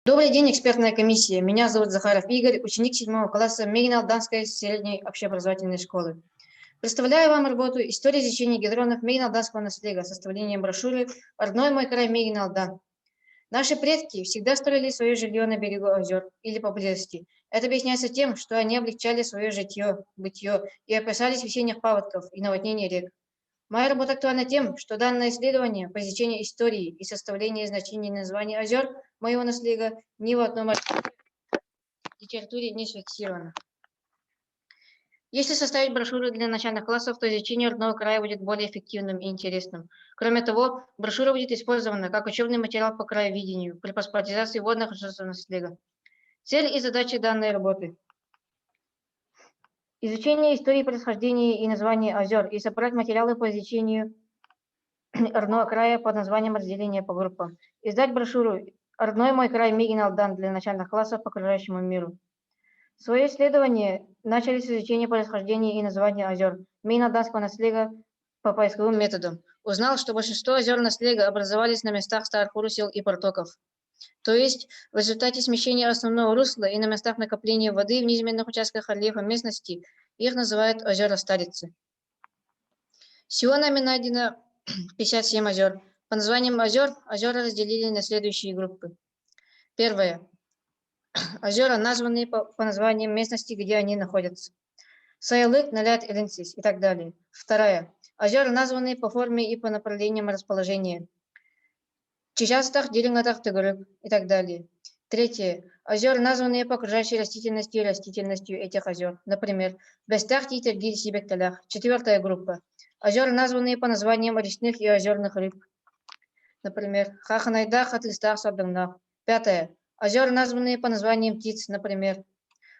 Добрый день, экспертная комиссия. Меня зовут Захаров Игорь, ученик 7 класса Мегино-Алданской средней общеобразовательной школы. Представляю вам работу «История изучения гидронов Мегино-Алданского наслега», составление брошюры «Родной мой край Мегино-Алдан». Наши предки всегда строили свое жилье на берегу озер или поблизости. Это объясняется тем, что они облегчали свое житье, бытье и опасались весенних паводков и наводнений рек. Моя работа актуальна тем, что данное исследование по изучению истории и составлению значений названий озер моего наслега ни в одном литературе не зафиксировано. Если составить брошюру для начальных классов, то изучение родного края будет более эффективным и интересным. Кроме того, брошюра будет использована как учебный материал по краеведению при паспортизации водных ресурсов наслега. Цель и задачи данной работы. Изучение истории происхождения и названия озер и собрать материалы по изучению родного края под названием разделение по группам. Издать брошюру «Родной мой край Мегин-Алдан» для начальных классов по окружающему миру. Свое исследование начали с изучения происхождения и названия озер Мегино-Алданского наслега по поисковым методам. Узнал, что большинство озер наслега образовались на местах старых русел и протоков. То есть в результате смещения основного русла и на местах накопления воды в низменных участках рельефа местности их называют озера Старицы. Всего нами найдено 57 озер. По названиям озер озера разделили на следующие группы. Первое. Озера, названные по названиям местности, где они находятся. Сайлык, Налят, Элинсис и так далее. Вторая. Озера, названные по форме и по направлениям расположения. Чичастах, Дирингатах, Тыгырык и так далее. Третье. Озера, названные по окружающей растительности и растительностью этих озер. Например, Бестах, Титергиль, Сибекталях. Четвертая группа. Озера, названные по названиям речных и озерных рыб. Например, Хаханайдах, Атлистах, Сабдангнах. Пятое. Озера, названные по названиям птиц, например,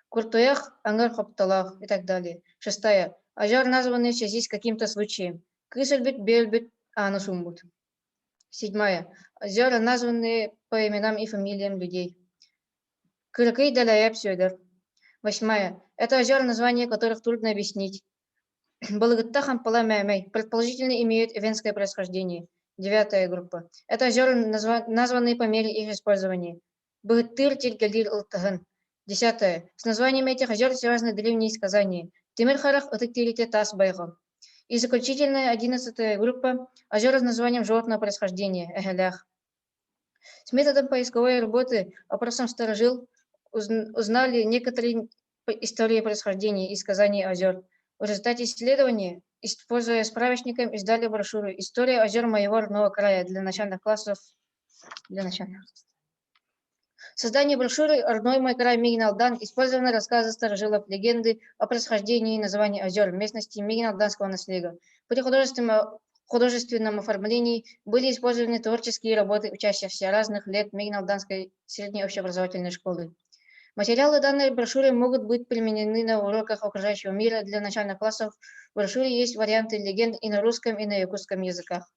Куртуях, Ангар Хопталах и так далее. Шестая. Озера, названные в связи с каким-то случаем. Кысельбит, Бельбит, Анусумбут. Седьмая. Озера, названные по именам и фамилиям людей. Кырыкый Далаяп Сёдор. Восьмая. Это озера, названия которых трудно объяснить. Балыгытта Хампала Мямэй предположительно имеют эвенское происхождение. Девятая группа. Это озера, названные по мере их использования. Быгыттыр, Тильгалир, Ылтаһын. Десятое. С названием этих озер связаны древние сказания. Тимир Харах, Ытык Тас Байҕал. И заключительная 11-я группа озера с названием животного происхождения Эхелях. С методом поисковой работы опросом старожил узнали некоторые истории происхождения и сказаний озер. В результате исследования, используя справочником, издали брошюру «История озер моего родного края» для начальных классов. Для начальных. В создании брошюры «Родной мой край Мегино-Алдан» использованы рассказы старожилов, легенды о происхождении и названии озер местности Мегино-Алданского наслега. При художественном оформлении были использованы творческие работы учащихся разных лет Мегино-Алданской средней общеобразовательной школы. Материалы данной брошюры могут быть применены на уроках окружающего мира для начальных классов. В брошюре есть варианты легенд и на русском, и на якутском языках.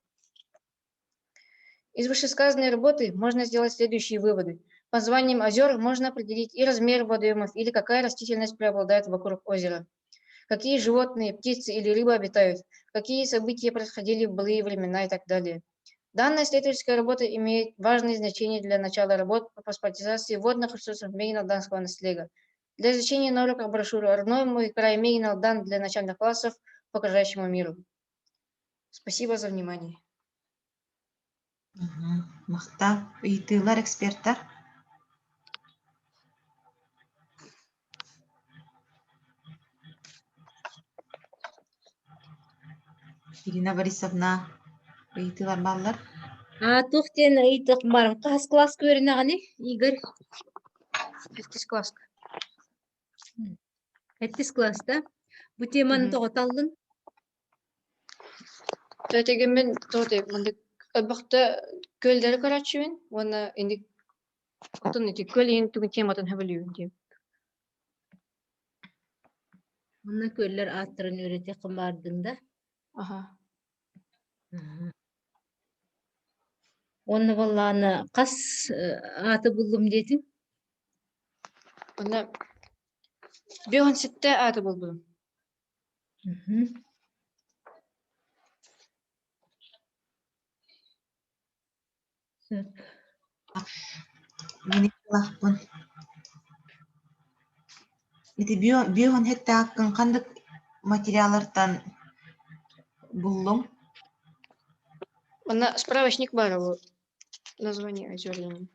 Из вышесказанной работы можно сделать следующие выводы. По названиям озер можно определить и размер водоемов, или какая растительность преобладает вокруг озера, какие животные, птицы или рыбы обитают, какие события происходили в былые времена и так далее. Данная исследовательская работа имеет важное значение для начала работ по паспортизации водных ресурсов Мегино-Алданского наслега. Для изучения на уроках брошюры «Родной мой край Мегино-Алдан» для начальных классов по окружающему миру. Спасибо за внимание. Махтал. Ыйытыылар экспертар. Ирина Борисовна, ыйытыылар бааллар? Туох диэн ыйытык барым. Хаһыс класска үөрэнэҕиний, Игорь? Сэттис класска. Сэттис класс, да? Бу теманы тоҕо таллыҥ? Тэтигиммин тоҕо маннык элбэхтэ күөллэри көрөөччүбүн уонна инник оттон ити күөл иһин тугун тематын сөбүлүүбүн диэн. Онно күөллэр ааттарын үөрэтиэххин баардыҥ да? Аха. Уонна буоллаҕына хас ааты буллум диэтиҥ? Онно 57 ааты булбутум. Сөп. Мин ылахпын. Ити биоһун хэттааккын ханнык материаллартан буллуҥ? Манна справочник баар ол название озер диэн.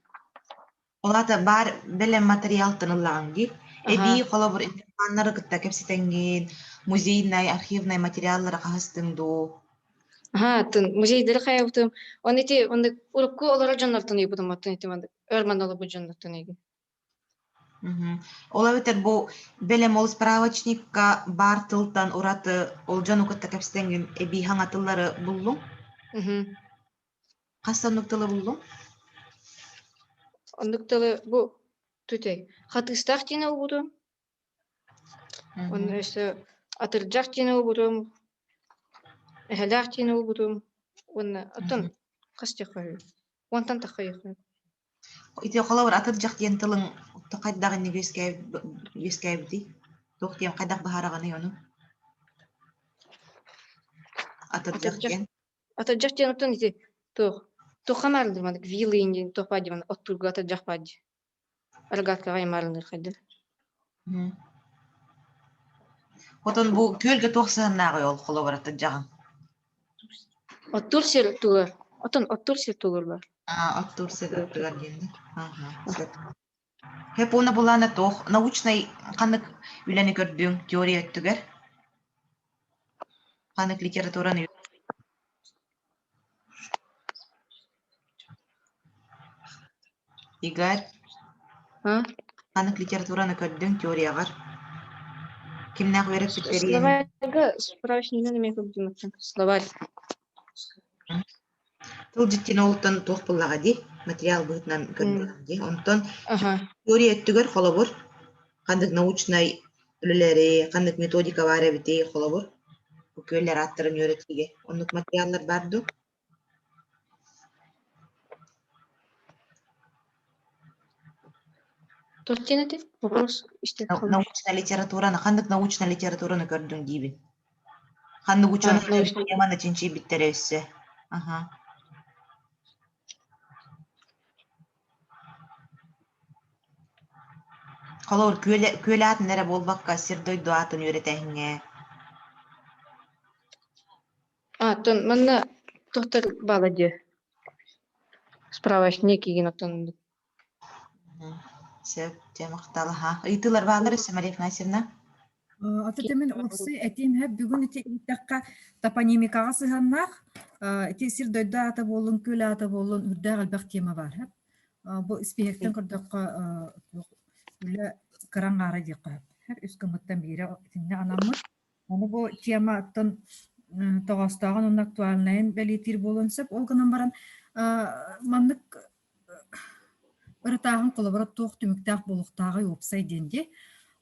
Ол аата баар бэлэм матырыйаалтан ыллаҕыҥ дии. Аха. Эбии холобур информаннары кытта кэпсэтэҥҥин, музейнай, архивнай материаллары хаһыстыҥ дуу? Аха, атын музейдары хайабытым. Он ити оннук урукку олорор дьоннортон ыйбытым оттон ити маннык өр манна дьоннортон ыйгын. Мгм. Ол эбэтэр бу бэлэм ол справочникка баар тылтан ураты ол дьону кытта кэпсэтэҥҥин эбии хаҥа тыллары буллуҥ? Мгм. Хас оннук тылы буллуҥ? Оннук тылы бу түтэй хатыыстаах диэн ылбытым. Онно өссө атырдьах диэн ылбытым, эһэлээх диэн ылбытым уонна оттон хас диэххэ үһү? Уонтан тахха диэххэ. Ити холобур атырдьах диэн тылыҥ хайдах инник үөскээбитий? Туох диэн хайдах быһаараҕыный ону? Атырдьах Атырдьах диэн. Атырдьах диэн оттон ити туох туохха маарыллар маннык вилы диэн туох баар диэн оттуурга атырдьах баар дии. Рогаткаҕа маарыллар хайдах. Хотон бу күөлгэ туох сыһыаннааҕый ол холобур атырдьаҕыҥ? Оттуур сир тугар. Отон оттуур сир тугар бар. Аа, оттуур сир оттугар диэн. Аха, сөп. Хэп уонна булаана туох научнай ханнык үлэни көрдүҥ теория өттүгэр? Ханнык литератураны Игорь, А? ханнык литератураны көрдүҥ теорияҕар? Кимнээх үөрэппиттэрий? Словарьга справочнигынан эмиэ көрдүм Словарь. Тыл дьиктини олуттан туох буллаҕа дии, материал быһыытынан көрдүҕүм дии. Онтон Аха. теория өттүгэр холобур, ханнык научнай үлэлэри, ханнык методика баар эбитий холобур, бу күөллэр ааттарын үөрэтиигэ оннук материаллар баар дуу? Туох диэн этэй? Вопрос истэ Научная литератураны, ханнык научная литератураны көрдүҥ диибин. Ханнык А, учуонайдар научный. теманы чинчийбиттэрэ өссө. Аха. Холобур, күөл, күөл аатын эрэ буолбакка, сир-дойду аатын үөрэтээһиҥҥэ. А, оттон манна туохтар баала дии? Справочник игин оттон Сөп, дьэ махтал аһа. Ыйытыылар бааллар өссө Мария Афанасьевна? Ата мин уопсай этиим иһэ бүгүн ити иһиттэххэ топонимикаҕа сыһыаннаах ити сир дойду аата буоллун, күөл аата буоллун үрдээх элбэх тема баар. Бу испииһэктэн көрдөххө үлэ кыра аҥаара диэххэ сөп. Үс гыммыттан биирэ итиннэ анаммыт. Аны бу тематтан тоҕоостооҕун уонна актуальнайын бэлиэтиир буолуон сөп. Ол гынан баран маннык ырытааһын холобура туох түмүктээх буолуохтааҕый уопсай диэн дии.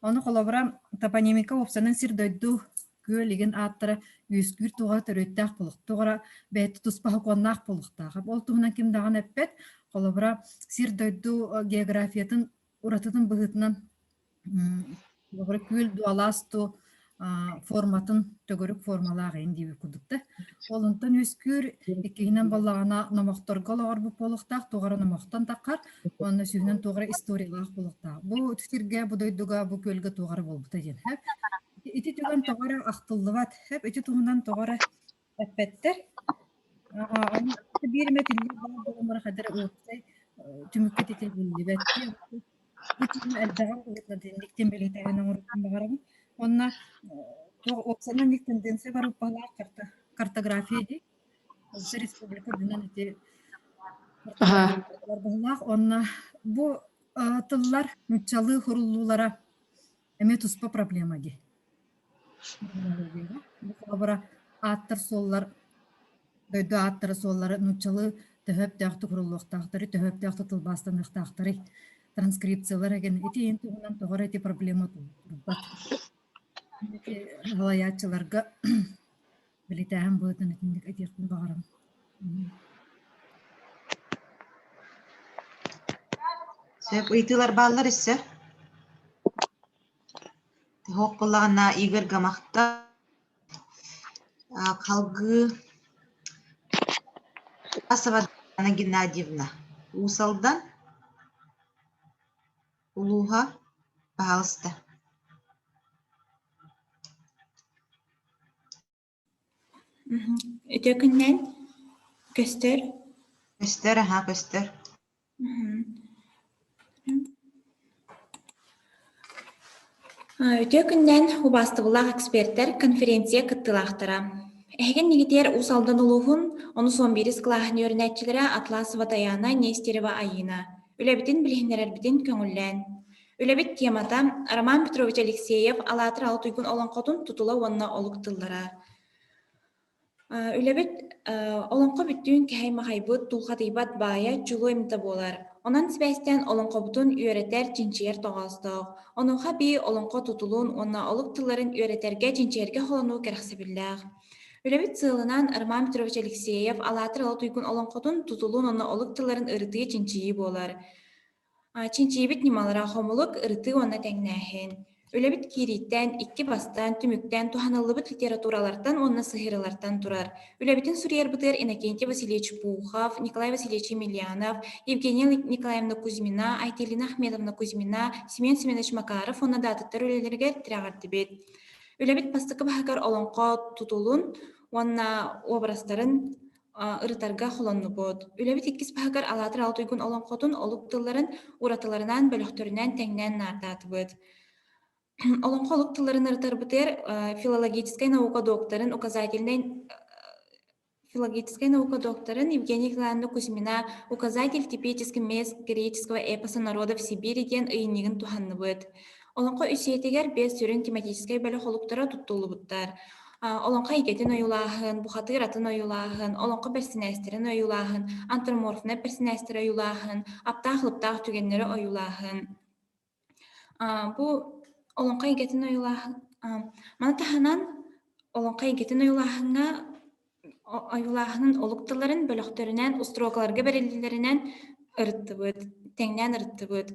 Ону холобура топонимика уопсанан сир-дойду күөл игин ааттара үөскүүр туоҕа төрүттээх буолуохтуҕара бэйэтэ туспа сокуоннаах буолуохтаах. Ол туһунан ким даҕаны эппэт. Холобура сир-дойду географиятын уратытын быһыытынан Холобура, күөл дуолаас ту форматын төгүрүк формалаах иһин диэбит курдук да. Ол онтон үөскүүр иккиһинэн буоллаҕына номохторго олоҕорбут буолуохтаах, туох эрэ номохтон таххар, уонна сүүһүнэн туох эрэ историялаах буолуохтаах. Бу сиргэ, бу дойдуга, бу күөлгэ туох эрэ буолбута диэн. Ити түгэн тоҕо эрэ ахтыллыбат. Ити туһунан тоҕо эрэ эппэттэр. Ону биир эмэ түннүк баар буолан баран хайдах эрэ уопсай түмүккэ тэтэриллибэт. Бу тиэмэ элбэҕи уһуктан итинник бэлиэтээһин оҥоруохпун баҕарабын. Уонна туох уопсайынан ник тенденция барыппалаах карта картография дии. Ол республика үрдүнэн ити быһылаах. Уонна бу тыллар нуччалыы хуруллуулара эмиэ туспа проблема дии. Бу холобура ааттар-суоллар дойду ааттара-суоллара нууччалыы төһө өптөөхтүк уруллуохтаахтарый, төһө өптөөхтүк тылбаастаныахтаахтарый, транскрипциялар эгин ити иһин туһунан тоҕо эрэ ити проблема турбат. Ити салайааччыларга бэлитээһин быһыытынан итинник этиэхпин баҕарабын. Сөп ыйытыылар бааллар өссө? Суох буоллаҕына Игорьга махтал. Салгыы Тарасова Диана Геннадьевна, Уус Алдан. Улууһа, пожалуйста. Үтүө күннэн көстөр. Көстөр, аһаа, көстөр. Үтүө күннэн убаастабыллаах экспертэр, конференция кыттыылаахтара. Эһигин нигитиэр Уус Алдан улууһун онус уон биирис кылааһын үөрэнээччилэрэ Атласова Таяна, Нестерева Айыына. Үлэбитин билиһиннэрэрбитин көҥүллээн. Үлэбит темата Роман Петрович Алексеев Алаатыр Ала Туйгун олоҥхотун тутула уонна олук тыллара. Үлэбит олоҥхо бүттүүн кэһэй-махайбыт, тулхатыйбат баайа чулуу эмитэ буолар. Онон сибээстээн олоҥхобутун үөрэтэр, чинчийэр тоҕоостоох. Онуоха эбии олоҥхо тутулун уонна олук тылларын үөрэтэргэ, чинчийэргэ холонуу кэрэхсэбиллээх. Үлэбит сыалынан Роман Петрович Алексеев Алаатыр Ала Туйгун олоҥхотун тутулун уонна олук тылларын ырытыы, чинчийии буолар. Чинчийбит ньымалара хомулук, ырытыы уонна тэҥнээһин. Үлэбит киирииттэн, икки бастан, түмүктэн туһаныллыбыт литературалартан уонна сыһыарыылартан турар. Үлэбитин суруйарбытыгар Иннокентий Васильевич Пухов, Николай Васильевич Емельянов, Евгения Николаевна Кузьмина, Айталина Ахмедовна Кузьмина, Семен Семенович Макаров уонна да атыттар үлэлэригэр тирэҕирдибит. Үлэбит бастакы баһыгар олоҥхо тутулун уонна уобарастарын ырытарга холоннубут. Үлэбит иккис баһыгар Алаатыр Ала Туйгун олоҥхотун олук тылларын уратыларынан, бөлөхтөрүнэн тэҥнээн наардаатыбыт. Олоҥхо олук тылларын ырытарбытыгар филологическай наука докторын указательнай филологическай наука докторын Евгения Николаевна Кузьмина «Указатель типических мест греческого эпоса народов Сибири» диэн ыйынньыгын туһанныбыт. Олоҥхо үс үйэтигэр биэс сүрүн тематическай бөлөх олуктара туттуллубуттар. Олоҥхо эйгэтин ойуулааһын, бухатыыр атын ойуулааһын, олоҥхо бэрсинээстэрин ойуулааһын, антроморфнай бэрсинээстэри ойуулааһын, аптаах-алыптаах түгэннэри ойуулааһын. Бу олоҥхо эйгэтин ойуулааһын маны таһынан олоҥхо эйгэтин ойуулааһыҥҥа ойуулааһынын олук тылларын бөлөхтөрүнэн, устуруокаларга бэриллиилэринэн ырыттыбыт, тэҥнээн ырыттыбыт.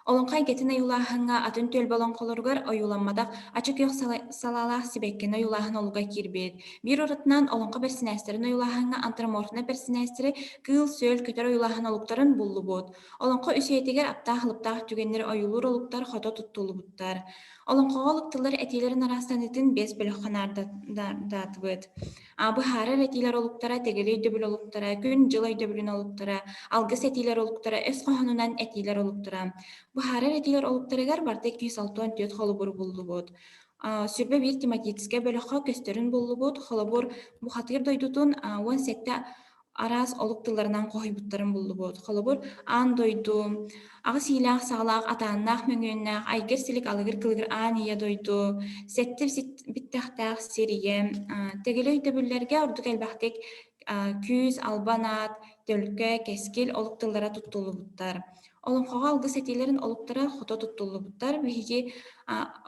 Олоҥхо эйгэтин ойуулааһыҥҥа атын түөлбэ олоҥхолоругар ойууламматах ача күөх салаалаах сибэккини ойуулааһын олуга киирбит. Биир уратынан олоҥхо бэрсинээстэрин ойуулааһыҥҥа антроморфнай бэрсинээстэри кыыл-сүөл, көтөр ойуулааһын олуктарын буллубут. Олоҥхо үс үйэтигэр аптаах-алыптаах түгэннэри ойуулуур олуктар хото туттуллубуттар. Олоҥхоҕо олукталар этиилэрин арастаныытын биэс бөлөххө наардаатыбыт. Быһаарар этиилэр олуктара, тэгили өйдөбүл олуктара, күн-дьыл өйдөбүлүн олуктара, алгыс этиилэр олуктара, өс хоһоонунан этиилэр олуктара. Быһаарар этиилэр олуктарыгар барыта 264 холобур буллубут. Сүрбэ биир тематическай бөлөххө көстөрүн буллубут. Холобур, бухатыыр дойдутун 17 араас олук тылларынан хоһуйбуттарын буллубут. Холобур, аан дойду, аҕыс иилээх-саҕалаах, атааннаах мөҥүөннээх, айгыр-силик алыгыр-кылыгыр аан ийэ дойду, сэттэ биттэхтээх сир ийэ, тэгили өйдөбүллэргэ ордук элбэхтик күүс, албан аат, төлкө, кэскил олук тыллара туттуллубуттар. Олоҥхоҕо алгыс этиилэрин олуктара хото туттуллубуттар. Биһиги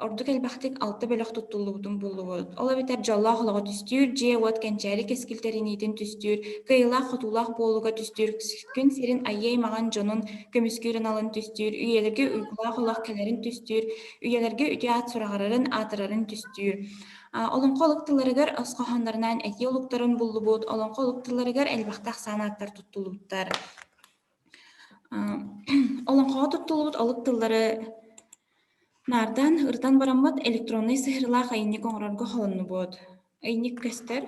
ордук элбэхтик алта бөлөх туттуллубутун буллубут. Ол эбэтэр дьоллоох олоҕу түстүүр, дьиэ-уот кэнчээри кэскил тэриниитин түстүүр, кыайыылаах-хотуулаах буолууга түстүүр, күн сирин айыы аймаҕын дьонун көмүскүүр аналын түстүүр, үйэлэргэ уйгулаах олох кэлэрин түстүүр, үйэлэргэ үтүө аат сураҕырарын, аатырарын түстүүр. Олоҥхо олук тылларыгар өс хоһооннорунан этии олуктарын буллубут, олоҥхо олук тылларыгар элбэхтэ ахсаан ааттар туттуллубуттар. Олоҥхоҕо туттуллубут олук тыллары наардаан, ырытан бараммыт электроннай сыһыарыылаах айынньык оҥорорго холоннубут. Ыйынньык көстөр.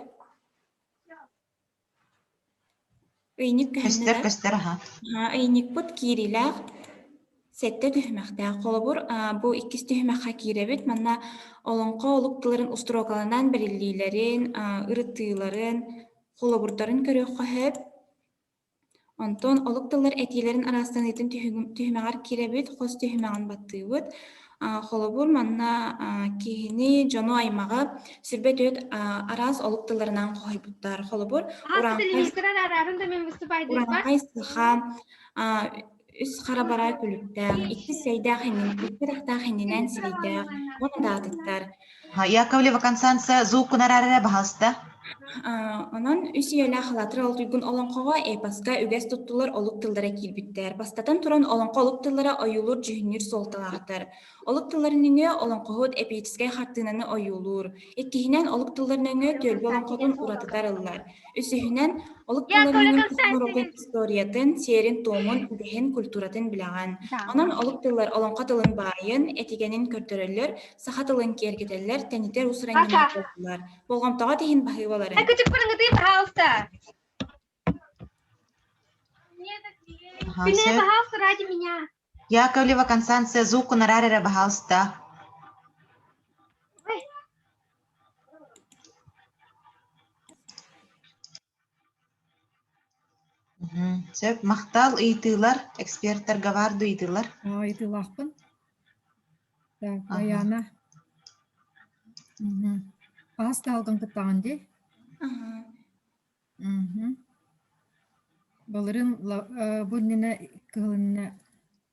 Ыйынньык көһүннэ Көстөр, көстөр, аха. Ыйынньыкпыт киириилээх сэттэ түһүмэхтээх. Холобур, бу иккис түһүмэххэ киирэбит. Манна олоҥхо олук тылларын устуруокаланан бэриллиилэрин, ырытыыларын, холобурдарын көрүөххэ сөп. Онтон олук тыллар этиилэрин араастаныытын түһүмэҕэр киирэбит, хос түһүмэҕин баттыыбыт. Холобур, манна киһини, дьону аймаҕы сүрбэ түөрт араас олук тылларынан хоһуйбуттар. Холобур, урааҥхай саха үс хара бараа күлүктээх, иккис сэйдээх иннин, икки атахтаах иннинэн сирэйдээх уонна да атыттар. Яковлева Констанция звук кунарар эрэ баһаалыста. Онон үс үйэлээх Алаатыр Алтуйгун олоҥхоҕо эпоска үгэс туттулар олук тыллара киирбиттэр. Бастатан туран, олоҥхо олук тыллара ойуулуур-дьүһүннүүр суолталаахтар. Олук тылларын нөҥүө олоҥхоһут эпическэй хартыынаны ойуулуур. Иккиһинэн, олук тыллар нөҥүө түөлбэ олоҥхотун уратыта арыллар. Үсүһүнэн, олук тыллар нөҥүө норуотун историятын, сиэрин-туомун, үгэһин, культуратын билэҕин. Онон олук тыллар олоҥхо тылын баайын, этигэнин көрдөрөллөр, саха тылын киэргэтэллэр, тэнитэр уус-уран ньымалар. Болҕомтоҕо тиһин баһыыбаларын. Күчүк пырыҥытыы, пожалуйста. Аха, Күнэ, сөп. пожалуйста, ради меня. Яковлева Констанция звук нарар эрэ, пожалуйста. Ой. Сөп. Махтал ыйытыылар, экспертарга баар дуу ыйытыылар? Ыйытыылаахпын. Так, Аха. Аяна. Хаһыс таһалгын кыттаҕын дии? Аха. Былырыын бу иннинэ кыһыл иннинэ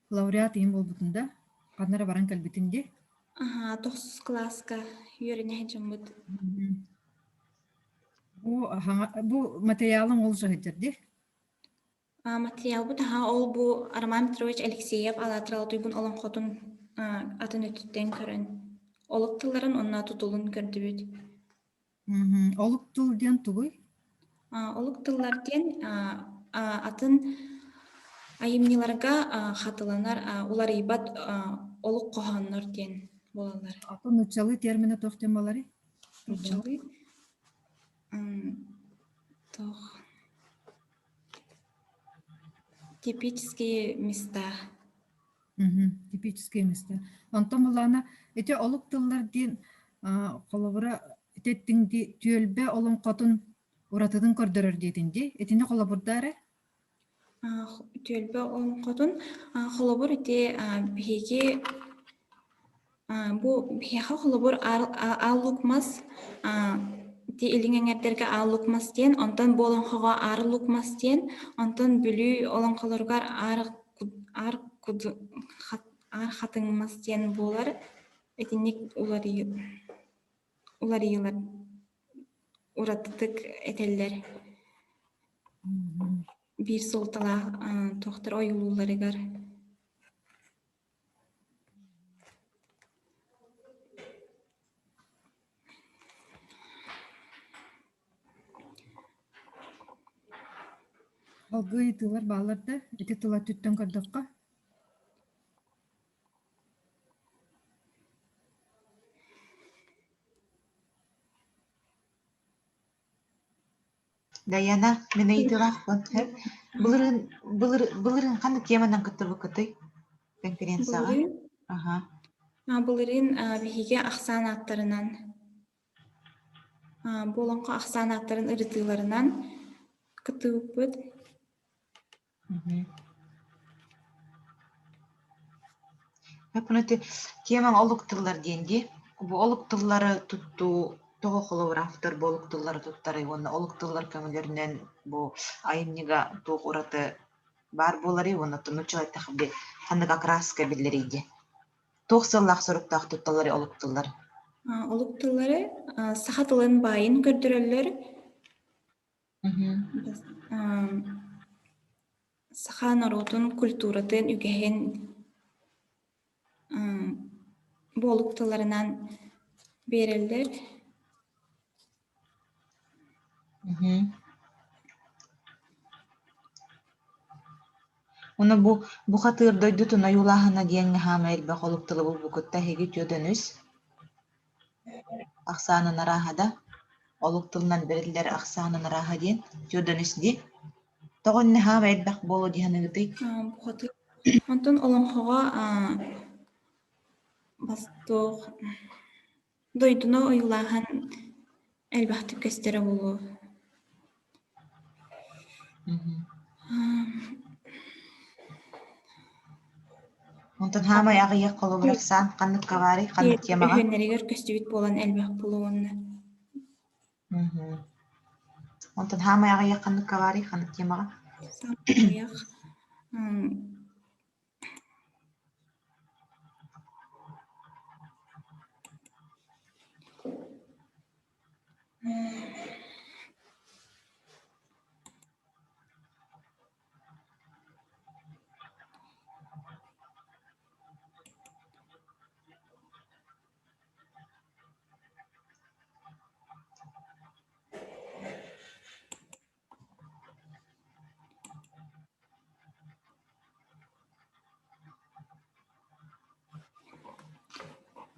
лауреат иһин буолбутун да, ханна эрэ баран кэлбитин дии. Аха, тохсус кылааска үөрэнэ сылдьаммыт. Бу бу материалың ол сылдьар дии. Материалбыт аһа ол бу Роман Петрович Алексеев Алаатырал туйгун олоҥхотун атын өттүттэн көрөн олук тылларын уонна тутулун көрдүбүт. Олук тыл диэн тугуй? Олук тыллар диэн атын айымньыларга хатыланар уларыйбат олук хоһооннор диэн буолаллар. Атын нууччалыы терминэ туох диэн буоларый? Нууччалыы туох Типические места. Типические места. Онтон булаана ити олук тыллар диэн холобура ити эттиҥ дии түөлбэ олоҥхотун уратытын көрдөрөр диэтин дии. Итини холобурдаа эрэ. Түөлбэ олоҥхотун холобур ити биһиги Бу биһиэхэ холобур Аал Лук Мас ити илиҥ эҥэрдэргэ Аал Лук Мас диэн, онтон бу олоҥхоҕо Аар Лук Мас диэн, онтон Бүлүү олоҥхолоругар Аар Аар Аар Хатыҥ Мас диэн буолар. Итинник уларыйыылар уратытык этэллэр. Биир суолталаах туохтар ойуулуулларыгар. Алгыы ыйытыылар бааллар да, ити тыла өттүттэн көрдөххө. Даяна, мин ыйытыылаахпын. Былырыын, былырыын ханнык теманан кыттыбыккытый конференцияҕа? Былырыын, Аха. Былырыын биһиги ахсаан ааттарынан, бу олоҥхо ахсаан ааттарын ырытыыларынан кыттыбыппыт. Эти темаҥ олук тыллар диэн дии. Бу олук тыллары туттуу тоҕо холобур автор бу олук тыллары туттарый уонна олук тыллар көмөлөрүнэн бу айымньыга туох ураты баар буоларый уонна нууччалыы эттэххэ ханнык окраска биллэрий диэн. Туох сыаллаах соруктаах тутталларый олук тыллары? Олук тыллары саха тылын баайын көрдөрөллөр. Саха норуотун культуратын, үгэһин буолук тылларынан биэрэллэр. Уонна бу бухатыыр дойдутун ойуулааһына диэҥҥэ хаама элбэх олук тылы булбуккутта эһиги үтүөдэн үс Ахсаанын арааһа да, олук тылынан бэриллэр ахсаанын арааһа диэн түөрдэн үс дии. Тоҕо иннэ хаама элбэх буолуо дии саныыгытый? Бухатыыр. Онтон олоҥхоҕо бастуох дойдуну ойуулааһын элбэхтик көстөрө буолуо. Онтон хаамай аҕыйах холобур ахсаан ханнык хабаарый, ханнык темаҕа? Үһүөннэригэр көстүбүт буолан элбэх буолуо уонна. Онтон хаамай аҕыйах ханнык хабаарый, ханнык темаҕа? Саамай аҕыйах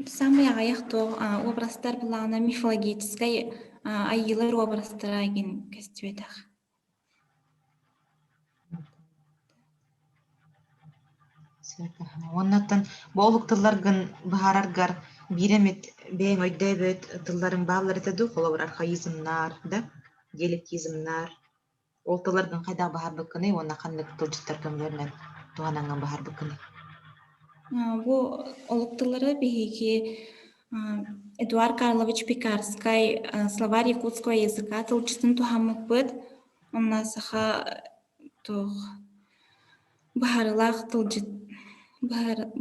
Самый аҕыйах туох образтар былаана мифологическай айыылар образтара игин көстүбэтэх. Уоннаттан бу олук тылларгын быһаараргар биир эмит бэйэҥ өйдөөбөт тылларыҥ бааллар этэ дуу, холобур, архаизмнар да, диалектизмнар. Ол тылларгын хайдах быһаарбыккыный уонна ханнык тылдьыттар көмөлөрүнэн туһанаҥҥын быһаарбыккыный? Бу олук тыллары биһиги Эдуард Карлович Пекарскай «Словарь якутского языка» тылдьытын туһаммыппыт. Онно саха туох быһаарыылаах тылдьыт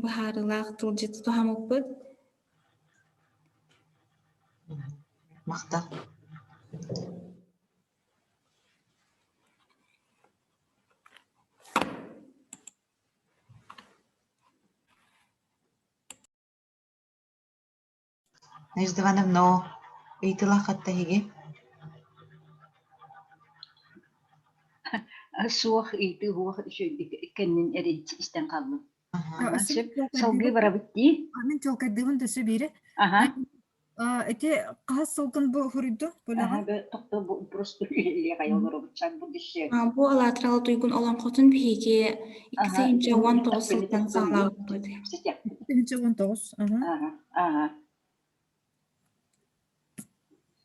быһаарыылаах тылдьыты туһаммыппыт. Махтал. Надежда Ивановна, ыйытыылаах хатта эһиги? Суох ыйытыы суох үчүгэйдик кэннин эрийдик истэн хааллым. Сөп салгыы барабыт дии. Мин чуолкайдыыбын да өссө биири. Ити хаһыс сылгын бу суруйду Аха, тохто бу просто Бу Алаатырал туйгун олоҥхотун биһиги 219 сылтан саҕалаабыппыт. 219, аха. Аха.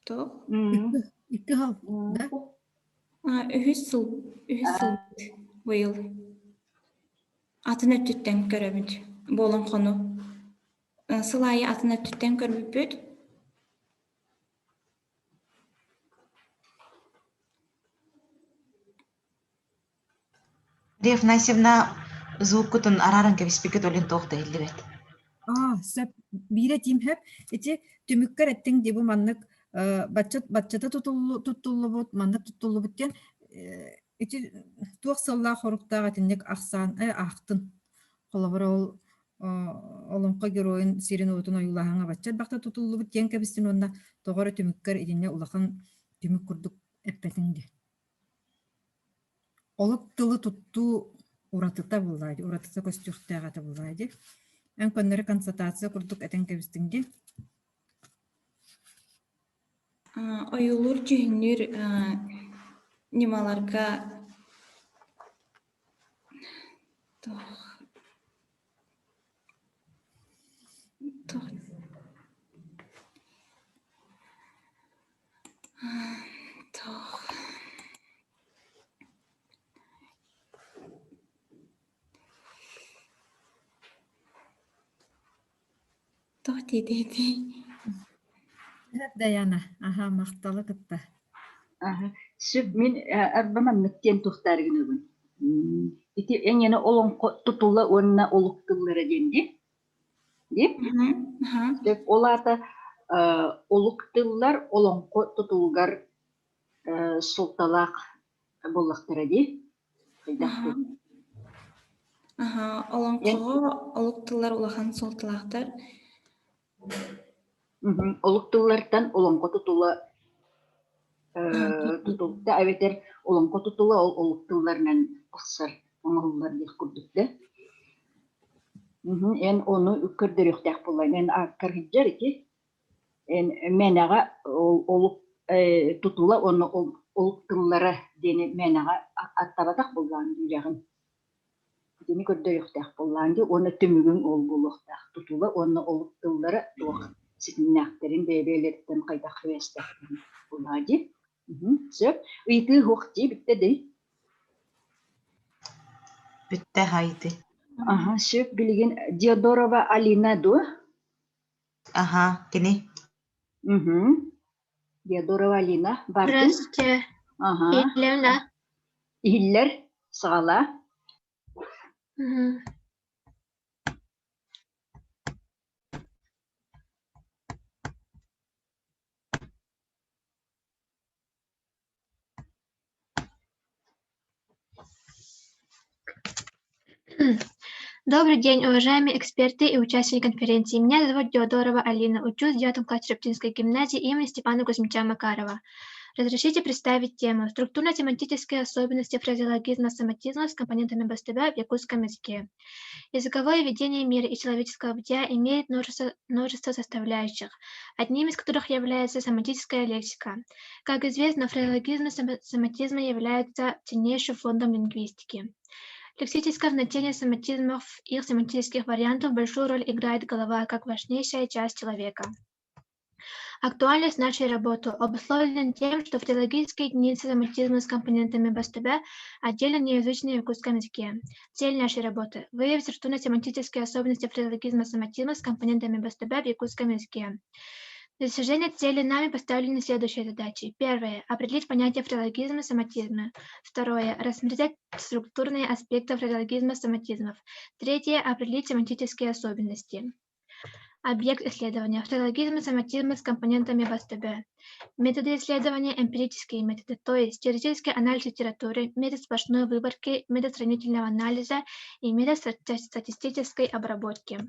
Туох? Икки сыл, да? Үһүс сыл, үһүс сыл быйыл. Атын өттүттэн көрөбүт бу олоҥхону. Сыл аайы атын өттүттэн көрбүппүт. Мария Афанасьевна звуккутун арааран кэбиспиккит олин туох да иһиллибэт. Аа, сөп. Биирэ тиим сөп. Ити түмүккэр эттиҥ дии бу маннык бачча баччата туттуллубут, маннык туттуллубут диэн ити туох сыллаах хоруктаах итинник ахсаан аахтын. Холобура ол олоҥхо геройун сирин-уотун ойуулааһыҥҥа бачча элбэхтэ тутуллубут диэн кэбистин уонна тоҕо эрэ түмүккэр итиннэ улахан түмүк курдук эппэтиҥ дии. Олук тылы туттуу уратыта буоллаа дии, уратыта көстүөхтээх этэ буоллаа дии. Эн көннөрү констатация курдук этэн кэбистиҥ дии. Ойуулуур дьүһүннүүр ньымаларга Туох диэтий Даяна, аха махталы кытта. Аха. Сөп мин арба маннык диэн туохтаары гынабын. Ити эҥэни олоҥхо тутула уонна олук тыллара диэн дии. Дии? Сөп ол аата олук тыллар олоҥхо тутулугар суолталаах буоллахтара дии. Хайдах Аха, олоҥхоҕо олук тыллар улахан суолталаахтар. Олук тыллартан олоҥхо тутула тутулта эбэтэр олоҥхо тутула ол олук тылларынан тахсар оҥоһуллар диэх курдук да. Эн ону көрдөрүөхтээх буоллаҥ. Эн ааккар сылдьар ити Эн мээнэҕэ ол олук тутула уонна олук тыллара диэни мээнэҕэ аттабатах буоллаҕыҥ дии Итини көрдөрүөхтээх буоллаҕыҥ дии уонна түмүгүҥ ол буолуохтаах. Тутула уонна олук тыллара туох ситимнээхтэрин бэйэ-бэйэлэриттэн хайдах сибээстээхтэрин буоллаҕа дии. Сөп. Ыйытыы суох дии бүттэ дии. Бүттэ хайты. Аха, сөп. Билигин Диодорова Алина дуо? Аха, кини. Угу. Диодорова Алина бардын. Здравствуйте. Ага. Елена. Иһиллэр, саҕала. Мгм. Добрый день, уважаемые эксперты и участники конференции. Меня зовут Диодорова Алина. Учусь в 9 классе Шептинской гимназии имени Степана Кузьмича Макарова. Разрешите представить тему «Структурно-тематические особенности фразеологизма соматизма с компонентами БСТБ в якутском языке». Языковое ведение мира и человеческого бытия имеет множество составляющих, одним из которых является семантическая лексика. Как известно, фразеологизмы соматизма являются ценнейшим фондом лингвистики. В лексическом значении соматизмов и их семантических вариантов большую роль играет голова как важнейшая часть человека. Актуальность нашей работы обусловлена тем, что фразеологические единицы соматизма с компонентами БСТБ отдельно не изучены в якутском языке. Цель нашей работы – выявить структурно-семантические особенности фразеологизма соматизма с компонентами БСТБ в якутском языке. Для достижения цели нами поставлены следующие задачи. Первое. Определить понятие фразеологизма и соматизма. Второе. Рассмотреть структурные аспекты фразеологизма и соматизмов. Третье. Определить семантические особенности. Объект исследования. Фразеологизм и соматизм с компонентами БСТБ. Методы исследования – эмпирические методы, то есть теоретический анализ литературы, метод сплошной выборки, метод сравнительного анализа и метод статистической обработки.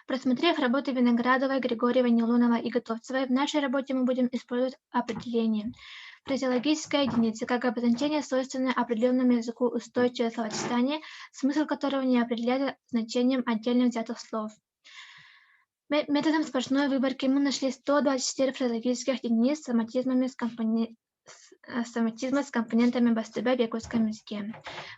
Просмотрев работы Виноградовой, Григорьевой, Нелунова и Готовцевой, в нашей работе мы будем использовать определение. Фразеологическая единица как обозначение, свойственное определенному языку устойчивое словосочетание, смысл которого не определяется значением отдельно взятых слов. Методом сплошной выборки мы нашли 124 фразеологических единиц с соматизмами с компонентами БСТБ в якутском языке.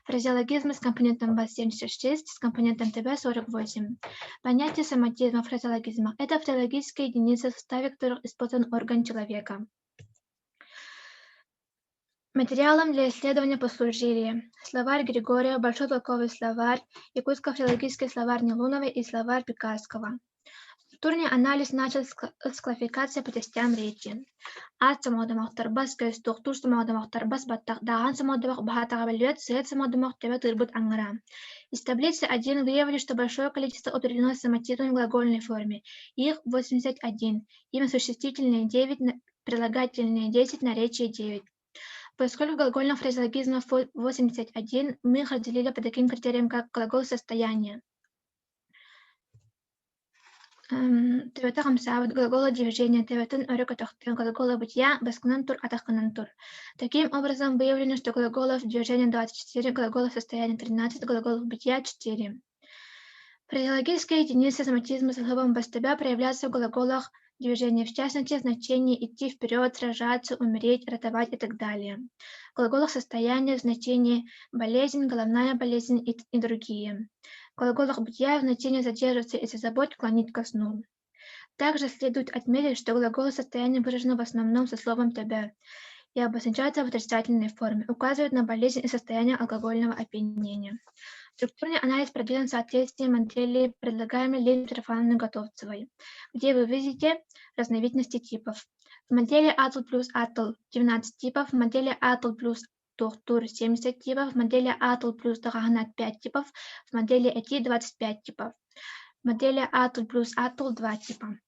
Фразеологизмы с компонентом БАС-76, с компонентом ТБ-48. Понятие соматизма в фразеологизмах – это фразеологические единицы, в составе которых использован орган человека. Материалом для исследования послужили словарь Григория, Большой толковый словарь, Якутско-филологический словарь Нелуновой и словарь Пекарского. Структурный анализ начал с классификации по частям речи. Аат сомоҕодомохтор, бас-көс, туохтуур сомоҕодомохтор, бас-баттах, даҕаһын сомоҕодомох, баһаатаҕа биллибэт, сыат сомоҕодомох, төбө тыырбыт аҥара. Из таблицы 1 выявили, что большое количество определено соматизмом в глагольной форме. Их 81, имя существительное 9, прилагательное 10, наречие 9. Поскольку глагольных фразеологизмов 81, мы их разделили по таким критериям, как глагол состояния. Төбөтө хамсаабыт глагола движения төбөтүн өрө көтөхтө, глагола бытия баскынан тур, атаххынан тур. Таким образом, выявлено, что глаголов движения 24, глаголов состояния 13, глаголов бытия 4. Фразеологическая единица соматизма со словом «бастыбя» проявляется в глаголах движения, в частности, значении идти вперед, сражаться, умереть, ратовать и так далее. В глаголах состояния в значении болезнь, головная болезнь и другие. В глаголах бытия в значении задерживаться из-за забот, клонить ко сну. Также следует отметить, что глаголы состояния выражены в основном со словом «тебе» и обозначаются в отрицательной форме, указывают на болезнь и состояние алкогольного опьянения. Структурный анализ проделан в соответствии модели, предлагаемой Лилией Митрофановной Готовцевой, где вы видите разновидности типов. В модели АТЛ плюс АТЛ 19 типов, в модели АТЛ плюс Тур 70 типов, в модели АТЛ плюс Дагаганат 5 типов, в модели ЭТИ 25 типов, в модели АТЛ плюс АТЛ 2 типа.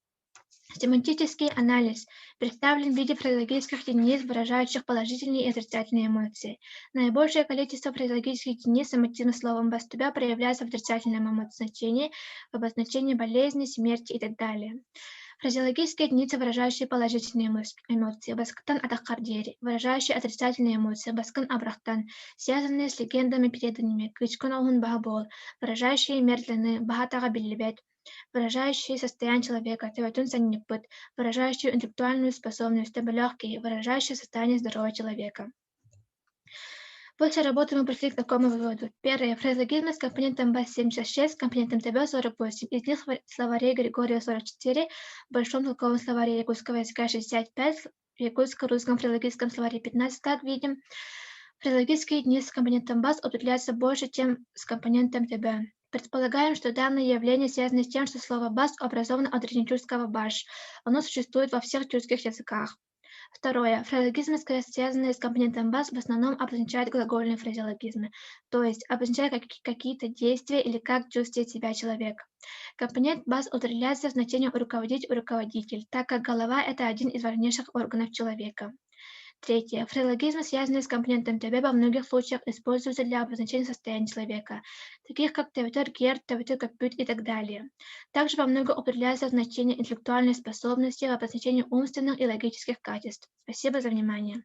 Семантический анализ представлен в виде фразеологических единиц, выражающих положительные и отрицательные эмоции. Наибольшее количество фразеологических единиц с эмотивным словом «бастубя» проявляется в отрицательном значении, в обозначении болезни, смерти и так далее. Фразеологические единицы, выражающие положительные эмоции, баскытан атаххар диэри, выражающие отрицательные эмоции, баскын абырахтан, связанные с легендами, переданными, кычкын оһун баһа буол, выражающие мер длины, баһа-таҕа биллибэт, выражающие состояние человека, төбөтүн санньыппыт, выражающие интеллектуальную способность, төбөлөөх киһи, выражающие состояние здорового человека. После работы мы пришли к такому выводу. Первое. Фразеологизмы с компонентом Б76, с компонентом ТБ48. Из них в словаре Григория 44, в Большом толковом словаре якутского языка 65, в якутско-русском фразеологическом словаре 15, как видим, фразеологические единицы с компонентом БАС употребляются больше, чем с компонентом ТБ. Предполагаем, что данное явление связано с тем, что слово «бас» образовано от древнетюркского «баш». Оно существует во всех тюркских языках. Второе. Фразеологизмы, связанные с компонентом «бас», в основном обозначают глагольные фразеологизмы, то есть обозначают какие-то действия или как чувствует себя человек. Компонент «бас» определяется в значении «руководить», «руководитель», так как голова – это один из важнейших органов человека. Третье. Фразеологизмы, связанные с компонентом ТБ, во многих случаях используются для обозначения состояния человека, таких как ТВТ, гер, ТВТ, копют и так далее. Также во многом определяется значение интеллектуальной способности в обозначении умственных и логических качеств. Спасибо за внимание.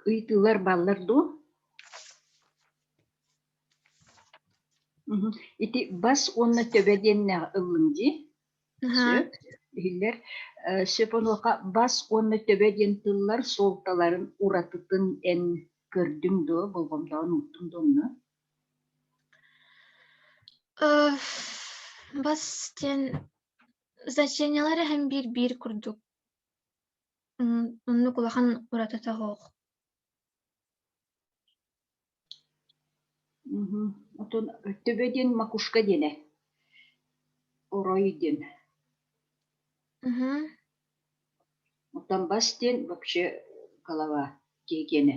Ыйытыылар бааллар дуо? Ити бас уонна төбө диэннээх ыллыҥ дии? Сөп. Иһиллэр. Сөп онуоха бас уонна төбө диэн тыллар суолталарын уратытын эн көрдүҥ дуо, болҕомтоҕун ууттуҥ дуо онно? Бас диэн значениелара иһин биир-биир курдук. Оннук улахан уратыта суох. Отон төбө диэн макушка диэнэ. Орой диэн. Оттон бас диэн вообще голова киһи киэнэ.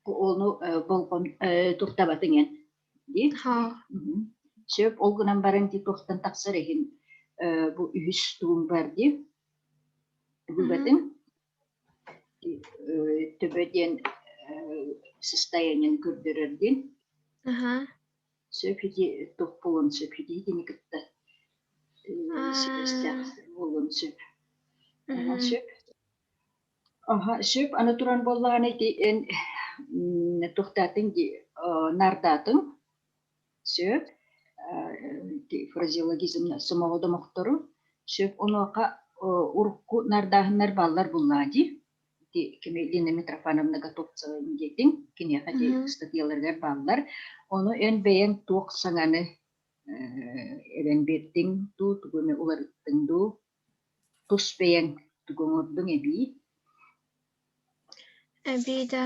Ону болҕом туттабатыҥ эн дии. Сөп, ол гынан баран дии туохтан тахсар иһин бу үһүс тугум бар дии. Бүгэтин төбө диэн состояниен көрдөрөр диэн. Сөп ити туох буолуон сөп ити итини кытта сибээстээх буолуон сөп. Сөп. Аһа, сөп. Аны туран буоллаҕына ити эн туохтаатыҥ дии, наардаатыҥ. Сөп. Ити фразеологизм сомоҕо домохтору. Сөп. Онуоха урукку наардааһыннар бааллар буллаа дии. Ити кими Лина Митрофановна Готовцева диэтиҥ, киниэхэ ити ыстатыйаларыгар бааллар. Ону эн бэйэҥ туох саҥаны эбэн биэрдиҥ дуу, тугу эмэ уларыттыҥ дуу? Тус бэйэҥ тугу оҥордуҥ эбии? Эбии да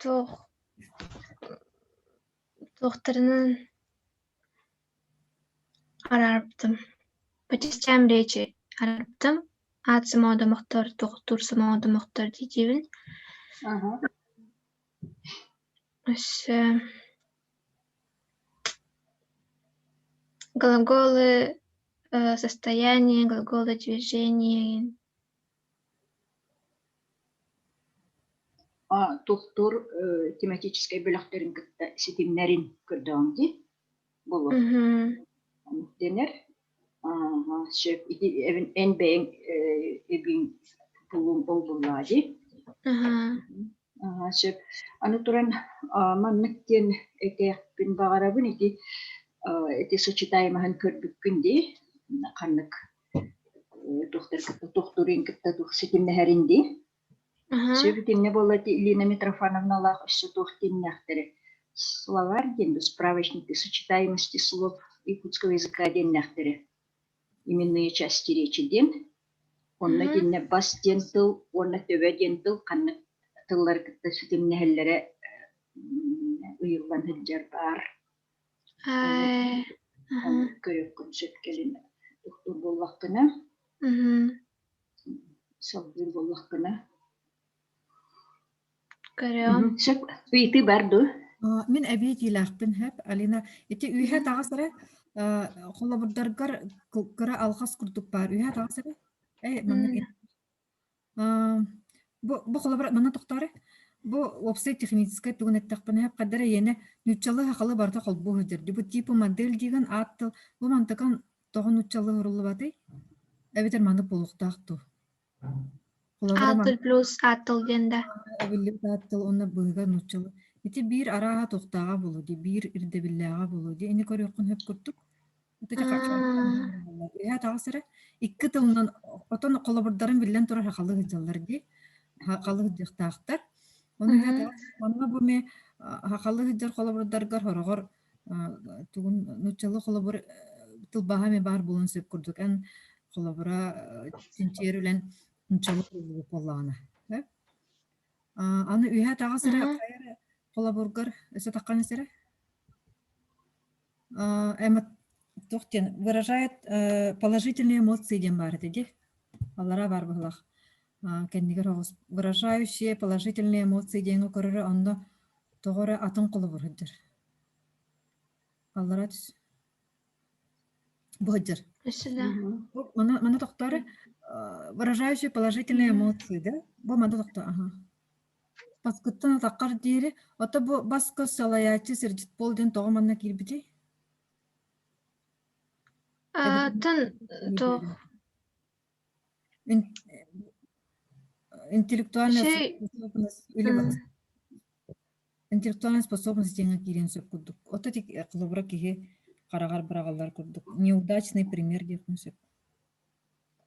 туох туохтарынан араарбытым. По частям речи араарбытым. Аат сомоҕодомохтор, туохтуур сомоҕодомохтор диэтибин. Өссө Глаголы состояния, глаголы движения. Туохтуур тематическай бөлөхтөрүн кытта ситимнэрин көрдөҕүҥ дии буолуо. Дэнэр. Сөп ити эн бэйэҥ эбиҥ булуҥ ол буллаа дии. Сөп. Аны туран маннык диэн этиэхпин баҕарабын ити ити сочетаемоһын көрбүккүн дии ханнык туохтар кытта туохтуурун кытта туох ситимнэһэрин дии. Сөп итиннэ буолла ити Лина Митрофановналаах өссө туох диэннээхтэрэ словарь диэн справочник сочетаемости слов якутского языка диэннээхтэрэ именные части речи диэн Онно итиннэ бас диэн тыл уонна төбө диэн тыл ханнык тыллары кытта ситимнэһэллэрэ ыйыллан сылдьар баар. Ону көрүөххүн сөп кэлин тохтуур буоллаххына, салгыыр буоллаххына. Көрүөм. Сөп. Ыйытыы бар дуо? Мин эбии этиилээхпин сөп. Алина, ити үөһэ таҕыс эрэ холобурдаргар кыра алҕас курдук баар. Үөһэ таҕыс эрэ. Э, маннык бу бу холобур манна тохтоору. Бу уопсай техническай тугун эттэхпинэ сөп хаддар эйиэнэ нууччалыы сахалыы барыта холбуу сылдьар. Бу типа модель диигин аат тыл бу мантыкан тоҕо нууччалыы суруллубатый? Эбэтэр маннык буолуохтаах дуу? Холобура Аатыл плюс аатыл диэн да. Эбиллибит аат тыл уонна быыһыгар нууччалыы. Ити биир арааһа туохтааҕа буолуо дии, биир ирдэбиллээҕэ буолуо дии. Ини көрүөххүн сөп курдук. Үһэ таҕыс эрэ. Икки тылынан отон холобурдарын биллэн турар сахалыы сылдьаллар дии. Сахалыы сылдьыахтаахтар. Ону үһэ таҕыс манна бу эмиэ сахалыы сылдьар холобурдаргар сороҕор тугун нууччалыы холобур тылбааһа эмиэ баар буолуон сөп курдук. Эн холобура чинчийэр үлэн нууччалыы буоллаҕына. Аны үһэ таҕыс эрэ холобургар өссө таххан эрэ туох диэн выражает положительные эмоции диэн баар этэ дии. Аллара баар быһылаах. Кэннигэр оҕус выражающие положительные эмоции диэҥҥэ көрөрө онно тоҕо эрэ атын холобур сылдьар. Аллара түс. Бу сылдьар. Өссө да. Бу маны маны тохтоору выражающие положительные эмоции да? Бу маны тохтоо аха. Баскыттан атаххар диэри, ото бу бас-көс салайааччы сирдьит буол диэн тоҕо манна киирбитий? Атын туох Интеллектуальная Шей способность или интеллектуальная способность диэҥҥэ киириэн сөп курдук. Ото холобура киһи хараҕар быраҕаллар курдук. Неудачный пример диэххин сөп.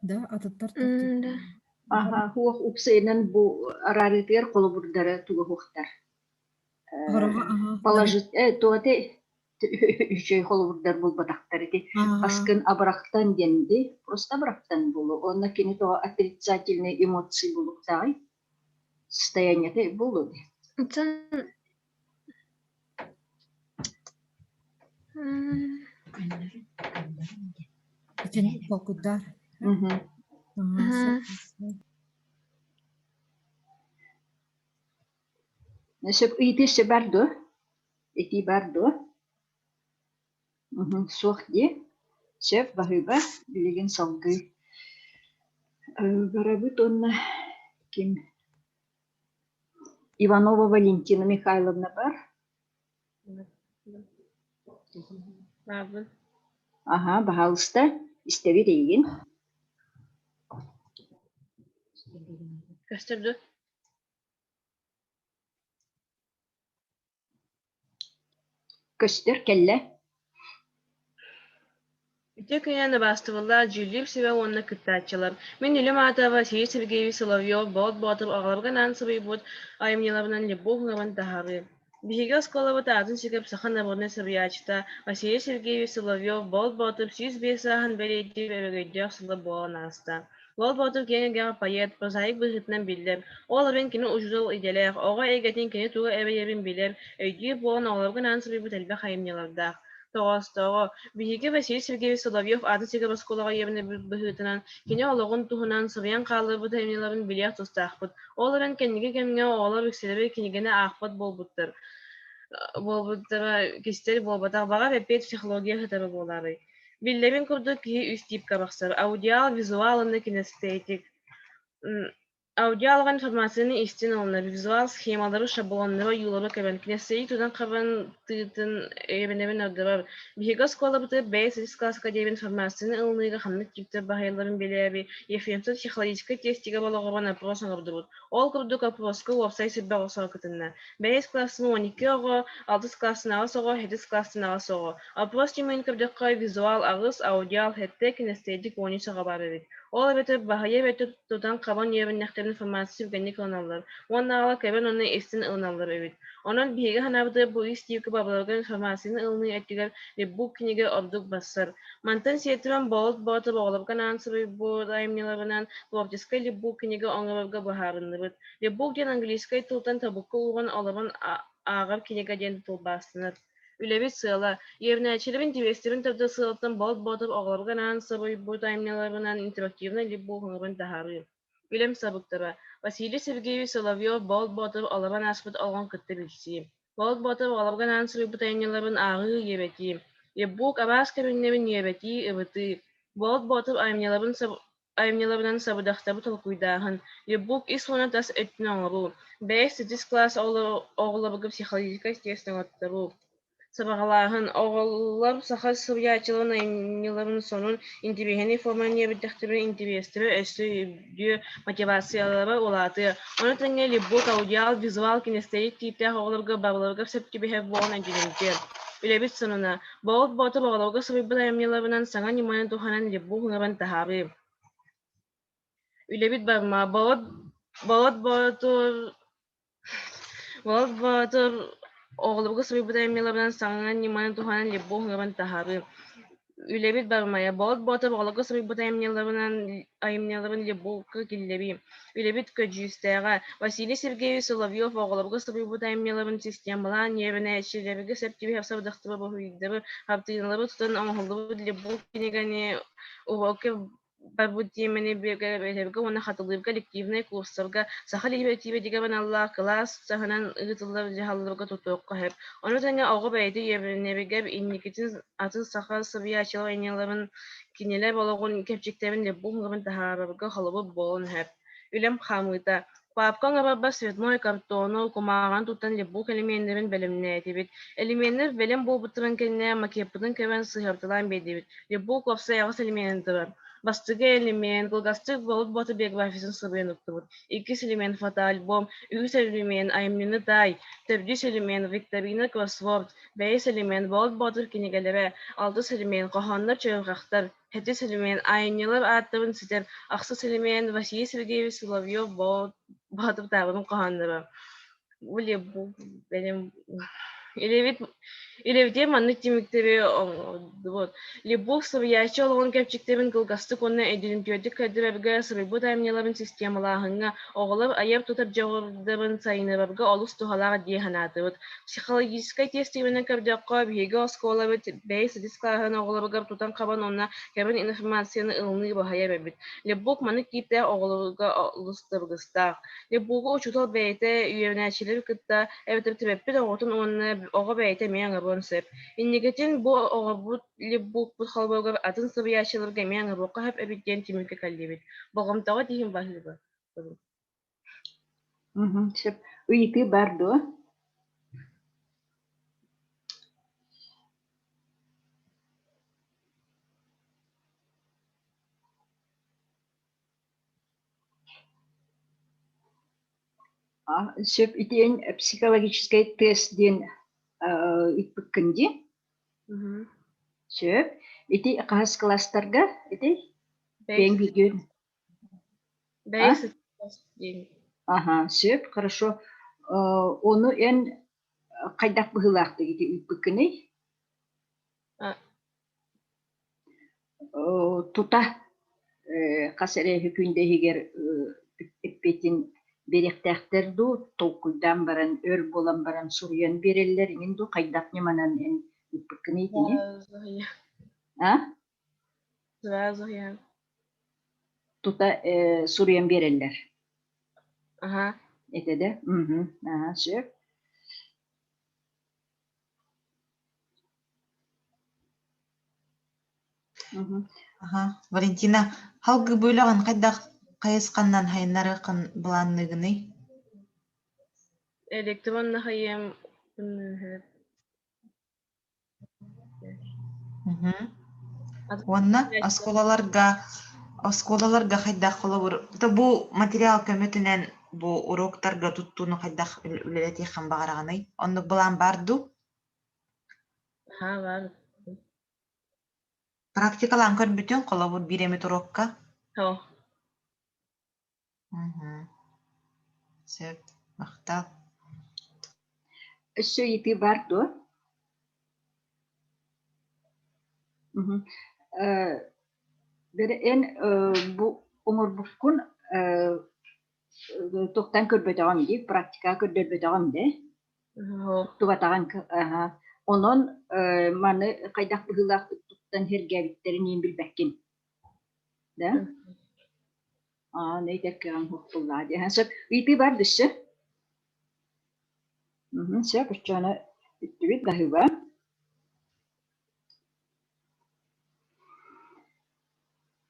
Да, атыттар да. Аха, хуох упсайынан бу араарыытыгар холобурдара туга хуохтар. Хороҕо аха. Положить туоте үчүгэй холобурдар булбатахтар ити баскын абырахтан диэн ди просто абырахтан булу онно кини тоҕо отрицательные эмоции булуктааҕый состояниета булу Оттон Итини толкуйдаар. Сөп ыйытыы бар дуо? Итии бар дуо? Суох дии. Сөп, баһыыба. Билигин салгыы барабыт уонна ким Иванова Валентина Михайловна бар? Баабын. Аһа, баһаалыста, истэбит эйигин. Көстөр дуо? Көстөр кэллэ. Үтүө күнүнэн убаастабыллаах дьүүллүүр сүбэ уонна кыттааччылар! Мин үлэм аата Василий Сергеевич Соловьев Болот Боотур оҕолорго анаан суруйбут айымньыларынан Любовь ыҥыран таһаарыы. Биһиги оскуолабыт аатын сүгэп саха народнай суруйааччыта Василий Сергеевич Соловьев Болот Боотур 105 сааһын бэлиэтиир өрөгөйдөөх сыла буолан ааста. Уол Боотур киэҥ эйгэҕэ поэт, прозаик быһыытынан биллэр. Ол эрэн кини учуутал идэлээх, оҕо эйгэтин кини тугу эрэйэрин билэр, өйдүүр буолан оҕолорго анаан суруйбут элбэх айымньылардаах. Тоҕоостооҕо, биһиги Василий Сергеевич Соловьев аатын сүгэр оскуолаҕа үөрэнэрбит быһыытынан, кини олоҕун туһунан суруйан хаалларбыт айымньыларын билиэх тустаахпыт. Ол эрэн кэнники кэмҥэ оҕолор үксүлэрэ кинигэни аахпат буолбуттар буолбуттара кистэл буолбатах, баҕар эппиэт психология сытара буолаарай. Биллэрин курдук, киһи үс тиипкэ тахсар: аудиал, визуал уонна кинестетик. Аудиалга информацияны истэн ылынар, визуал схемалары, шаблоннары, ойуулары көрөн, кинестетик тутан-хабан тыытын эбинэбин ордорор. Биһиги оскуолабытыгар бэйэ сис кылааска диэри информацияны ылыныыга ханнык тииптэр баһыйалларын билээри, Ефремцев психологическай тестигэ олоҕуран опрос оҥордубут. Ол курдук опроска уопсай сүрбэ оҕо кытынна. Бэйэс кылаастан 12 оҕо, алтыс кылаастан аҕыс оҕо, сэттис кылаастан аҕыс оҕо. Опрос түмүгүн көрдөххө, визуал аҕыс, аудиал сэттэ, кинестетик 13 оҕо баар эбит. Ол эбэтэр баһыйа эбэтэр тутан-хабан үөрэннэхтэрин информация түргэнник ылыналлар уонна аҕала кэбэн уонна истэн ылыналлар эбит. Онон биһиги санаабытыгар бу үс тиипкэ баҕаларга информацияны ылыныы өттүгэр Леббук кинигэ ордук барсар. Мантан сиэттэрэн Болот Боотур оҕолорго анаан суруйбут айымньыларынан творческай Леббук кинигэ оҥорорго быһаарынныбыт. Леббук диэн английскай тылтан тобукка ууран олорон ааҕар кинигэ диэн тылбаастанар. Үлэбит сыала: үөрэнээччилэрин интэриэстэрин тардар сыалтан Болот Боотур оҕолорго анаан суруйбут айымньыларынан интерактивнай леббук оҥорон таһаарыы. Үлэм сабыктара: Василий Сергеевич Соловьев Болот Боотур олорон ааспыт олоҕун кытта билсии. Болот Боотур оҕолорго анаан суруйбут айымньыларын ааҕыы, үөрэтии. Ебук араас көрүҥнэрин үөрэтии, ырытыы. Болот Боотур айымньыларын айымньыларынан сабыдахтары толкуйдааһын, Ебук ис уонна тас өттүн оҥоруу, бэйэ сэттис кылаас оҕолоругар психологическай тест оҥотторуу. Сабаҕалааһын: оҕолор саха суруйааччыларын айымньыларын сонун, интэриэһинэй форманан үөрэтэхтэринэ интэриэстэрэ өссө үрдүө, мотивациялара улаатыа. Ону тэҥэ липбук, аудиал, визуал, кинестетик тииптээх оҕолорго барыларыгар сөп түбэһэр буолан өйдөнүмтүө. Үлэбит сонуна: Болот Боотур оҕолорго суруйбут айымньыларынан саҥа ньыманы туһанан липбук оҥорон таһаарыы. Үлэбит барма: Болот Болот Боотур Болот Боотур оҕолорго суруйбут айымньыларынан саҥа ньыманы туһанан липбук оҥорон таһаарыы. Үлэбит бармайа: Болот Боотур оҕолорго суруйбут айымньыларынан айымньыларын липбукка киллэрии. Үлэбит көдьүүстээҕэ: Василий Сергеевич Соловьев оҕолорго суруйбут айымньыларын системалаан үөрэнээччилэргэ сөп түбэһэр сорудахтары буруйдары, хартыыналары тутан оҥоһуллубут липбук кинигэни уруокка барбыт тиэмэни бэйэлэргэ уонна хатылыырга коллективнай курстарга саха литэрэтиирэтигэр аналлаах кылаас таһынан ыытыллар дьаһалларга тутуохха сөп. Ону тэҥэ оҕо бэйэтэ үөрэнэригэр инникитин атын саха суруйааччылар айымньыларын кинилэр олоҕун кэрчиктэрин лепбук таһаарарга холобур буолуон сөп. Үлэм хаамыыта Паапка оҥорорбор цветной картону, кумааҕыны туттан лепбук элеменнэрин бэлэмнээтибит. Элеменнэр бэлэм буолбуттарын кэннэ макеппытын көрөн сыһыарталаан биэрдибит. Лепбук уопсай аҕыс элеменин турар. Бастакы элемент кылгастык Болот Боотур биографиятын суруйан уктубут. Иккис элемент фотоальбом, үһүс элемент айымньыны таай, төрдүс элемент викторина кроссворд, бэһис элемент Болот Боотур кинигэлэрэ, алтыс элемент хоһооннор чөөрҕөхтөр, Хэтис элемент айымньылар ааттарын ситэр, ахсыс элемент Василий Сергеевич Соловьев Боотур таабырын хоһоонноро. Бу бэлэм Илэбит Илэбитигэр маннык түмүктэри оҥордубут. Любовь суруйааччы олоҕун кэрчиктэрин кылгастык уонна өйдөнүмтүөтүк көрдөрөргө, суруйбут айымньыларын системалааһыҥҥа, оҕолор айар-тутар дьоҕурдарын сайыннарарга олус туһалаах дии санаатыбыт. Психологическай тиэстибэнэн көрдөххө, биһиги оскуолабыт бэйэ сидис кылааһын оҕолоругар тутан-хабан уонна кэбин информацияны ылыныы баһыйар эбит. Любовь маннык тииптээх оҕолорго олус табыгастаах. Любовьу учуутал бэйэтэ үөрэнээччилэри кытта эбэтэр төрөппүт оҕотун уонна оҕо бэйэтэ эмиэ оҥоруон сөп. Инникитин бу оҕобут Любовьпут холобуругар атын суруйааччыларга эмиэ оҥоруохха сөп эбит диэн түмүккэ кэллибит. Болҕомтоҕо тиһин баһыыба. Сөп. Ыйытыы баар дуо? Сөп итиэн психологическай тест диэн ыыппыккын дии. Сөп. Ити хаһыс кылаастарга ити? Бэйэҥ видео Бэйэ А? Аха, сөп, хорошо. Ону эн хайдах быһыылаахтык ити ыыппыккыный? Тута хас эрэ күндэ иһигэр эппиэтин биэриэхтээхтэр дуу, толкуйдаан баран, өр буолан баран суруйан биэрэллэр иҥин дуу, хайдах ньыманан эн ыыппыккыный итини? А? Сразу я. Тута суруйан биэрэллэр. Аха. Этэ да? Мгм. Аха, сөп. Мгм. Аха. Валентина, халгы бөлөҕүн хайдах хайысханнан хайыннарыаххын былаанныыгыный? Электронно хайыам Уонна оскуолаларга оскуолаларга хайдах холобур бу материал көмөтүнэн бу уроктарга туттууну хайдах үлэлэтиэххин баҕараҕыный? Оннук былаан баар дуу? Аһаа, баар. Практикалаан көрбүтүҥ, холобур, биир эмит урокка? Суох. Сөп, махтал. Өссө ыйытыы баар дуо? Бэрэ эн бу оҥорбуккун туохтан көрбөтөҕүҥ дии, практикаҕа көрдөрбөтөҕүҥ дээ? Туттубатаҕыҥ Онон маны хайдах быһыылаахтык туттан сэргээбиттэрин иин билбэккин. Да? Аа, нейтеркэҕин хуохтуллаа диэһэн сөп. Ыйытыы бар дөссө? Сөп, оччоҕуна бүттүбүт баһыыба.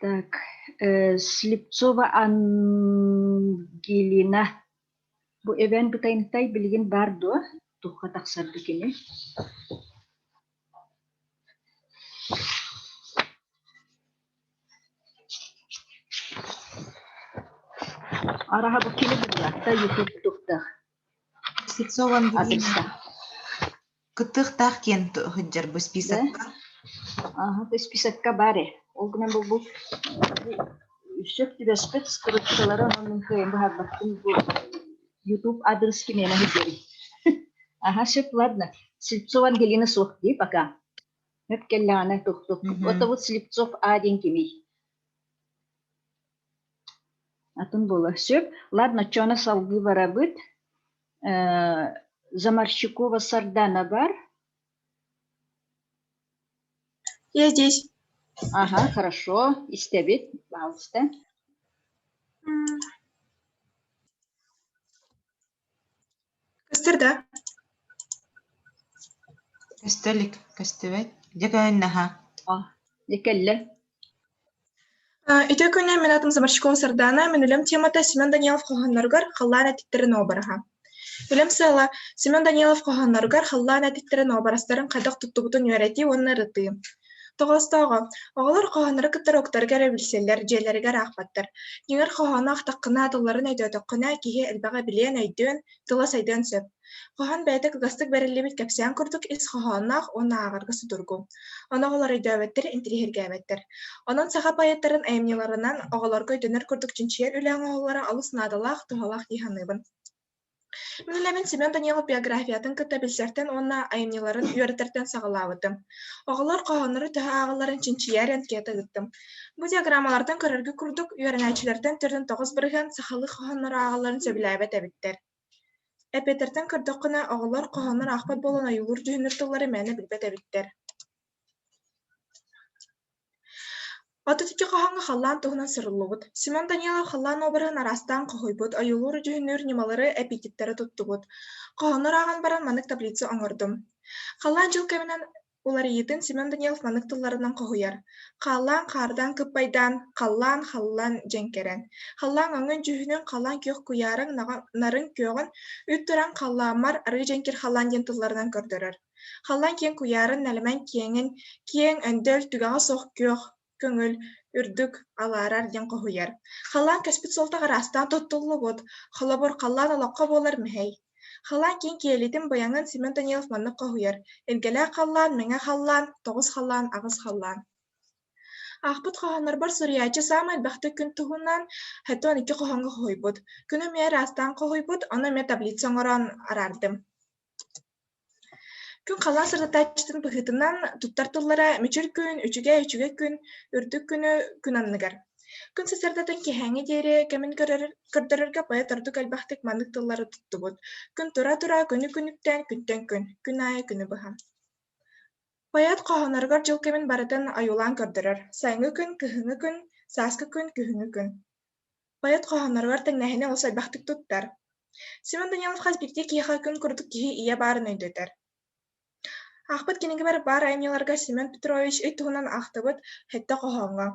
Так, Слепцова Ангелина. Бу эбээн Бытайынтай билигин баар дуо? Туохха тахсар дуу кини? Араха бу кини буллахта YouTube туктах Слепцова Ангелина адреса. кыттыахтаах диэн сылдьар бу Да? списокка. Ага, то списокка баар ээ. Ол гынан бу бу сөп түбэспит скрипкалары онон мин кыайан быһаарбаппын бу YouTube адрес кимиэнэ сылдьарый. Ага, сөп, ладно. Слепцова Ангелина суох дии пока. Өп кэллэҕинэ тух-тух. Вот вот Слепцов А диэн кимий? Атын буола. Сөп. Ладно, оччоҕуна салгыы барабыт. Заморщикова Сардана бар. Я здесь. Ага, хорошо, истэбит, пожалуйста. Көстөр да? Көстөлүк, көстүбэт. Дьэ көһүннэха. Дьэ кэллэ. Үтүө күнү мин атым Заморщикова Сардаана, мин үлэм темата Семен Данилов хоһоонноругар халлаан этиктэрин уобараһа. Үлэм сыала Семен Данилов хоһоонноругар халлаан этиктэрин уобарастарын хайдах туттубутун үөрэтии уонна ырытыы. Тоҕоостооҕо, оҕолор хоһооннору кытта уруоктарыгар эрэ билсэллэр, дьиэлэригэр аахпаттар. Дьиҥэр хоһоону аахтаххына, тылларын өйдөөтөххүнэ, киһи элбэҕи билиэн, өйдүөн, тыла сайдыан сөп. Хоһоон бэйэтэ кылгастык бэриллибит кэпсээн курдук ис хоһоонноох уонна ааҕарга судургу. Ону оҕолор өйдөөбөттөр, интэриэһиргээбэттэр. Онон саха поэттарын айымньыларынан оҕолорго өйдөнөр курдук чинчийэр үлэ оҥоһуллара олус наадалаах, туһалаах дии саныыбын. Мин үлэбин Семен Данилов биографиятын кытта билсэртэн уонна айымньыларын үөрэтэртэн саҕалаабытым. Оҕолор хоһооннору төһө ааҕалларын чинчийэр анкета ыыттым. Бу диаграммалартан көрөргө курдук, үөрэнээччилэртэн 49% сахалыы хоһооннору ааҕалларын сөбүлээбэт эбиттэр. Эпиэтэртэн көрдөххүнэ, оҕолор хоһооннор аахпат буолан ойуулуур-дьүһүннүүр тыллары мээнэ билбэт эбиттэр. 32 хоһооҥҥо халлаан туһунан суруллубут. Семен Данилов халлаан уобараһын араастаан хоһуйбут, ойуулуур-дьүһүннүүр ньымалары, эпитеттэри туттубут. Хоһооннор ааҕан баран маннык таблица оҥордум. Халлаан дьыл кэминэн уларыйыытын Семен Данилов маннык тылларынан хоһуйар: Хааллаан, хаардаан кыппайдаан, халлаан, халлан дьэҥкэрэн. Халлаан өҥүн-дьүһүнүн, халлаан күөх куйаарын, нарын күөҕүн, үт туран халлааммар арыы дьэҥкир халлаан диэн тылларынан көрдөрөр. Халлаан киэҥ куйаарын, нэлэмэн киэҥин, киэҥ, өндөл, түгэҕэ суох күөх, көҥүл, үрдүк, алаарар диэн хоһуйар. Халлаан кэспит суолтаҕа араастаан туттуллубут, холобур, халлаан олоххо буолар мэһэй. Халлаан киэҥ киэлитин быйаҥын Семен Данилов маннык хоһуйар: Илгэлээх халлаан, мэҥэ халлаан, тоҕус халлаан, аҕыс халлаан. Аахпыт хоһооннорбор суруйааччы саамай элбэхтик күн туһунан 72 хоһооҥҥо хоһуйбут. Күнү эмиэ араастаан хоһуйбут, ону эмиэ таблица оҥорон араардым. Күн халлаан сырдатааччытын быһыытынан туттар тыллара мүчүр күн, үчүгэй үчүгэй күн, үрдүк күнү күн анныгар. Күн сарсыардатын киэһээҥҥи диэри кэмин көрдөрөргө поэт ордук элбэхтик маннык тыллары туттубут: күн тура-тура, күнү күнүктээн, күнтэн күн, күн аайы күнү быһа. Поэт хоһооноругар дьыл кэмин барытын ойуулаан көрдөрөр: сайыҥҥы күн, кыһыҥҥы күн, сааскы күн, күһүҥҥү күн. Поэт хоһооноругар тэҥнээһини олус элбэхтик туттар. Семен Данилов хас биирдии киһиэхэ күн курдук киһи ийэ баарын өйдөтөр. Аахпыт кинигэбэр баар айымньыларга Семен Петрович ый туһунан аахтыбыт сэттэ хоһооҥҥо.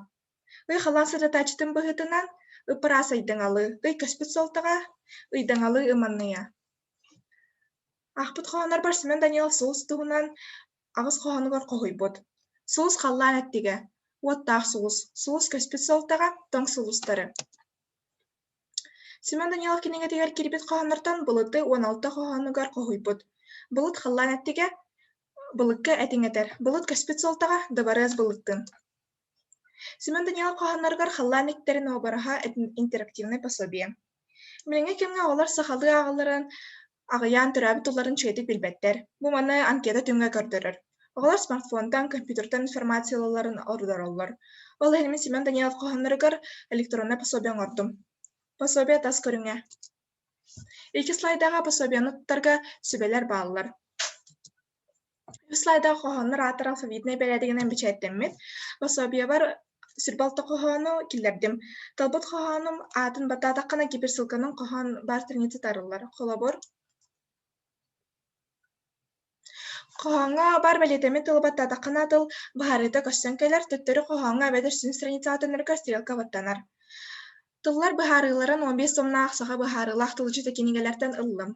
Ый халаан сырдатааччытын быһыытынан ып-ыраас ыйдаҥалыы, ый көспүт суолтаҕа, ыйдаҥалыы ыманныйа. Аахпыт хоһооннорбор Семен Данилов сулус туһунан аҕыс хоһоонугар хоһуйбут. Сулус халлаан эттигэ, уоттаах сулус, сулус көспүт суолтаҕа, тоҥ сулустары. Семен Данилов кинигэтигэр киирбит хоһооннортон былыты 16 хоһоонугар хоһуйбут. Былыт халлаан эттигэ, былыкка этиҥ этэр, былыт көспүт суолтаҕа, дыбарыас былыттын. Семен Данилов хоһоонноругар халлаан иттэрин уобараһа интерактивнай пособие. Билиҥҥи кэмҥэ оҕолор сахалыы ааҕалларын аҕыйаан төрөөбүт тылларын үчүгэйдик билбэттэр. Бу маны анкета түҥҥэ көрдөрөр. Оҕолор смартфонтан, компьютертан информацияларын ордороллор. Ол иһин мин Семен Данилов хоһоонноругар электроннай пособие оҥордум. Пособие тас көрүҥэ. Икки слайдаҕа пособиены туттарга сүбэлэр бааллар. Үс слайдаах хоһооннор ааттара алфавитнай бэрээдэгинэн бэчээттэммит. Пособиебар сүрбалта хоһоону киллэрдим. Талбыт хоһоонум аатын баттаатаххына гиперссылканан хоһоон баар страницата арыллар. Холобур, хоһооҥҥо баар бэлиэтэммит тылы баттаатаххына тыл быһаарыыта көстөн кэлэр, төттөрү хоһооҥҥо эбэтэр сүрүн страницаҕа төннөргө стрелка баттанар. Тыллар быһаарыыларын 15 томнаах саха быһаарыылаах тылдьыта кинигэлэртэн ыллым.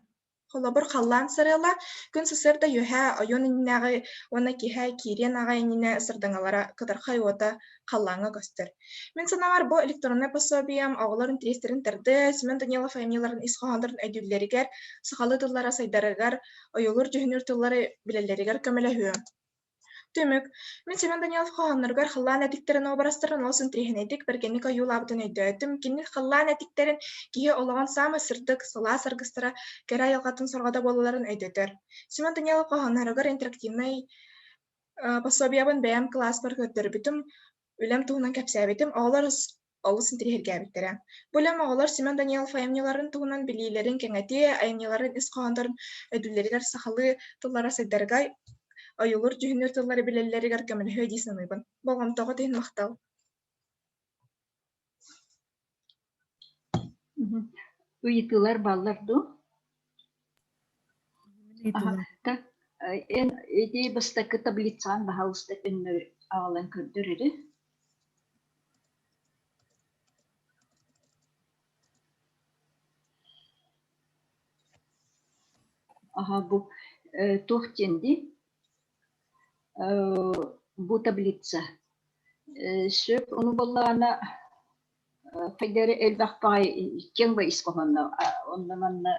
Холобур, халлаан сарыала күн сарсыарда үөһээ ойуун иннинээҕи уонна киэһэ киириэн аҕай иннинэ сардаҥалара кытархай уота халлааҥҥа көстөр. Мин санаабар, бу электроннай пособием оҕолор интэриэстэрин тардыа, Семен Данилов айымньыларын ис хоһооннорун өйдүүллэригэр, сахалыы тыллара сайдарыгар, ойуулуур-дьүһүнүүр тыллары билэллэригэр көмөлөһүө. Түмүк. Мин Семен Данилов хоһоонноругар халлаан этиктэрин уобарастарын олус интэриэһинэйдик, бэргэнник ойуулаабытын өйдөөтүм. Кини халлаан этиктэрин киһи олоҕун саамай сырдык, сылаас аргыстара, кэрэ айылҕатын сорҕото буолалларын өйдөтөр. Семен Данилов хоһоонноругар интерактивнай пособиебын бэйэм кылааспар көрдөрбүтүм, үлэм туһунан кэпсээбитим. Оҕолор олус интэриэһиргээбиттэрэ. Бу үлэм оҕолор Семен Данилов айымньыларын туһунан билиилэрин кэҥэтиэ, айымньыларын ис хоһооннорун өйдүүллэригэр сахалыы тыллара сайдарыгар ойуулуур дьүһүннүүр тыллары билэллэригэр көмөлөһүө дии саныыбын. Болҕомтоҕут иһин махтал. Ыйытыылар бааллар дуу? Так, эн ити бастакы таблицаҕын баһаалыста көннөрү аҕалан көрдөр эрэ. Аха, бу туох диэн дии? Бу таблица. Сөп, ону буоллаҕына хайдары элбэх баҕайы киэҥ ба ис хоһоонно онно манна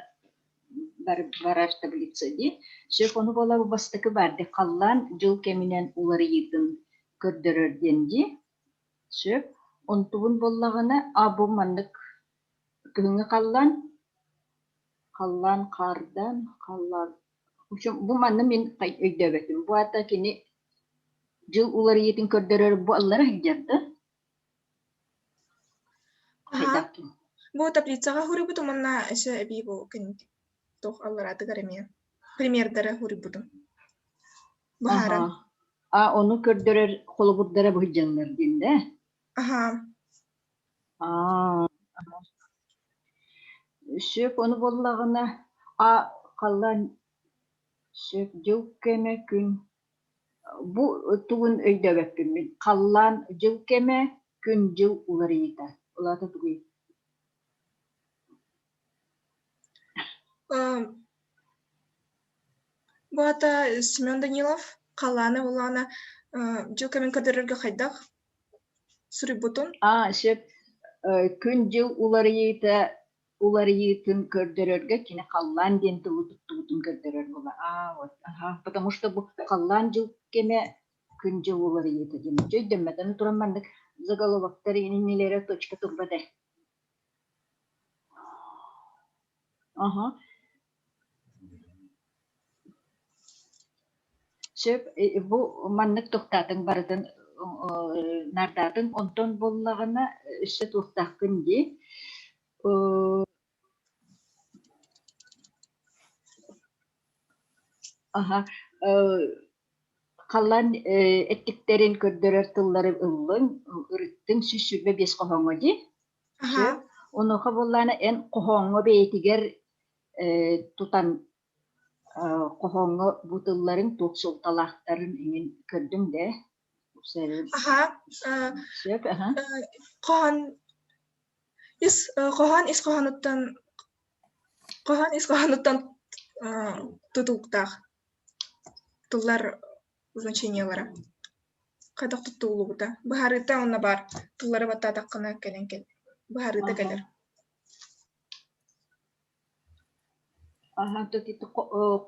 барар таблица дии. Сөп, ону буола бу бастакы баар дии халлаан дьыл кэминэн уларыйыытын көрдөрөр диэн дии. Сөп. Онтубун буоллаҕына, а бу маннык кыһыҥҥы халлаан, халлаан хаардаан, халлаан В общем, бу манна мин өйдөөбөтүм. Бу аата кини дьыл уларыйыытын көрдөрөр бу аллара сылдьар да? Аха. Бу таблицаҕа суруйбутум уонна өссө эбии бу туох аллараатыгар эмиэ примердары суруйбутум. Быһааран. А ону көрдөрөр холобурдара бу сылдьаллар диэн да? Аха. Аа. Сөп ону буоллаҕына, а халлаан сөп дьыл кэмэ күн бу тугун өйдөөбөппүн мин. Халлаан дьыл кэмэ, күн-дьыл уларыйыыта. Ол аата тугуй? Бу аата Семен Данилов халлааны улаана дьыл кэмин көрдөрөргө хайдах суруйбутун? Аа, сөп. Күн-дьыл уларыйыыта уларыйыытын көрдөрөргө кини халлаан диэн тылы туттубутун көрдөрөр буола. Аа, вот, аха. Потому что бу халлаан дьыл кэмэ күн-дьыл уларыйыыта диэн. Дьэ өйдөммөтөн туран маннык заголовоктар иннилэрэ точка турбат ээ. Аха. Сөп, бу маннык тохтоотуҥ барытын наардаатыҥ, онтон буоллаҕына өссө туохтааххын дии. Аһа, халлаан эттиктэрин көрдөрөр тыллары ыллыҥ, ырыттыҥ 125 хоһооҥҥо дии. Сөп. Онуоха буоллаҕына эн хоһооҥҥо бэйэтигэр тутан хоһооҥҥо бу тылларыҥ туох суолталаахтарын иҥин көрдүҥ да? Аха. Сөп, аха. Хоһоон ис хоһоон ис хоһоонуттан хоһоон ис хоһоонуттан тутулуктаах тыллар значениелара хайдах туттуллубута быһаарыыта онно баар тыллары баттаатаххына кэлэн кэл быһаарыыта кэлэр Аха,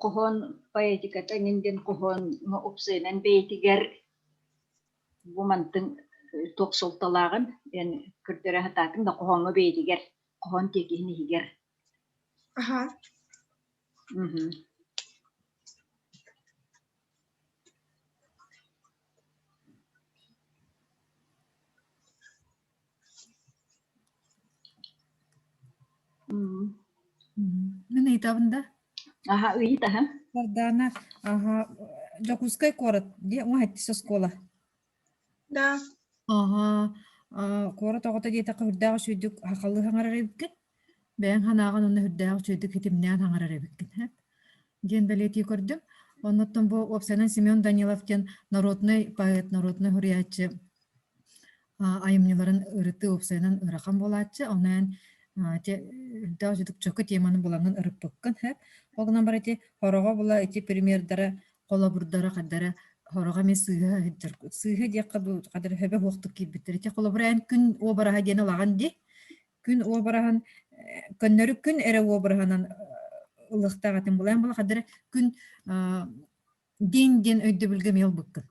хоһоон поэтиката эҥин диэн хоһооҥҥо упсайынан бэйэтигэр бу мантыҥ туох суолталааҕын эн көрдөрө сатаатыҥ да хоһооҥҥо бэйэтигэр хоһоон тиэкиһин иһигэр. Аха. Мгм. Мин ыйытабын да? Аха, ыйыт аха. Сардаана, аха, Дьокуускай куорат диэ уҥа сэттис оскуола. Да. Аха, куорат оҕото диэтэххэ үрдээх үчүгэйдик сахалыы саҥарар эбиккин. Бэйэҥ санааҕын уонна үрдээх үчүгэйдик хитимнээн саҥарар эбиккин. Диэн бэлиэтии көрдүм. Оннуттан бу уопсайынан Семен Данилов диэн народнай поэт, народнай суруйааччы айымньыларын ырытыы уопсайынан ыарахан буолааччы. Онон чөкө теманы булаҥҥын ырыппыккын һэ. Ол гынан баран ити хороҕо була ити примердара, холобурдара хадара хороҕо эмиэ сыыһа сылдьар. Сыыһа диэххэ дуу, хадара хөбө суохтук киирбиттэр. Ити холобура эн күн уобараһа диэн ылаҕын дии. Күн уобараһын көннөрү күн эрэ уобараһынан ылыахтаах этим булаан була хадара күн день диэн өйдөбүлгэ эмиэ ылбыккын.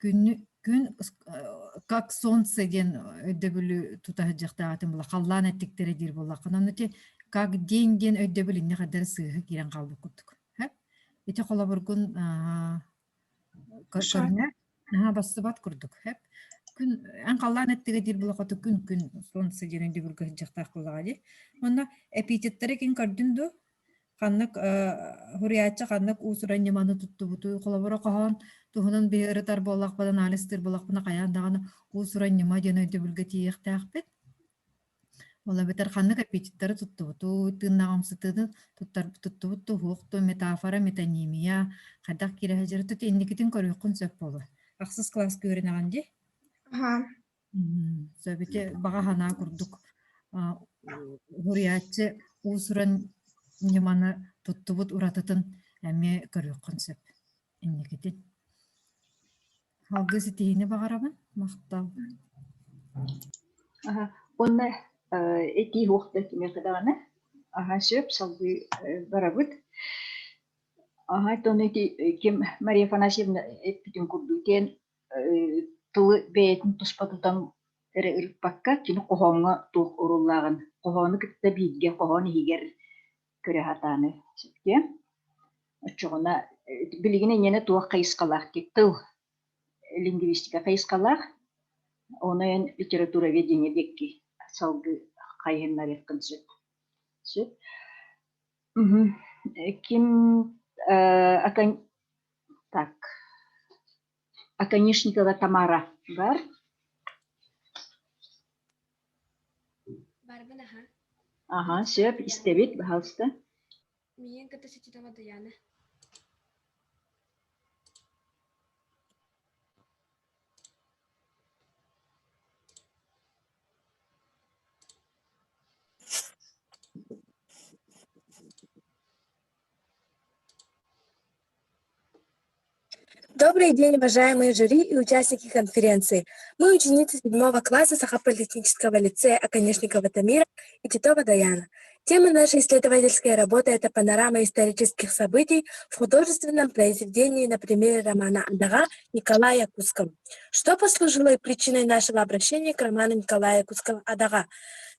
Күнү күн как солнце диэн өйдөбүлү тута сылдьыахтаах этим була халлаан эттиктэрэ диир буоллаххына ону ити как день диэн өйдөбүл инньэ хайдары сыыһа киирэн хаалбыт курдук. Ити холобургун көрүнэ наһаа бассыбат курдук. Күн эн халлаан эттигэ диир буоллахха күн күн солнце диэн өйдөбүлгэ сылдьыахтаах буоллаҕа дии. Онно эпитеттары кин көрдүн дуу? Ханнык суруйааччы ханнык уус-уран ньыманы туттубутуй, холобура хоһоон туһунан биһи ырытар буоллахпына, анализтыыр буоллахпына хайаан даҕаны уус-уран ньыма диэн өйдөбүлгэ тиийиэхтээхпит. Ол эбэтэр ханнык эпитеттары туттубутуй, тыыннаҕымсытыыны туттар туттубут туһуох ту, метафора, метонимия хайдах киирэ сылдьара тут инникитин көрүөххүн сөп буолуо. Ахсыс кылааска үөрэнэҕин дии? Аха. Сөп ити баҕа санаа курдук уһуйааччы уус-уран ньыманы туттубут уратытын эмиэ көрүөххүн сөп инникитин. Салгыы ситиһиини баҕарабын. Махтал. Аха, уонна этии суох да кимиэхэ даҕаны. Аха, сөп, салгыы барабыт. Аха, ону ити ким Мария Афанасьевна эппитин курдук диэн тылы бэйэтин туспа тутан эрэ ырыппакка, кини хоһооҥҥо туох оруоллааҕын, хоһоону кытта бииргэ хоһоон иһигэр көрө сатааны сөптүө. Оччоҕуна билигин эйиэнэ туох хайысхалаах тыл лингвистика хайысхалаах, ону эн литературоведение диэки салгыы хайыһыннарыаххын сөп. Сөп. Ким так Оконешникова Тамара бар. Барбын аха. Аха, сөп, истэбит, пожалуйста. Миигин кытта Сититова Даяна. Добрый день, уважаемые жюри и участники конференции. Мы ученицы седьмого класса Сахаполитехнического лицея Оконешникова Тамира и Титова Даяна. Тема нашей исследовательской работы – это панорама исторических событий в художественном произведении на примере романа «Адага» Николая Якутского. Что послужило причиной нашего обращения к роману Николая Якутского «Адага»?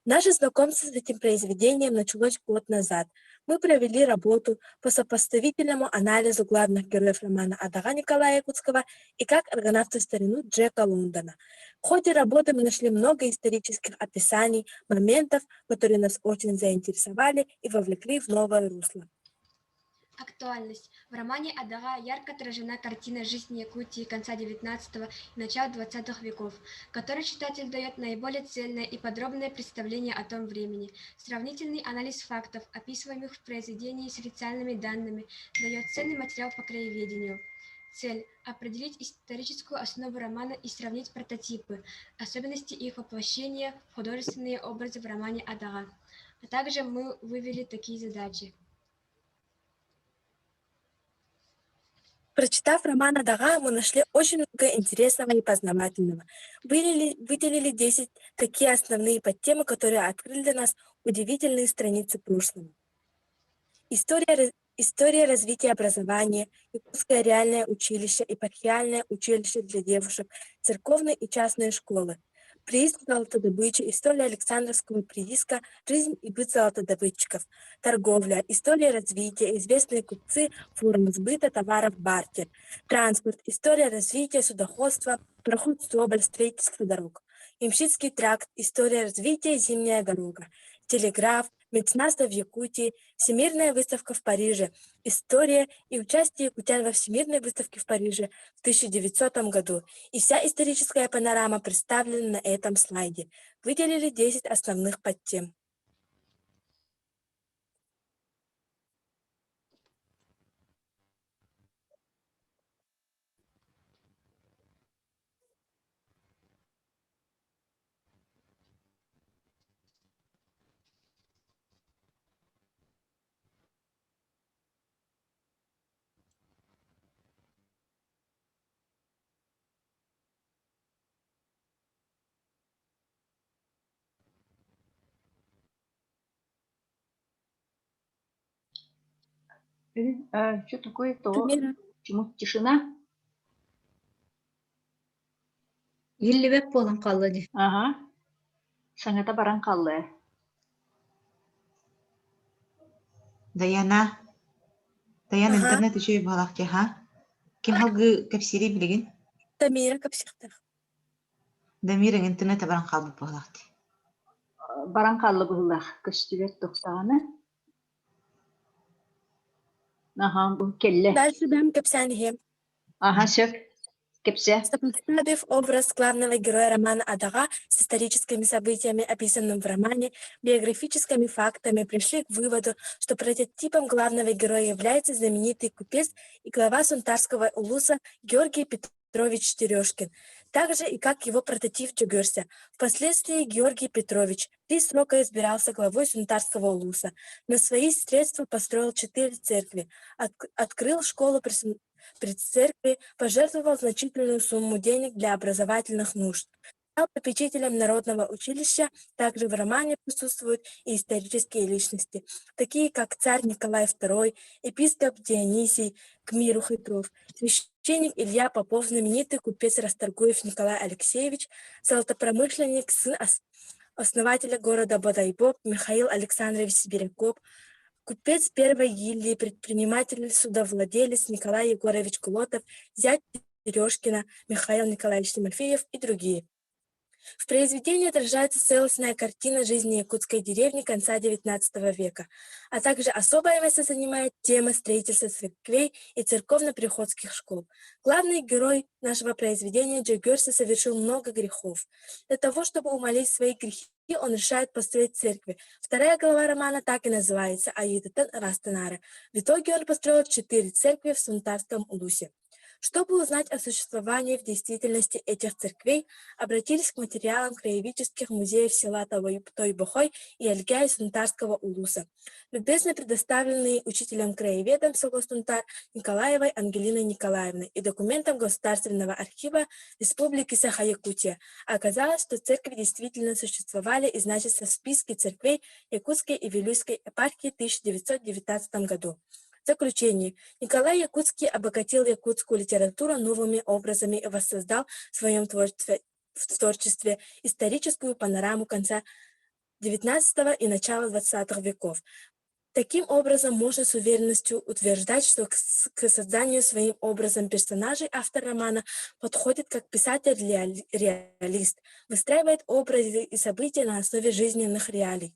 Наше знакомство с этим произведением началось год назад – мы провели работу по сопоставительному анализу главных героев романа Адага Николая Якутского и как аргонавты в старину Джека Лондона. В ходе работы мы нашли много исторических описаний, моментов, которые нас очень заинтересовали и вовлекли в новое русло. Актуальность. В романе «Адага» ярко отражена картина жизни Якутии конца XIX и начала XX веков, которой читатель дает наиболее цельное и подробное представление о том времени. Сравнительный анализ фактов, описываемых в произведении с официальными данными, дает ценный материал по краеведению. Цель – определить историческую основу романа и сравнить прототипы, особенности их воплощения в художественные образы в романе «Адага». А также мы вывели такие задачи. Прочитав роман «Адага», мы нашли очень много интересного и познавательного. Выделили, выделили 10 такие основные подтемы, которые открыли для нас удивительные страницы прошлого. История, история развития образования, Якутское реальное училище, епархиальное училище для девушек, церковные и частные школы, прииск золотодобычи, история Александровского прииска, жизнь и быт золотодобытчиков, торговля, история развития, известные купцы, форум сбыта товаров бартер, транспорт, история развития судоходства, проход Соболь, строительство дорог, Ямщицкий тракт, история развития, зимняя дорога, телеграф, меценатство в Якутии, Всемирная выставка в Париже, история и участие якутян во Всемирной выставке в Париже в 1900 году. И вся историческая панорама представлена на этом слайде. Выделили 10 основных подтем. А, что такое то? Почему тишина? Иһиллибэт буолан хаалла дии. Аха. Саҥата баран хаалла. Даяна, Даяна Аха. интернет үчүгэй быһалаах дии, ха? Ким халгыы кэпсиирий билигин? Дамира кэпсиэхтээх. Дамира интернет баран хаалбыт быһалаах дии. Баран хаалла быһыылаах. Көстүбэт тохтоҕуна. Аха, бу кэллэ. Дальше дам кэпсээн иһиэм. Аха, сөп. Кэпсээ. Сопоставив образ главного героя романа «Адага» с историческими событиями, описанными в романе, биографическими фактами, пришли к выводу, что прототипом главного героя является знаменитый купец и глава Сунтарского улуса Георгий Петрович Терешкин, также и как его прототип Чугерся. Впоследствии Георгий Петрович три срока избирался главой Сунтарского улуса, на свои средства построил четыре церкви, открыл школу при при церкви, пожертвовал значительную сумму денег для образовательных нужд. Стал попечителем народного училища, также в романе присутствуют и исторические личности, такие как царь Николай II, епископ Дионисий к миру Хитров, священник Илья Попов, знаменитый купец Расторгуев Николай Алексеевич, золотопромышленник, сын основателя города Бодайбо Михаил Александрович Сибиряков, купец первой гильдии, предприниматель, судовладелец Николай Егорович Кулотов, зять Терешкина Михаил Николаевич Тимофеев и другие. В произведении отражается целостная картина жизни якутской деревни конца XIX века, а также особое место занимает тема строительства церквей и церковно-приходских школ. Главный герой нашего произведения Джегерса совершил много грехов. Для того, чтобы умолить свои грехи, он решает построить церкви. Вторая глава романа так и называется «Аидатан Растанара». В итоге он построил четыре церкви в Сунтарском Улусе. Чтобы узнать о существовании в действительности этих церквей, обратились к материалам краеведческих музеев села Тойбохой и Эльгяй Сунтарского улуса, любезно предоставленные учителем-краеведом села Сунтар Николаевой Ангелиной Николаевной и документам Государственного архива Республики Саха-Якутия. Оказалось, что церкви действительно существовали и значатся в списке церквей Якутской и Вилюйской епархии в 1919 году. В заключение, Николай Якутский обогатил якутскую литературу новыми образами и воссоздал в своем творчестве, в творчестве историческую панораму конца XIX и начала XX веков. Таким образом, можно с уверенностью утверждать, что к созданию своим образом персонажей автор романа подходит как писатель-реалист, выстраивает образы и события на основе жизненных реалий.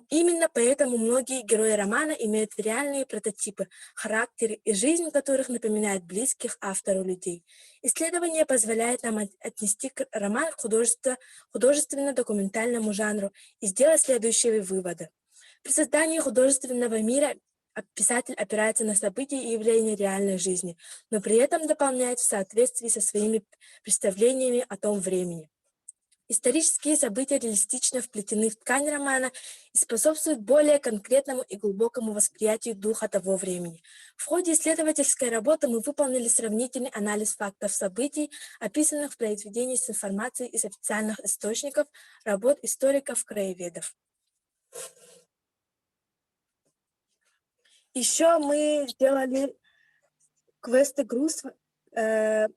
Именно поэтому многие герои романа имеют реальные прототипы, характеры и жизнь которых напоминает близких автору людей. Исследование позволяет нам отнести роман к художественно-документальному жанру и сделать следующие выводы. При создании художественного мира писатель опирается на события и явления реальной жизни, но при этом дополняет в соответствии со своими представлениями о том времени. Исторические события реалистично вплетены в ткань романа и способствуют более конкретному и глубокому восприятию духа того времени. В ходе исследовательской работы мы выполнили сравнительный анализ фактов событий, описанных в произведении с информацией из официальных источников, работ историков-краеведов. Еще мы сделали квест-игру э,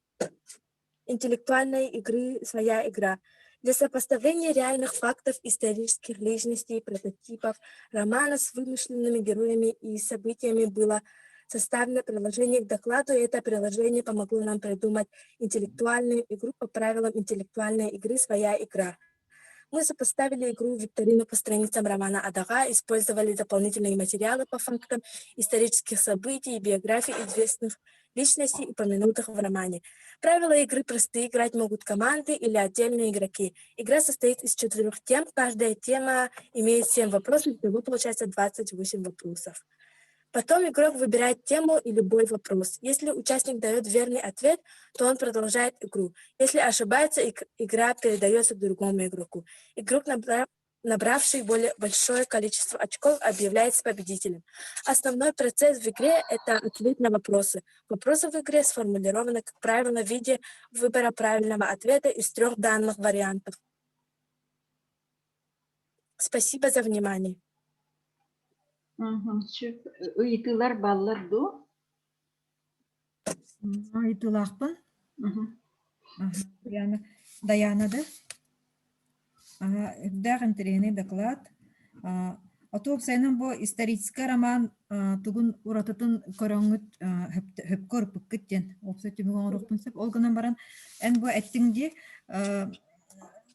интеллектуальной игры «Своя игра» для сопоставления реальных фактов исторических личностей, прототипов, романа с вымышленными героями и событиями было составлено приложение к докладу, и это приложение помогло нам придумать интеллектуальную игру по правилам интеллектуальной игры «Своя игра». Мы сопоставили игру викторину по страницам романа «Адага», использовали дополнительные материалы по фактам исторических событий и биографий известных личностей, упомянутых в романе. Правила игры простые, играть могут команды или отдельные игроки. Игра состоит из четырех тем, каждая тема имеет 7 вопросов, всего получается 28 вопросов. Потом игрок выбирает тему и любой вопрос. Если участник дает верный ответ, то он продолжает игру. Если ошибается, игра передается другому игроку. Игрок, набравший более большое количество очков, объявляется победителем. Основной процесс в игре – это ответ на вопросы. Вопросы в игре сформулированы, как правило, в виде выбора правильного ответа из трех данных вариантов. Спасибо за внимание. Ыйытыылар бааллар дуо? Ыйытыылаахпын. Даяна, Даяна да? Үрдээх интэриэһинэй доклад. Оту уопсайынан бу историческай роман тугун уратытын көрөҥҥүт хөпкө ырыппыккыт диэн уопсай түмүк оҥоруохпун сөп. Ол гынан баран эн бу эттиҥ дии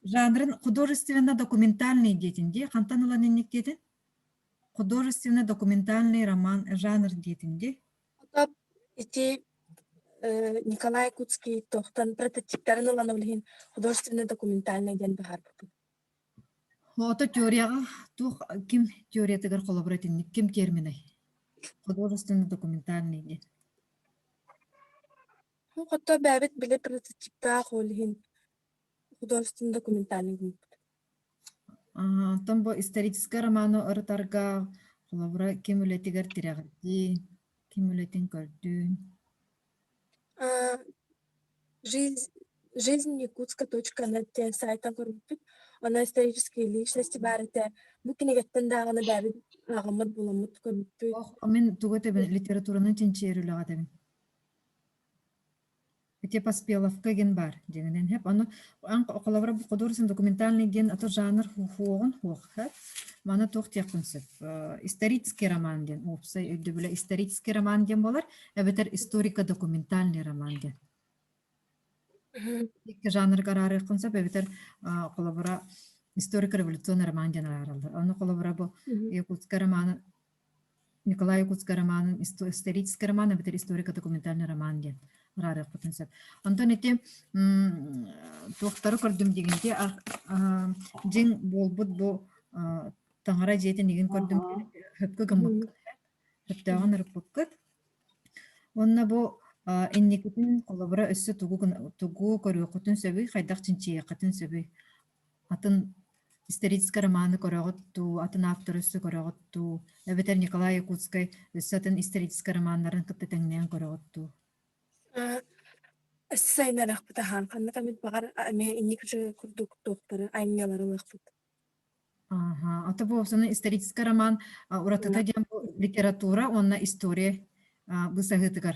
жанрын художественно-документальный диэтин дии хантан ылан инник диэтин? Художественно-документальный роман жанр диэтин дии? Топ ити Николай Якутский туохтан прототиптарын ылан ол иһин художественно-документальный диэн быһаарбыппыт. Ото теорияҕа туох ким теориятыгар холобура итинник ким терминай? Художественно-документальный диэн. Хото бэйэбит били прототиптаах ол иһин художественно-документальный гыммыт. Оттон бу историческай романы ырытарга холобура ким үлэтигэр тирэҕирдиин, ким үлэтин көрдүүн? Жизнь Жизнь Якутска.нет диэн сайтан көрбүппүт. Онно исторические личности баар этэ. Бу кинигэттэн даҕаны бэйэбит ааҕыммыт буламмыт көрбүппүт. Ох, мин тугу этэбин, литератураны чинчийэр үлэҕэ этэбин. Ити Поспеловка диэн баар дьиҥинэн сөп. Ону ан холобура бу художественно документальный диэн ато жанр хуоҕун хуох сөп. Маны туох диэххин сөп. Исторический роман диэн уопсай өйдөбүлэ исторический роман диэн буолар, эбэтэр историко-документальный роман диэн. Икки жанрга араарыаххын сөп, эбэтэр холобура историко-революционный роман диэн араараллар. Ону холобура бу Якутскай романы Николай Якутскай романын исторический роман эбэтэр историко-документальный роман диэн араарыахпытын сөп. Онтон ити туохтары көрдүм дигинти дьиҥ буолбут бу таҥара дьиэтин игин көрдүм хөпкө гыммыккыт хөптөөҕүн ырыппыккыт. Уонна бу инникитин холобура өссө тугу тугу көрүөххүтүн сөбүй, хайдах чинчийиэххитин сөбүй? Атын историческай романы көрөҕүт дуу, атын ааптары өссө көрөҕүт дуу, эбэтэр Николай Якутскай өссө атын историческай романнарын кытта тэҥнээн көрөҕүт дуу? Өссө сайыннарыахпыт аһаан, ханнык эмит баҕар эмиэ инник курдук туохтары айымньылары ылыахпыт. Аха, ото бу сонун историческай роман уратыта диэн бу литература уонна история быысаһыытыгар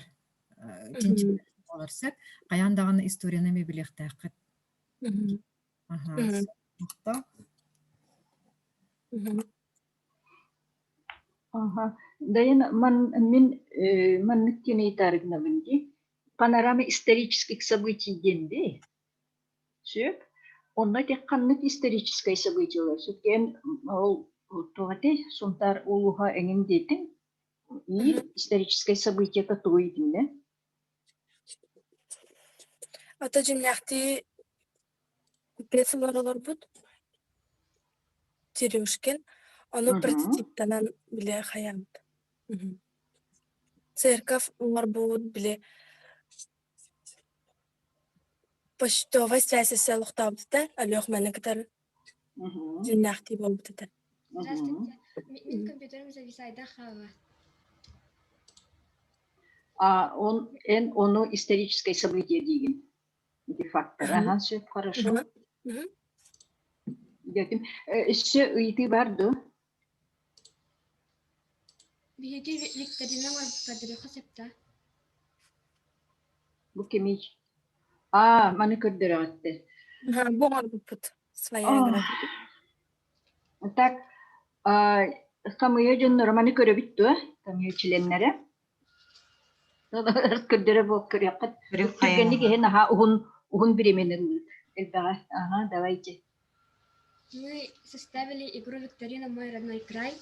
чинчийэр буолар сөп. Хайаан даҕаны историяны эмиэ билиэхтээххит. Аха, Аха. Дайан ман мин маннык диэн ыйытаарыгынабын дии. Панорама исторических событий диэн дии. Сөп. Онно ити ханнык историческай событиелар сүткээн ол туох этэй Сунтаар улууһа эҥин диэтиҥ. Биир историческай событиета тугуй итиннэ? Ото дьиҥнээхтии купец олорбут Терешкин, ону прототиптанан били хайаабыт. Церковь оҥорбут били почтовай связь олохтообута, Өлүөхүмэни кытары дьиҥнээхтии буолбут этэ. Здравствуйте. Мин компьютерым зависайда хаала. А он эн ону историческое событие диигин. Ити фактор. Ага, все хорошо. Дьэтим. Өссө ыйытыы бар дуо? Биһиги викторина көрдөрүөххэ сөп да? Бу кимий? Аа, маны көрдөрөҕүттэр. Бу оҥорбуппут. Своя игра. Так, хамыйа дьонноро маны көрөбүт дуо? Хамыйа чилиэннэрэ. Көрдөрө буол көрүөххүт. Түргэнник иһин аһа уһун уһун бириэмэни ылыыт. Элбэҕэ. Ага, давайте. Мы составили игру викторина «Мой родной край»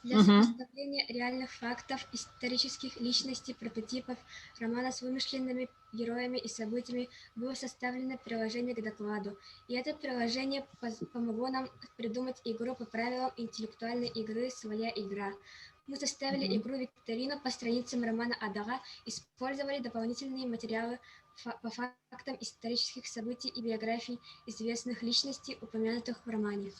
для сопоставления реальных фактов, исторических личностей, прототипов романа с вымышленными героями и событиями было составлено приложение к докладу. И это приложение помогло нам придумать игру по правилам интеллектуальной игры «Своя игра». Мы составили игру викторину по страницам романа Адага, использовали дополнительные материалы по фактам исторических событий и биографий известных личностей, упомянутых в романе.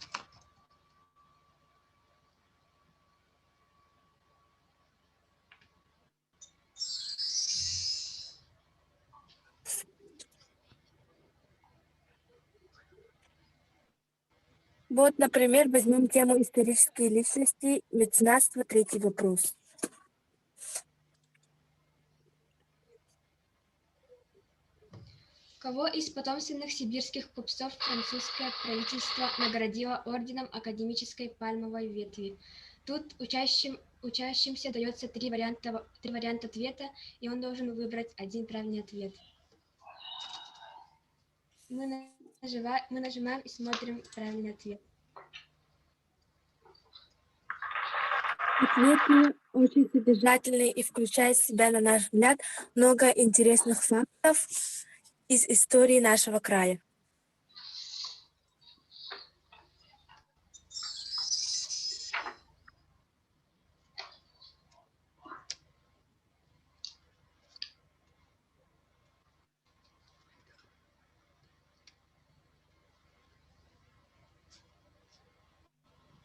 Вот, например, возьмем тему исторические личности, меценатство, третий вопрос. Кого из потомственных сибирских купцов французское правительство наградило орденом академической пальмовой ветви? Тут учащим, учащимся дается три варианта, три варианта ответа, и он должен выбрать один правильный ответ. Мы, нажива, мы нажимаем и смотрим правильный ответ. Ответы очень содержательные и включают в себя, на наш взгляд, много интересных фактов из истории нашего края.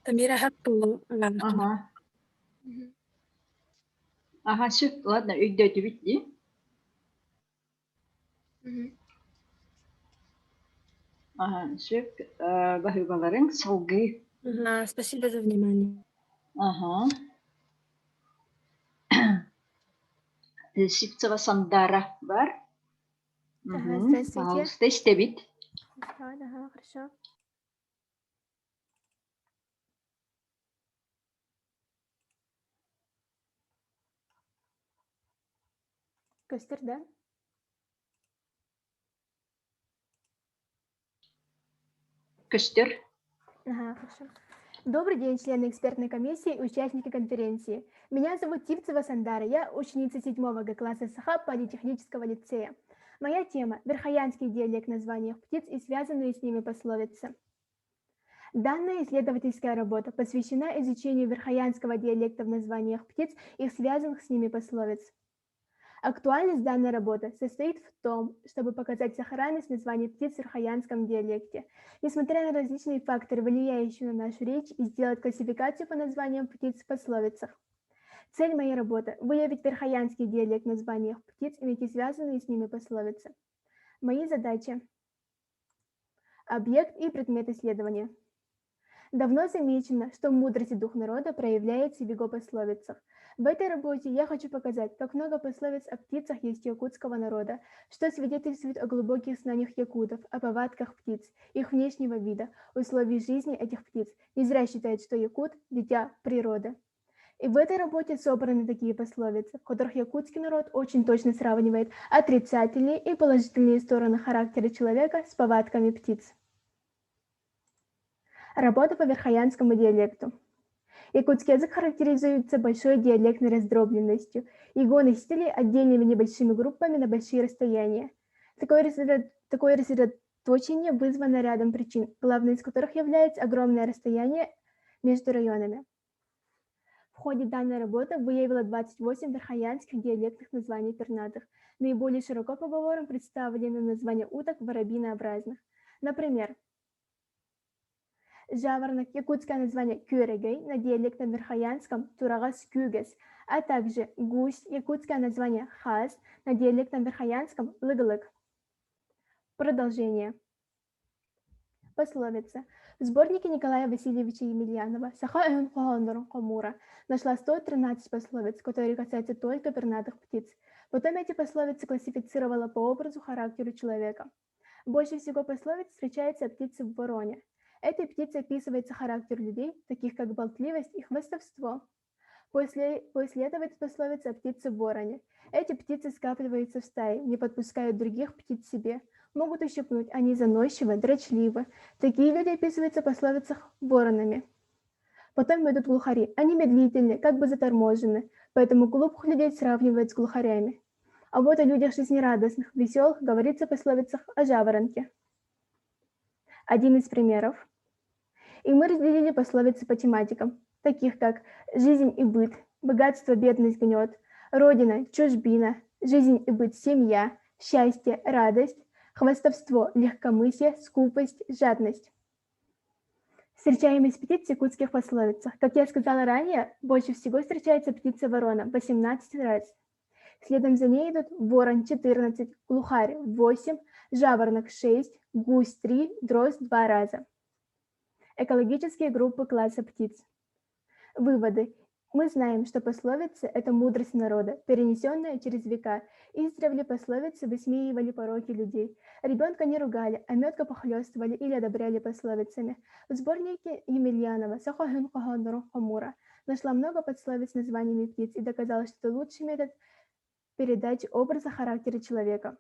Тамира Хаппулу Ага. Ага, сөп, ладно, өйдөөтүбүт дии. Ага, сөп, баһыыбаларыҥ салгыы. Ага, спасибо за внимание. Ага. Сивцева Сандара бар. Ага, здравствуйте. Пожалуйста, истэбит. Ага, хорошо. Көстөр, да? Көстөр. Ага, хорошо. Добрый день, члены экспертной комиссии и участники конференции. Меня зовут Тивцева Сандара, я ученица 7 Г класса СХ Политехнического лицея. Моя тема – верхоянский диалект названий птиц и связанные с ними пословицы. Данная исследовательская работа посвящена изучению верхоянского диалекта в названиях птиц и связанных с ними пословиц. Актуальность данной работы состоит в том, чтобы показать сохранность названий птиц в верхоянском диалекте, несмотря на различные факторы, влияющие на нашу речь, и сделать классификацию по названиям птиц в пословицах. Цель моей работы – выявить верхоянский диалект в названиях птиц и найти связанные с ними пословицы. Мои задачи – объект и предмет исследования. Давно замечено, что мудрость и дух народа проявляется в его пословицах. В этой работе я хочу показать, как много пословиц о птицах есть у якутского народа, что свидетельствует о глубоких знаниях якутов, о повадках птиц, их внешнего вида, условий жизни этих птиц. Не зря считают, что якут – дитя природы. И в этой работе собраны такие пословицы, в которых якутский народ очень точно сравнивает отрицательные и положительные стороны характера человека с повадками птиц. Работа по верхоянскому диалекту. Якутский язык характеризуется большой диалектной раздробленностью. Его носители отдельными небольшими группами на большие расстояния. Такое, такое рассредоточение вызвано рядом причин, главной из которых является огромное расстояние между районами. В ходе данной работы выявила 28 верхоянских диалектных названий пернатых. Наиболее широко поговором представлены названия уток воробьинообразных. Например, Жаворонок, якутское название кюрегей на диалектном верхоянском турагас кюгес, а также гусь, якутское название хаз на диалектном верхоянском лыглык. Продолжение. Пословица. В сборнике Николая Васильевича Емельянова «Саха өһүн хоһооннорун хомуура» нашла 113 пословиц, которые касаются только пернатых птиц. Потом эти пословицы классифицировала по образу характеру человека. Больше всего пословиц встречается о птице в вороне. Этой птице описывается характер людей, таких как болтливость и хвастовство. После, после этого идет пословица о птице вороне. Эти птицы скапливаются в стае, не подпускают других птиц себе. Могут ущипнуть, они заносчивы, дрочливы. Такие люди описываются в пословицах воронами. Потом идут глухари. Они медлительны, как бы заторможены, поэтому глупых людей сравнивают с глухарями. А вот о людях жизнерадостных, веселых говорится в пословицах о жаворонке. Один из примеров. И мы разделили пословицы по тематикам, таких как «жизнь и быт», «богатство, бедность, гнет», «родина, чужбина», «жизнь и быт, семья», «счастье, радость», «хвастовство, легкомыслие, скупость, жадность». Встречаемость птиц в якутских пословицах. Как я сказала ранее, больше всего встречается птица ворона 18 раз. Следом за ней идут ворон 14, глухарь 8, жаворонок 6, гусь 3, дрозд 2 раза. Экологические группы класса птиц. Выводы. Мы знаем, что пословицы – это мудрость народа, перенесенная через века. Издревле пословицы высмеивали пороки людей. Ребенка не ругали, а метко похлестывали или одобряли пословицами. В сборнике Емельянова «Сахохын Хомура» нашла много пословиц с названиями птиц и доказала, что это лучший метод передачи образа характера человека.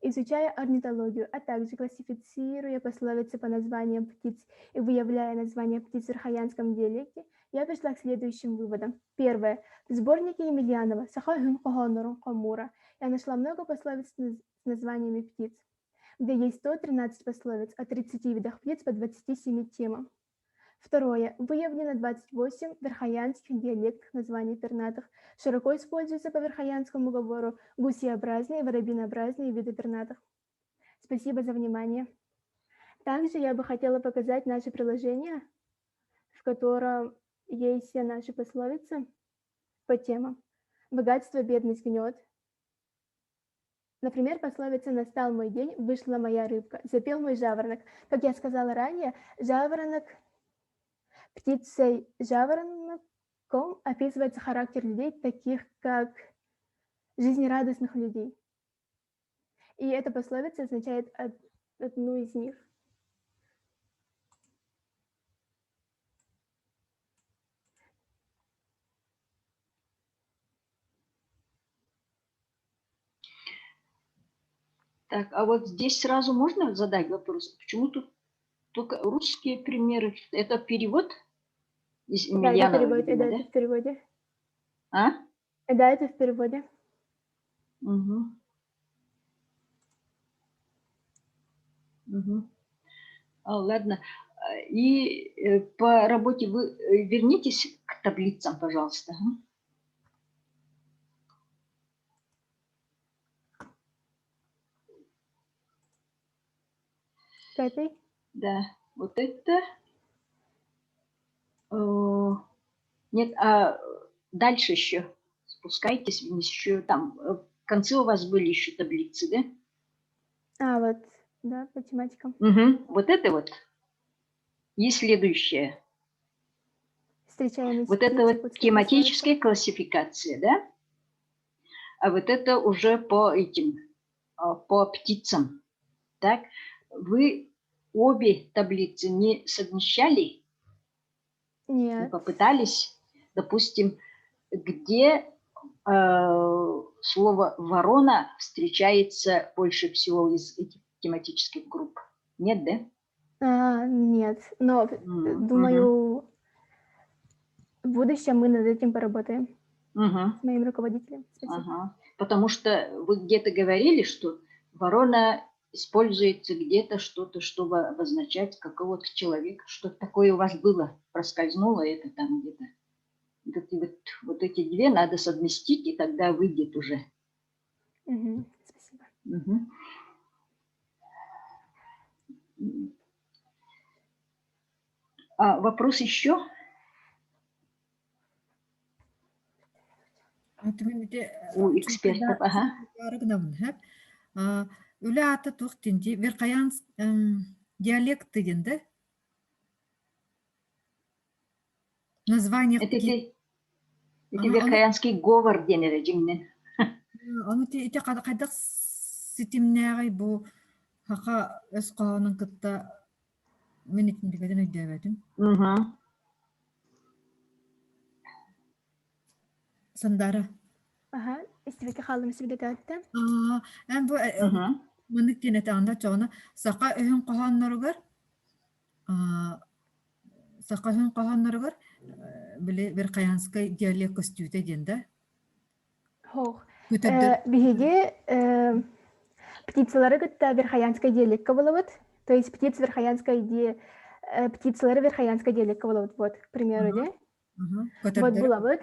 Изучая орнитологию, а также классифицируя пословицы по названиям птиц и выявляя названия птиц в верхоянском диалекте, Я пришла к следующим выводам. Первое. В сборнике Емельянова «Саха үһүн хоһооннорун хомуура» я нашла много пословиц с названиями птиц, где есть 113 пословиц о 30 видах птиц по 27 темам. Второе. Выявлено 28 верхоянских диалектных названий пернатых. Широко используются по верхоянскому говору гусеобразные и воробьинообразные виды пернатых. Спасибо за внимание. Также я бы хотела показать наше приложение, в котором есть все наши пословицы по темам. Богатство, бедность гнет. Например, пословица «Настал мой день, вышла моя рыбка, запел мой жаворонок». Как я сказала ранее, жаворонок птицей жаворонком описывается характер людей, таких как жизнерадостных людей. И эта пословица означает одну из них. Так, а вот здесь сразу можно задать вопрос, почему тут только русские примеры? Это перевод из Да, это Емельянова, перевод, видимо, да, да? это в переводе. А? Да, это в переводе. Угу. Угу. А, ладно. И по работе вы вернитесь к таблицам, пожалуйста. К этой? Да, вот это. Нет, а дальше еще спускайтесь вниз, еще там в конце у вас были еще таблицы, да? А, вот, да, по тематикам. Угу, вот это вот. И следующее. Встречаемся. Вот это вот тематическая классификация, да? А вот это уже по этим, по птицам. Так, вы обе таблицы не совмещали? Нет. Не попытались, допустим, где слово ворона встречается больше всего из этих тематических групп? Нет, да? А, нет, но думаю, в будущем мы над этим поработаем с моим руководителем. Спасибо. Ага. Потому что вы где-то говорили, что ворона используется где-то что-то, чтобы обозначать какого-то человека. Что-то такое у вас было, проскользнуло это там где-то. Вот эти две надо совместить, и тогда выйдет уже. Угу. Спасибо. Угу. А, вопрос еще? У экспертов, ага. Үлэ аата туох диэн дии Верхоянск диалекты диэн да? Название Это это Верхоянский говор диэн эрэ дьиҥнэн. Ону ити хайдах ситимнээҕий бу хаха өс хоһоонун кытта мин итинникэтин өйдөөбөтүм. Сандара. Ага, истибэккэ хааллым истибитэ Эн бу маннык диэн этэҕинэ оччоҕуна саха өһүн хоһоонноругар саха өһүн хоһоонноругар били Верхоянскай диалект көстүүтэ диэн да? Хоох. Биһиги птицалары кытта Верхоянскай диалекка булабыт. То есть птиц Верхоянской ди птицалары Верхоянской диалекка булабыт вот, к примеру, да? Вот булабыт.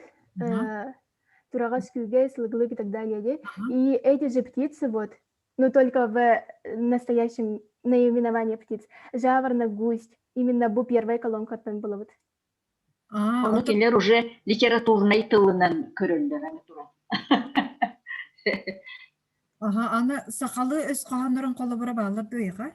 Тураҕас күүгэ, сылгылык и так далее, да? И эти же птицы вот, но только в настоящем наименовании птиц. Жаворонок, гусь, именно бу первая колонкаттан булабыт. Ону кинилэр уже литературнай тылынан көрөллөр аны туран. Ага, аны сахалыы өс хоһооннорун холобура бааллар дуо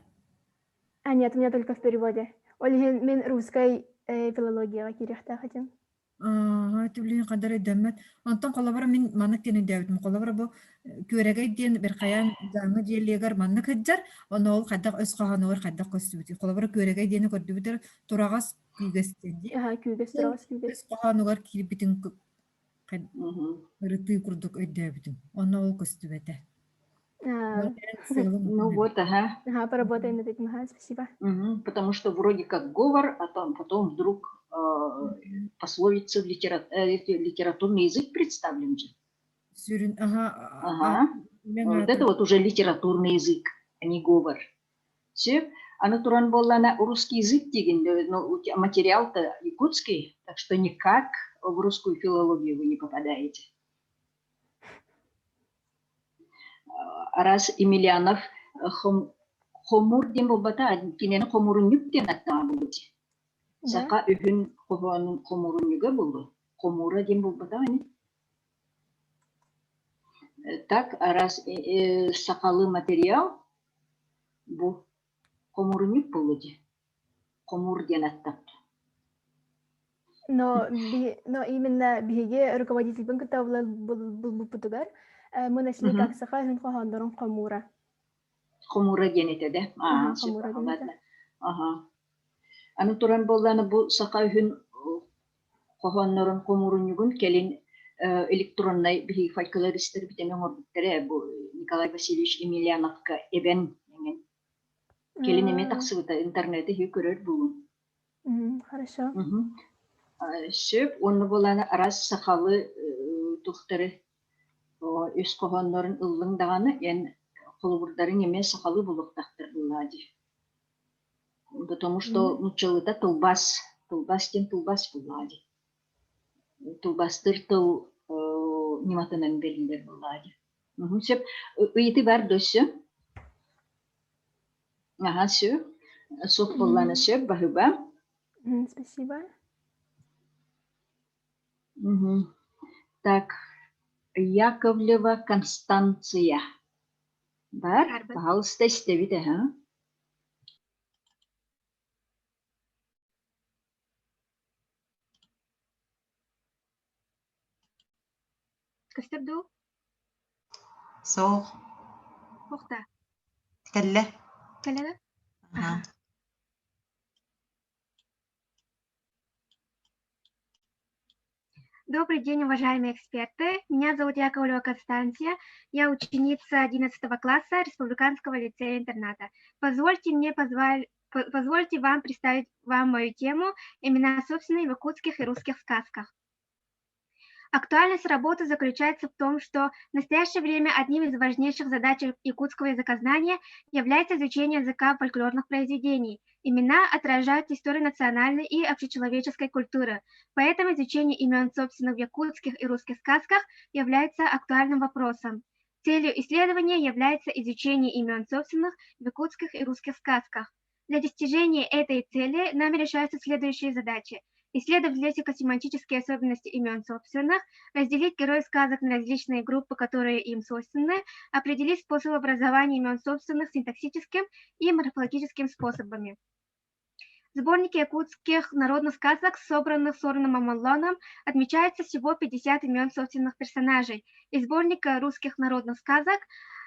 А нет, у меня только в переводе. Ол иһин мин русской филологияҕа киириэхтээх этим. Аа, түлүн хандар өйдөммөт. Онтон холобура мин маннык диэн өйдөөбүтүм. Холобура бу күөрэгэй диэн Верхоян дьааҥы дьиэлиэгэр маннык сылдьар, ону ол хайдах өс хоһоонугар хайдах көстүбүтүй. Холобура күөрэгэй диэни көрдүбүтэр тураҕас күүгэс диэн дии. Аха, күүгэс, тураҕас күүгэс. Өс хоһоонугар киирбитин ырытыы курдук өйдөөбүтүм. Онно ол көстүбэтэ. Ну вот, ага. Ага, поработаем над этим, ага, спасибо. Угу, потому что вроде как говор, а там потом вдруг пословица в литературный язык представлен же. Сүрүн, ага. Ага. Вот это вот уже литературный язык, а не говор. Все. Аны туран буоллаҕына русский язык диигин, ну, материал-то якутский, так что никак в русскую филологию вы не попадаете. Араас Емельянов хомур диэн буолбата, кинини хомурунньук диэн аттаҕа буолбут. Саха үһүн хоһоонун хомурунньуга буолуо. Хомуура диэн буолбатах ини. Так, араас сахалыы материал бу хомурунньук буолуо дии. Хомуур диэн аттаппыт. Но, но именно биһиги руководительбин кытта булбуппутугар мы нашли как саха үһүн хоһооннорун хомуура. Хомуура диэн этэ да? Аа, хомуура диэн этэ. Аха. Аны туран буоллаҕына бу саха үһүн хоһооннорун хомуурунньугун кэлин электроннай биһиги фольклористар бүтэн оҥорбуттара бу Николай Васильевич Емельяновка эбэн эҥин кэлин эмиэ тахсыбыта интернети иһи көрөр буолуҥ. Хорошо. Сөп уонна буолааны араас сахалы тухтары үс хоһооннорун ыллыҥ даҕаны эн холобурдарыҥ эмиэ сахалыы буолуохтаахтар буоллаҕа дии. Потому что нууччалыыта тылбаас, тылбаас диэн тылбаас буоллаҕа дии. Тылбаастыыр тыл ньыматынан бэриллэр буоллаҕа дии. Сөп. Ыйытыы бар да өссө? Аха, сөп. Суох буоллаҕына сөп, баһыыба. Спасибо. Так, Яковлева Констанция. Бар, пожалуйста, истэбит, аха. Көстөр дуу? Суох. Суох да. Кэллэ. Кэллэ да? Аха. Добрый день, уважаемые эксперты. Меня зовут Яковлева Констанция. Я ученица 11 класса Республиканского лицея-интерната. Позвольте мне позволь, позвольте вам представить вам мою тему «Имена собственные в якутских и русских сказках». Актуальность работы заключается в том, что в настоящее время одним из важнейших задач якутского языкознания является изучение языка фольклорных произведений. Имена отражают историю национальной и общечеловеческой культуры, поэтому изучение имен собственных в якутских и русских сказках является актуальным вопросом. Целью исследования является изучение имен собственных в якутских и русских сказках. Для достижения этой цели нами решаются следующие задачи – исследовать лексико-семантические особенности имен собственных, разделить героев сказок на различные группы, которые им свойственны, определить способ образования имен собственных синтаксическим и морфологическим способами. В сборнике якутских народных сказок, собранных Сораном Амаллоном, отмечается всего 50 имен собственных персонажей. Из сборника русских народных сказок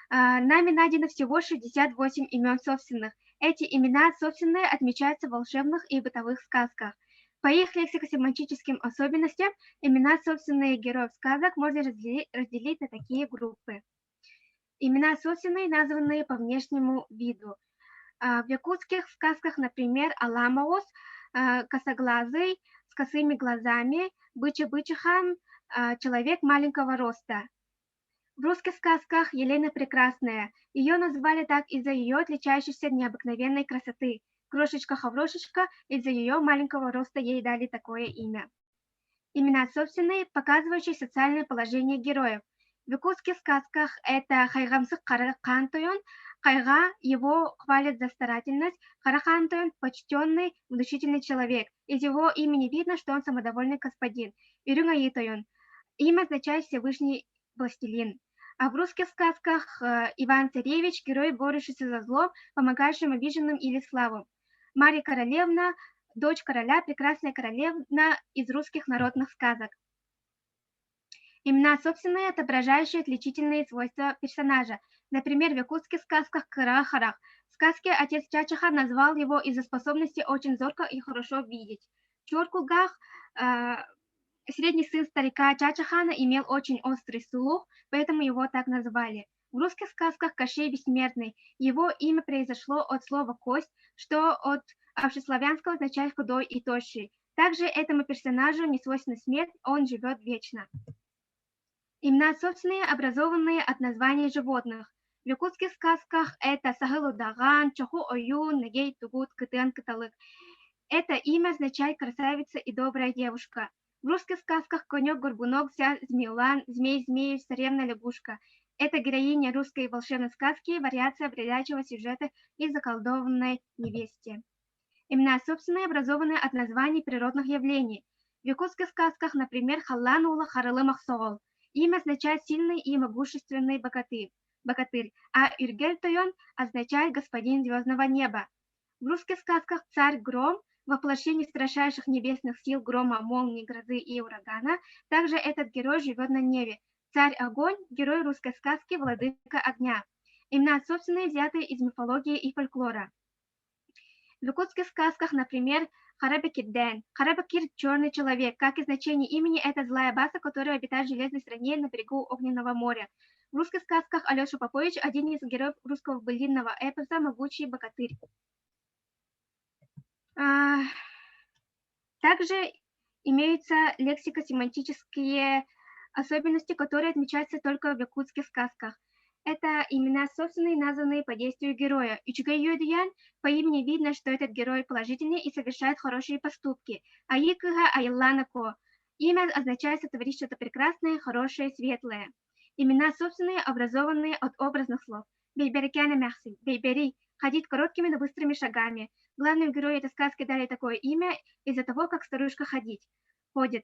нами найдено всего 68 имен собственных. Эти имена собственные отмечаются в волшебных и бытовых сказках. По их лексико-семантическим особенностям имена собственные героев сказок можно разделить на такие группы. Имена собственные, названные по внешнему виду. В якутских сказках, например, Аламаос, косоглазый, с косыми глазами, Быча-Бычихан, человек маленького роста. В русских сказках Елена Прекрасная. Ее назвали так из-за ее отличающейся необыкновенной красоты. Крошечка-хаврошечка, из-за ее маленького роста ей дали такое имя. Имена собственные, показывающие социальное положение героев. В якутских сказках это Хайгамсык Хаан Тойон, Хайга его хвалят за старательность, Харахан Тойон – почтенный, внушительный человек. Из его имени видно, что он самодовольный господин. Үрүҥ Айыы Тойон. Имя означает Всевышний властелин. А в русских сказках Иван Царевич – герой, борющийся за зло, помогающим обиженным или слабым. Марья Королевна – дочь короля, прекрасная королевна из русских народных сказок. Имена собственные, отображающие отличительные свойства персонажа. Например, в якутских сказках Кыра Харах. В сказке отец Чачаха назвал его из-за способности очень зорко и хорошо видеть. Чуор Кулгаах средний сын старика Чачахана имел очень острый слух, поэтому его так назвали. В русских сказках Кощей Бессмертный. Его имя произошло от слова «кость», что от общеславянского означает «худой и тощий». Также этому персонажу не свойственна смерть, он живет вечно. Имена собственные, образованные от названий животных. В якутских сказках это Саһыл Удаҕан, Чоху Ойуун, Нэгэй Тугут, Кытыан Кыталык. Это имя означает красавица и добрая девушка. В русских сказках Конек-Горбунок, Змеулан, Змей-Змеев, Царевна Лягушка. Это героиня русской волшебной сказки, вариация бродячего сюжета и заколдованной невесте. Имена собственные образованы от названий природных явлений. В якутских сказках, например, Халлаан уола Харалы Мохсоҕол. Имя означает сильный и могущественный богатырь, богатырь, а Үргэл Тойон означает господин звездного неба. В русских сказках царь Гром воплощение страшайших небесных сил грома, молнии, грозы и урагана. Также этот герой живет на небе. Царь Огонь – герой русской сказки «Владыка огня». Имена собственные, взятые из мифологии и фольклора. В якутских сказках, например, Харабекирден. Харабекир – черный человек. Как и значение имени, это злая баса, которая обитает в железной стране на берегу Огненного моря. В русских сказках Алеша Попович – один из героев русского былинного эпоса «Могучий богатырь». Также имеются лексико-семантические особенности, которые отмечаются только в якутских сказках. Это имена собственные, названные по действию героя. Үчүгэй Үөдүйээн по имени видно, что этот герой положительный и совершает хорошие поступки. Айыы Кыыһа Айыллаана Куо. Имя означает сотворить что-то прекрасное, хорошее, светлое. Имена собственные, образованные от образных слов. Бэйбэрикээн эмээхсин, Бэйбэри, ходить короткими, но быстрыми шагами. Главному герою этой сказки дали такое имя из-за того, как старушка ходить, ходит.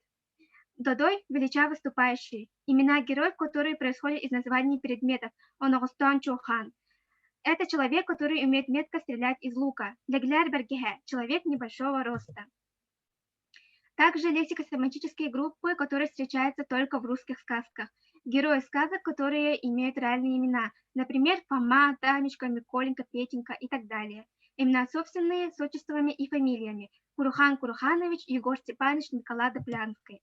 Додой – величаво выступающий. Имена героев, которые происходят из названий предметов. Оноҕостоон Чуохан. Это человек, который умеет метко стрелять из лука. Лэглээр Бэргэһэ – человек небольшого роста. Также лексико-семантические группы, которые встречаются только в русских сказках. Герои сказок, которые имеют реальные имена. Например, Фома, Танечка, Миколенька, Петенька и так далее. Имена собственные, с отчествами и фамилиями. Курухан Куруханович, Егор Степанович, Николай Доплянский.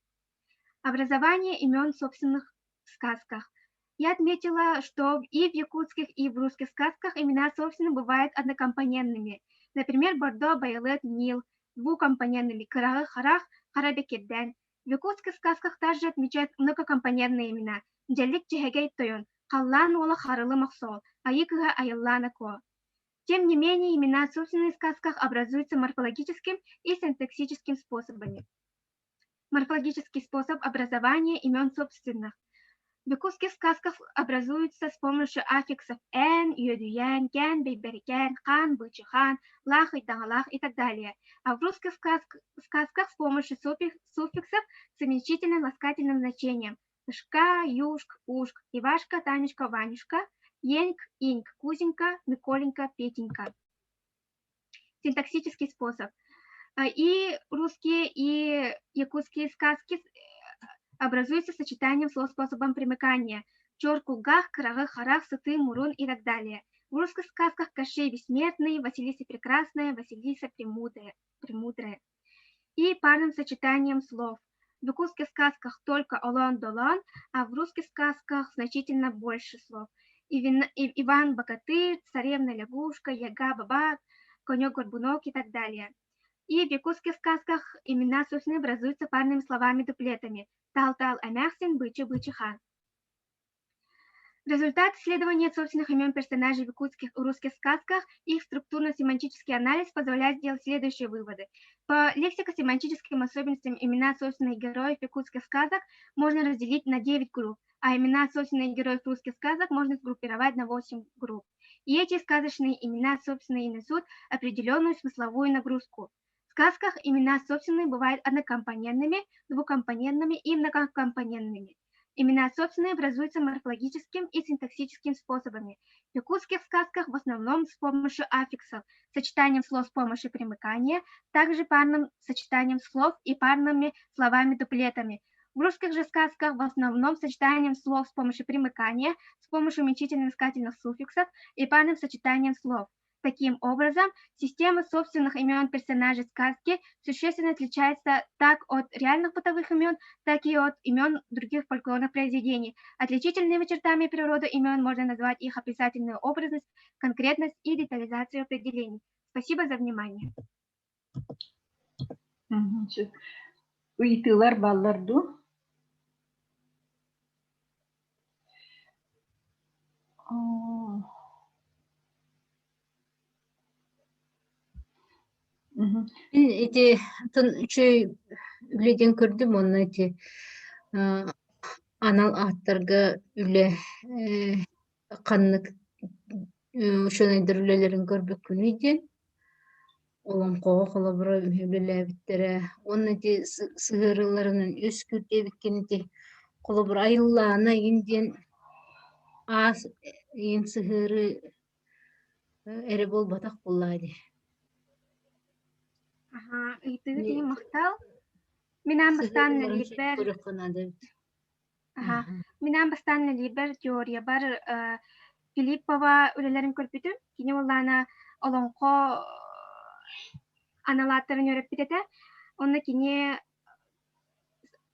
Образование имен собственных в сказках. Я отметила, что и в якутских, и в русских сказках имена собственно бывают однокомпонентными. Например, Бордо, Байылыат, Нил, двухкомпонентными Кыраҕы Харах, Хара Бэкирдээн. В якутских сказках также отмечают многокомпонентные имена. Дьэллик Дьэһэгэй Тойон, Халлаан уола Харалы Мохсоҕол, Айыы Кыыһа Айыллаана Куо. Тем не менее, имена собственные в сказках образуются морфологическим и синтаксическим способами. Морфологический способ образования имен собственных. В якутских сказках образуются с помощью аффиксов «эн», «үөдүйээн», «кээн», «бэйбэрикээн», «хаан», «бычыхан», «лаах», «ыйдаҥалаах» и так далее. А в русских сказках с помощью суффиксов с уменьшительно-ласкательным значением «шка», «юшк», «ушк», «Ивашка», «Танюшка», «Ванюшка», «еньк», «иньк», «Кузенька», «Миколенька», «Петенька». Синтаксический способ. И русские, и якутские сказки образуются сочетанием слов способом примыкания. Чор кулгаах, кыраҕы харах, сытыы мурун и так далее. В русских сказках Кощей Бессмертный, Василиса Прекрасная, Василиса Премудрая. Премудрая. И парным сочетанием слов. В якутских сказках только Олоон Долоон, а в русских сказках значительно больше слов. Иван Богатырь, Царевна Лягушка, Яга Баба, Конек Горбунок и так далее. И в якутских сказках имена собственно образуются парными словами-дуплетами. Таал-Таал эмээхсин, Бычы Бычыхан. Результат исследования собственных имен персонажей в якутских и русских сказках, их структурно-семантический анализ позволяет сделать следующие выводы. По лексико-семантическим особенностям имена собственных героев якутских сказок можно разделить на 9 групп, а имена собственных героев русских сказок можно сгруппировать на 8 групп. И эти сказочные имена собственные несут определенную смысловую нагрузку. В сказках имена собственные бывают однокомпонентными, двухкомпонентными и многокомпонентными. Имена собственные образуются морфологическим и синтаксическим способами. В якутских сказках в основном с помощью аффиксов, сочетанием слов с помощью примыкания, также парным сочетанием слов и парными словами-дуплетами. В русских же сказках в основном сочетанием слов с помощью примыкания, с помощью уменьшительно-ласкательных суффиксов и парным сочетанием слов. Таким образом, система собственных имен персонажей сказки существенно отличается так от реальных бытовых имен, так и от имен других фольклорных произведений. Отличительными чертами природы имен можно назвать их описательную образность, конкретность и детализацию определений. Спасибо за внимание. Ыйытыылар бааллар дуу? Мин ити атын үчүгэй үлэ диэн көрдүм уонна ити анал ааттарга үлэ ханнык учуонайдар үлэлэрин көрбөккүнүй диэн олоҥхоҕо холобура үлэлээбиттэрэ уонна ити сыһыарыыларынан үс диэбиккин ити холобура айыллаана игин диэн аас игин сыһыарыы эрэ буолбатах буоллаа дии. Аха, ыйытыгыт иһин махтал. Мин аан бастаан үлэлиирбэр Көрүөххэ наада эбит. Аха, мин аан бастаан үлэлиирбэр теориябар Филиппова үлэлэрин көрбүтүм. Кини уоллаана олоҥхо анал ааттарын үөрэппит этэ. Онно кини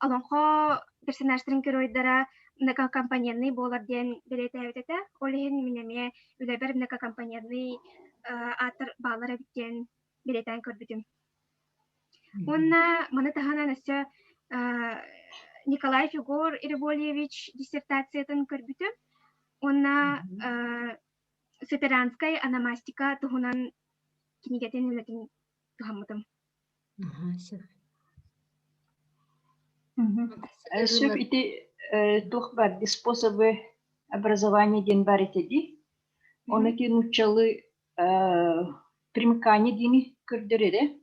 Олоҥхо персонажтарын геройдара многокомпонентный буолар диэн бэлиэтээбит этэ. Ол иһин мин эмиэ үлэбэр многокомпонентный ааттар бааллар эбит диэн бэлиэтээн көрбүтүм. Уонна маны таһынан өссө Николай Фигор Револьевич диссертациятын көрбүтүм. Уонна Сетеранскай ономастика туһунан кинигэтин үлэтин туһаммытым. Сөп ити туох баар способы образования диэн баар этэ дии. Ону ити нууччалыы примыкание диэни көрдөрөрө.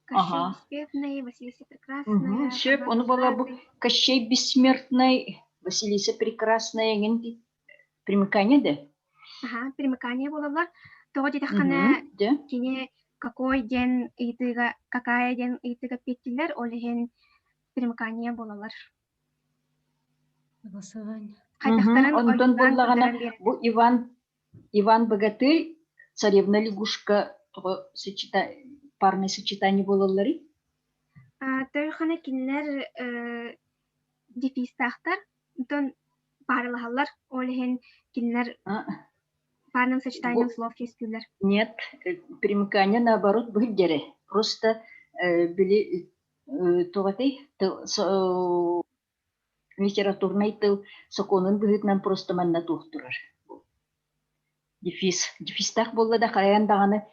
Кощей Бессмертный, Василиса Прекрасная. Сөп, ону была бу Кощей Бессмертный, Василиса Прекрасная эҥин примыкание да? Аха, примыкание буолаллар. Тоҕо диэтэххинэ, кини какой диэн ыйытыыга, какая диэн ыйытыыга эппиэттииллэр, ол иһин примыкание буолаллар. Голосование. Хайдахтарын Онтон буоллаҕына бу Иван Иван Богатырь, Царевна Лягушка тоҕо сочета парное сочетание буолалларый? Тойхана кинилэр дефистаахтар, онтон пааралаһаллар, ол иһин кинилэр парным сочетанием слов үөскүүллэр. Нет, примыкание наоборот быһыддэрэ. Просто били туох этэй литературнай тыл сокуонун быһыытынан просто манна туох турар. Дефис. Дефистаах буолла да хайаан даҕаны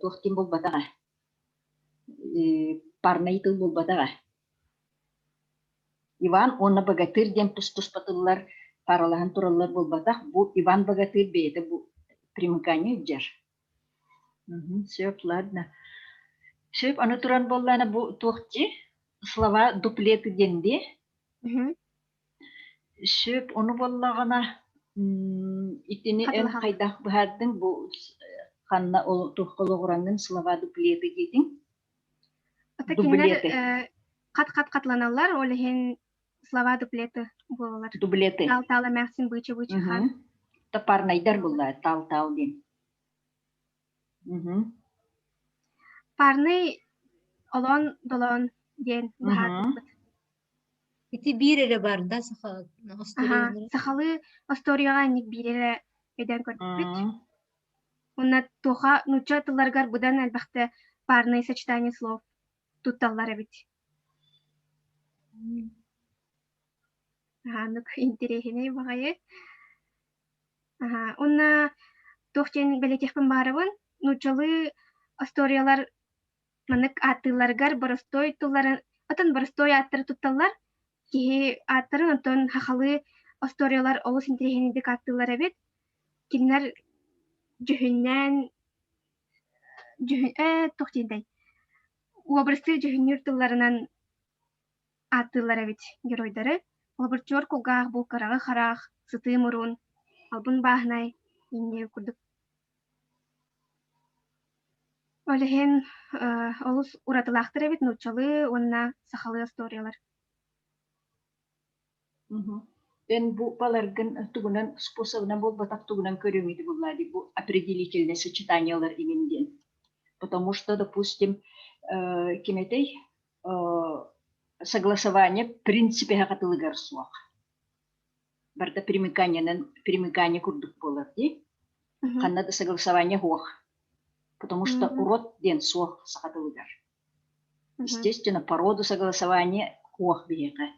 туох диэн буолбатаҕа. Парнай тыл буолбатаҕа. Иван уонна Богатырь диэн тус-туспа тыллар паралаһан тураллар буолбатах. Бу Иван Богатырь бэйэтэ бу примыкание илдьэр. Сөп, ладно. Сөп, аны туран буоллаана бу туох дии? Слова дуплеты диэн дии. Сөп, ону буоллаҕына итини эн хайдах быһаардыҥ бу ханна ол туохха олоҕураҥҥын слова дуплеты диэтиҥ? Ата кинилэр хат-хат хатыланаллар, ол иһин слова дуплеты буолаллар. Дублеты. Таал-таал эмээхсин быычы-быычы хан. Топарнайдар булла таал-таал диэн. Парный олоон долоон диэн быһаарбыппыт. Ити биир эрэ бар да саха Сахалыы остуоруйаҕа инник биир эрэ өйдөөн көрбүппүт. Уонна туоха нуучча тылларыгар быдан элбэхтэ парное сочетание слов тутталлар эбит. Аһааннык интэриэһинэй баҕайы. Уонна туох диэн бэлиэтиэхпин баҕарабын, нууччалыы остуоруйалар маннык ааттыылларыгар боростуой тылларын, атын боростуой ааттары тутталлар. Киһи ааттарын, онтон сахалыы остуоруйалар олус интэриэһинэйдик ааттыыллар эбит. Кинилэр дьүһүннээн дьүһүн ээ туох диэтэй уобарастыы дьүһүннүүр тылларынан ааттыыллар эбит геройдары. Холобур, чуор кулгаах, булкараҕы хараах, сытыы мурун, албын бааһынай инньэ курдук. Ол иһин олус уратылаахтар эбит нууччалыы уонна сахалыы остуоруйалар. Эн бу баларгын тугунан способынан буолбатах тугунан көрүҥ ити булла ди бу определительное сочетаниелар иҥин диэн. Потому что, допустим, ким этэй согласование принципе хатылыгар суох. Барда примыканиенан примыкание курдук буолар дии. Ханна да согласование суох. Потому что урод диэн суох саха тылыгар. Естественно, по роду согласование суох биһиэхэ.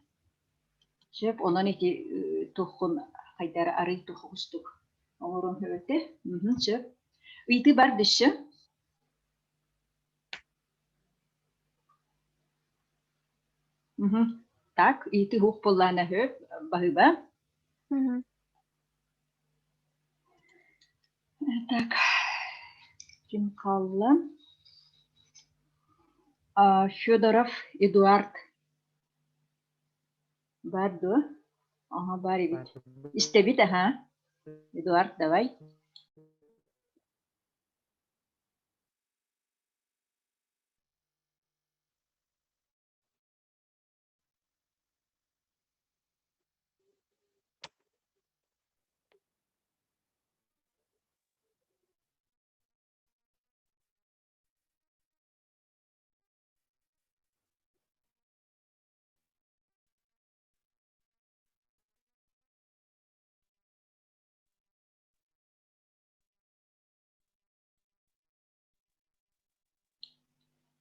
Сөп, онон ити туххун хайдара арый тухустук оҥорон хөбөтө. Сөп. Ыйытыы бар дөссө? Так, ыйытыы хух буоллаана хөп, баһыба. Так, ким хаалла? Федоров Эдуард Бар дуо? Аха, бар эбит. Истэбит, аха. Эдуард, давай.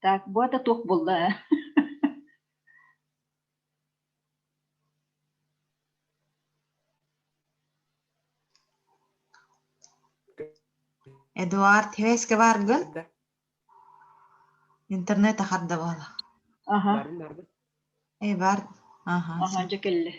Так, бу ата туох буолла ээ? Эдуард, хевэскэ бааргын? Интернет ахарда буола. Аха. Барын барбын. Эй, бар. Аха. Аха, дьэ кэллэ.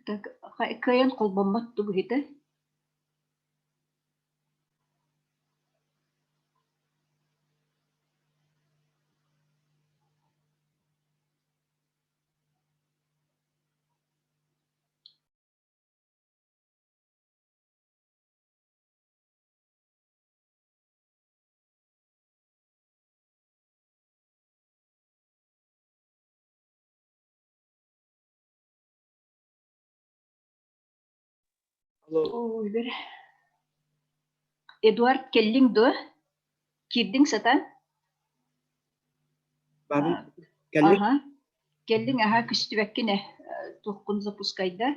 Так, кыайан холбоммот быһыыта. Алло. Ой, бэр. Эдуард кэллиҥ дуо? Киирдиҥ сатаан? Барын кэллиҥ? Аха. Кэллиҥ, аха, көстүбэккин ээ. Туоххун запускайда?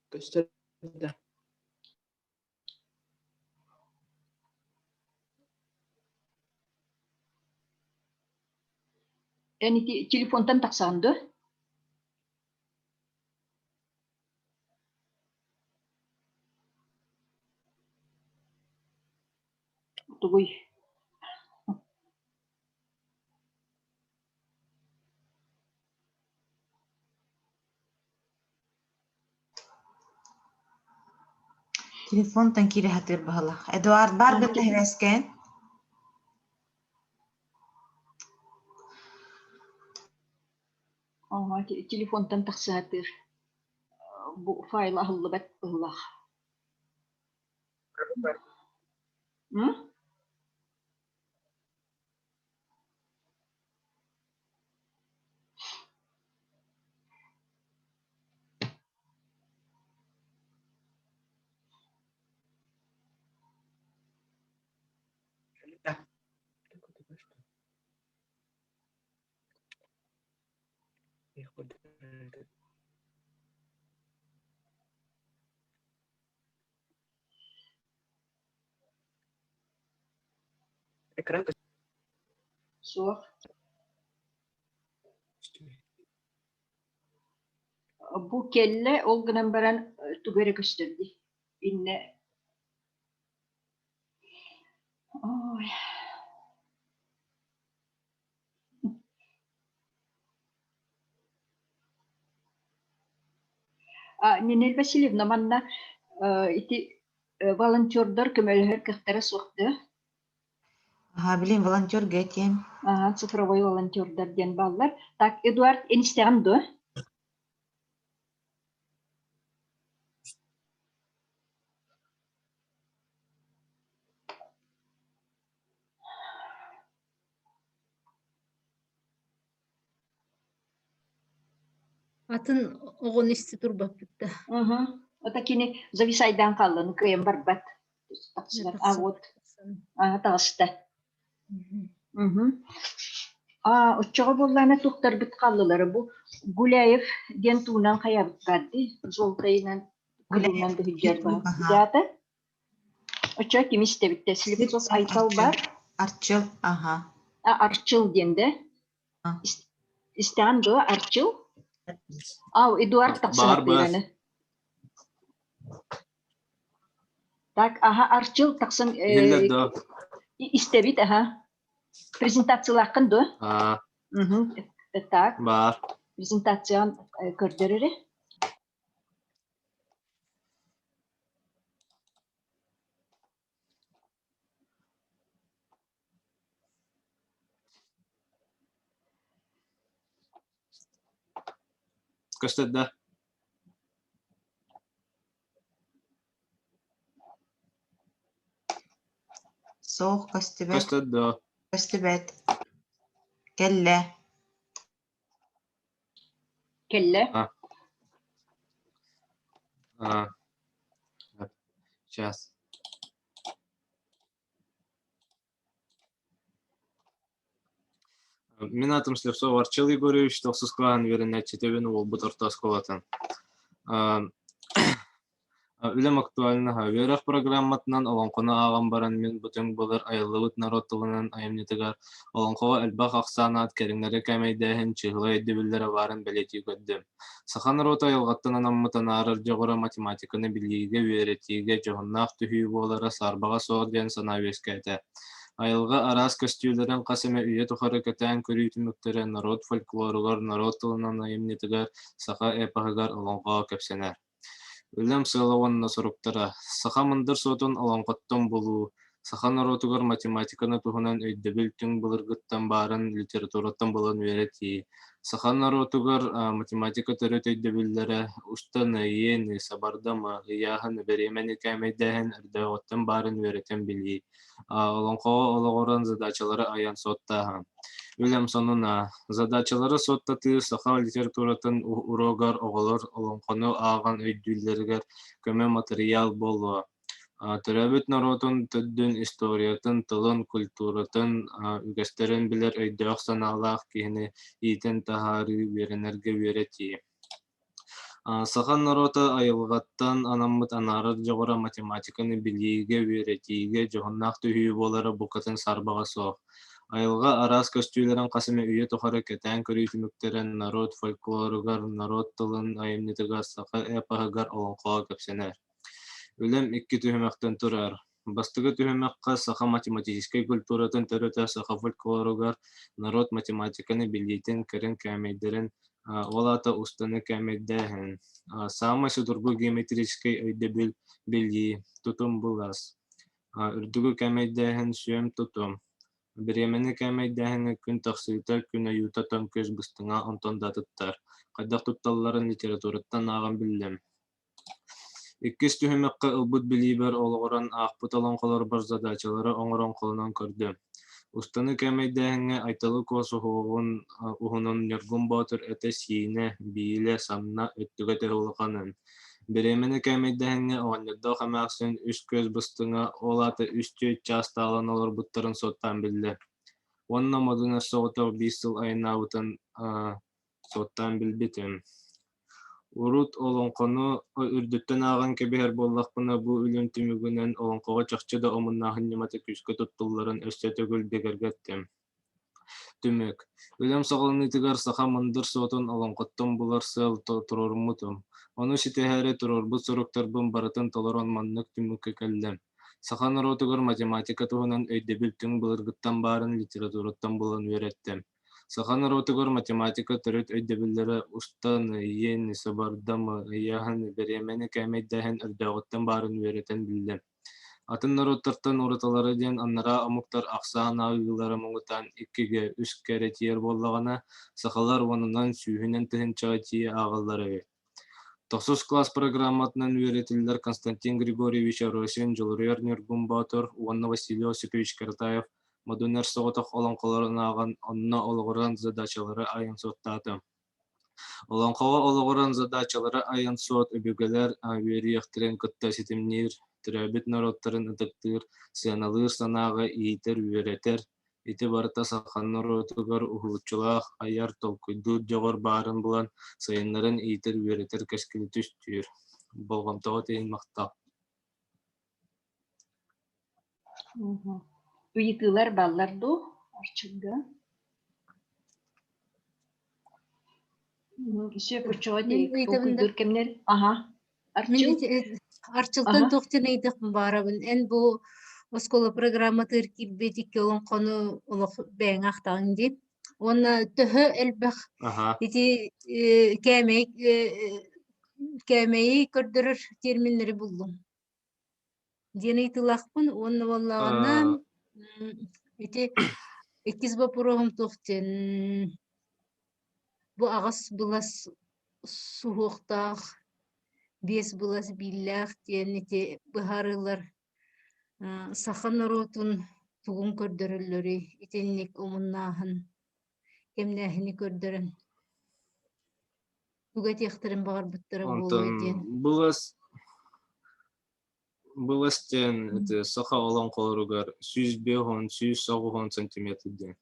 Көстөр да. Эн ити телефонтан тахсаҕын дуо? Тугуй? Телефонтан киирэ сатыыр баһылах. Эдуард баар гынна хивэскээн? Ага, телефонтан тахсаатыыр. Бу файл аһыллыбат быһылаах. М? Экран Суох. Бу кэллэ, ол гынан баран тугу эрэ көстөр дии. Иннэ. Ой. А, Нинель Васильевна, манна ити волонтердар көмөлөһөр кыахтара суох да? Аха, билин волонтер гэтиэм. Ага, цифровой волонтердар диэн бааллар. Так, Эдуард, эн истэҕин дуо? Атын оҕону исти турбаппыт да. Угу. Это кини зависайдаан хаалланы кыайан барбат. Тахсыбат. А вот. А таҕыста. Угу. А оччоҕо буоллаана туохтарбыт хааллылара бу Гуляев диэн туунан хайабыт баар дии. Желтайынан кылынан да бар. Дата Оччо ким истэбиттэ? Слепцов Айтал бар. Арчыл, аха. А, Арчыл диэн да? Истэҕин дуо, Арчыл? Ау, Эдуард Баар баар. тахсан Так, аха, Арчыл тахсан Иһиллэр дуо? истэбит, аха. Презентациялааххын дуо? Аа, Так, баар. презентацияҕын көрдөр эрэ. Көстөр да? Суох көстүбэт. Көстөр дуо? Көстүбэт. Кэллэ. Кэллэ. А. А. Сейчас. Мин аатым Слепцов Арчыл Егорович, тохсус кылааһын үөрэнээччитэбин уолбут орто оскуолатын. Үлэм актуальнаһа үөрэх программатынан олоҥхону ааҕан баран мин бу түҥ былыр айыллыбыт норуот тылынан айымньытыгар олоҥхоҕо элбэх ахсаан аат кэриҥнэри кээмэйдээһин чыыһыла өйдөбүллэрэ баарын бэлиэтии көрдүм. Саха норуота айылҕаттан анаммыт анаарар дьоҕура математиканы билиигэ, үөрэтиигэ дьоһуннаах түһүү буолара саарбаҕа суох диэн санаа үөскээтэ. Айылҕа араас көстүүлэрин хас эмэ үйэ тухары кэтээн көрүү түмүктэрэ норуот фольклоругар, норуот тылынан айымньытыгар, саха эпоһыгар олоҥхоҕо кэпсэнэр. Үлэм сыала уонна соруктара: саха мындыр суотун олоҥхоттон булуу, саха норуотугар математиканы туһунан өйдөбүл түҥ былыргыттан баарын литератураттан булан үөрэтии, саха норуотугар математика төрүт өйдөбүллэрэ устан ыйыыны, сабардамы, ыйааһыны, бэриэмэни кээмэйдээһин өрдөөҕүттэн баарын үөрэтэн билии, олоҥхоҕо олоҕуран задачалары айан суоттааһын. Үлэм сонуна: задачалары суоттатыы саха литературатын уруогар оҕолор олоҥхону ааҕан өйдүүллэригэр көмө матырыйаал буолуо. Төрөөбүт норуотун төрдүн, историятын, тылын, культуратын, үгэстэрин билэр өйдөөх-санаалаах киһини иитэн таһаарыы, үөрэнэргэ үөрэтии. Саха норуота айылҕаттан анаммыт анаарар дьоҕура математиканы билиигэ, үөрэтиигэ дьоһуннаах түһүү буолара букатын саарбаҕа суох. Айылҕа араас көстүүлэрин хас эмэ үйэ тухары кэтээн көрүү түмүктэрэ норуот фольклоругар, норуот тылын айымньытыгар, саха эпоһыгар, олоҥхоҕо кэпсэнэр. Үлэм икки түһүмэхтэн турар. Бастакы түһүмэххэ саха математическай культуратын төрүтэ саха фольклоругар норуот математиканы билиитин, кэрин кээмэйдэрин, ол аата устаны кээмэйдээһин. Саамай судургу геометрическай өйдөбүл билии, тутум былас. Үрдүгү кээмэйдээһин сүөм тутум. Бириэмэни кээмэйдээһиҥҥэ күн тахсыыта, күн ойуута тоҥ күөс быстыҥа онтон да атыттар. Хайдах тутталларын литератураттан ааҕан биллим. Иккис түһүмэххэ ылбыт билиибэр олоҕуран аахпыт олоҥхолорбор задачалары оҥорон холонон көрдүм. Устаны кээмэйдээһиҥҥэ Айталы Куо суһуоҕун уһунун Ньургун Боотур этэ-сиинэ, биилэ, санна өттүгэ төһө улаханын, бириэмэни кээмэйдээһиҥҥэ оҕонньордоох эмээхсин үс күөс быстыҥа, ол аата үс-түөрт чаас таалан олорбуттарын суоттаан биллэ. Уонна модун эр соҕотох биир сыл айаннаабытын суоттаан билбитим. Урут олоҥхону үрдүттэн ааҕан кэбиһэр буоллахпына, бу үлэм түмүгүнэн олоҥхоҕо чахчы да омуннааһын ньымата күүскэ туттулларын өссө төгүл бигэргэттим. Түмүк. Үлэм саҕаланыытыгар саха мындыр суотун олоҥхоттон булар сыал туруоруммутум. Ону ситиһээри туруорбут соруктарбын барытын толорон маннык түмүккэ кэллим. Саха норуотугар математика туһунан өйдөбүл түҥ былыргыттан баарын литератураттан булан үөрэттим. Саха норуотугар математика төрүт өйдөбүллэрэ устан, иэн, сабардам, ыйааһын, бириэмэни кээмэйдээһин өрдөөҕүттэн баарын үөрэтэн биллим. Атын норуоттартан уратылара диэн анараа омуктар ахсаан ааҕыылара муҥутаан иккигэ, үскэ эрэ тиийэр буоллаҕына, сахалар уонунан, сүүһүнэн тыһыынчаҕа тиийэ ааҕаллар эбит. Тохсус кылаас программатынан үөрэтиллэр Константин Григорьевич Оросин Дьулуруйар Ньургун Боотур уонна Василий Осипович Каратаев Модун Эр соҕотох олоҥхолорун ааҕан, онно олоҕуран задачалары айан суоттаатым. Олоҥхоҕо олоҕуран задачалары айан суот өбүгэлэр үөрүйэхтэрин кытта ситимниир, төрөөбүт норуоттарын ытыктыыр, сыаналыыр санааҕа иитэр-үөрэтэр, ити барыта саха норуотугар уһулуччулаах айар, толкуйдуур дьоҕур баарын булан, сайыннаран иитэр-үөрэтэр кэскили түстүүр. Болҕомтоҕут иһин махтал. Ыйытыылар бааллар дуу, Арчылга? Сөп оччоҕо Мин ыйытабын да толкуйдуур кэмнэр. Аха. Мин Арчыл? ити Арчылтан Аха. туох диэн ыйытыахпын баарабын. Эн бу оскуола программатыгар киирбит икки олоҥхону олох бэйэҥ аахтаҕыҥ дии. Уонна төһө элбэх Аха. ити кээмэй кээмэйи көрдөрөр терминнэри буллуҥ диэн ыйытыылаахпын уонна буоллаҕына ити иккис боппуруоһум туох диэн бу аҕыс былас суһуохтаах биэс былас бииллээх диэн ити быһаарыылар саха норуотун тугун көрдөрөллөрүй итинник омуннааһын кэмнээһини көрдөрөн тугу этиэхтэрин баҕарбыттара Онтон буолуой диэн былас былас диэн ити саха олоҥхолоругар 150 190 сантиметр диэн.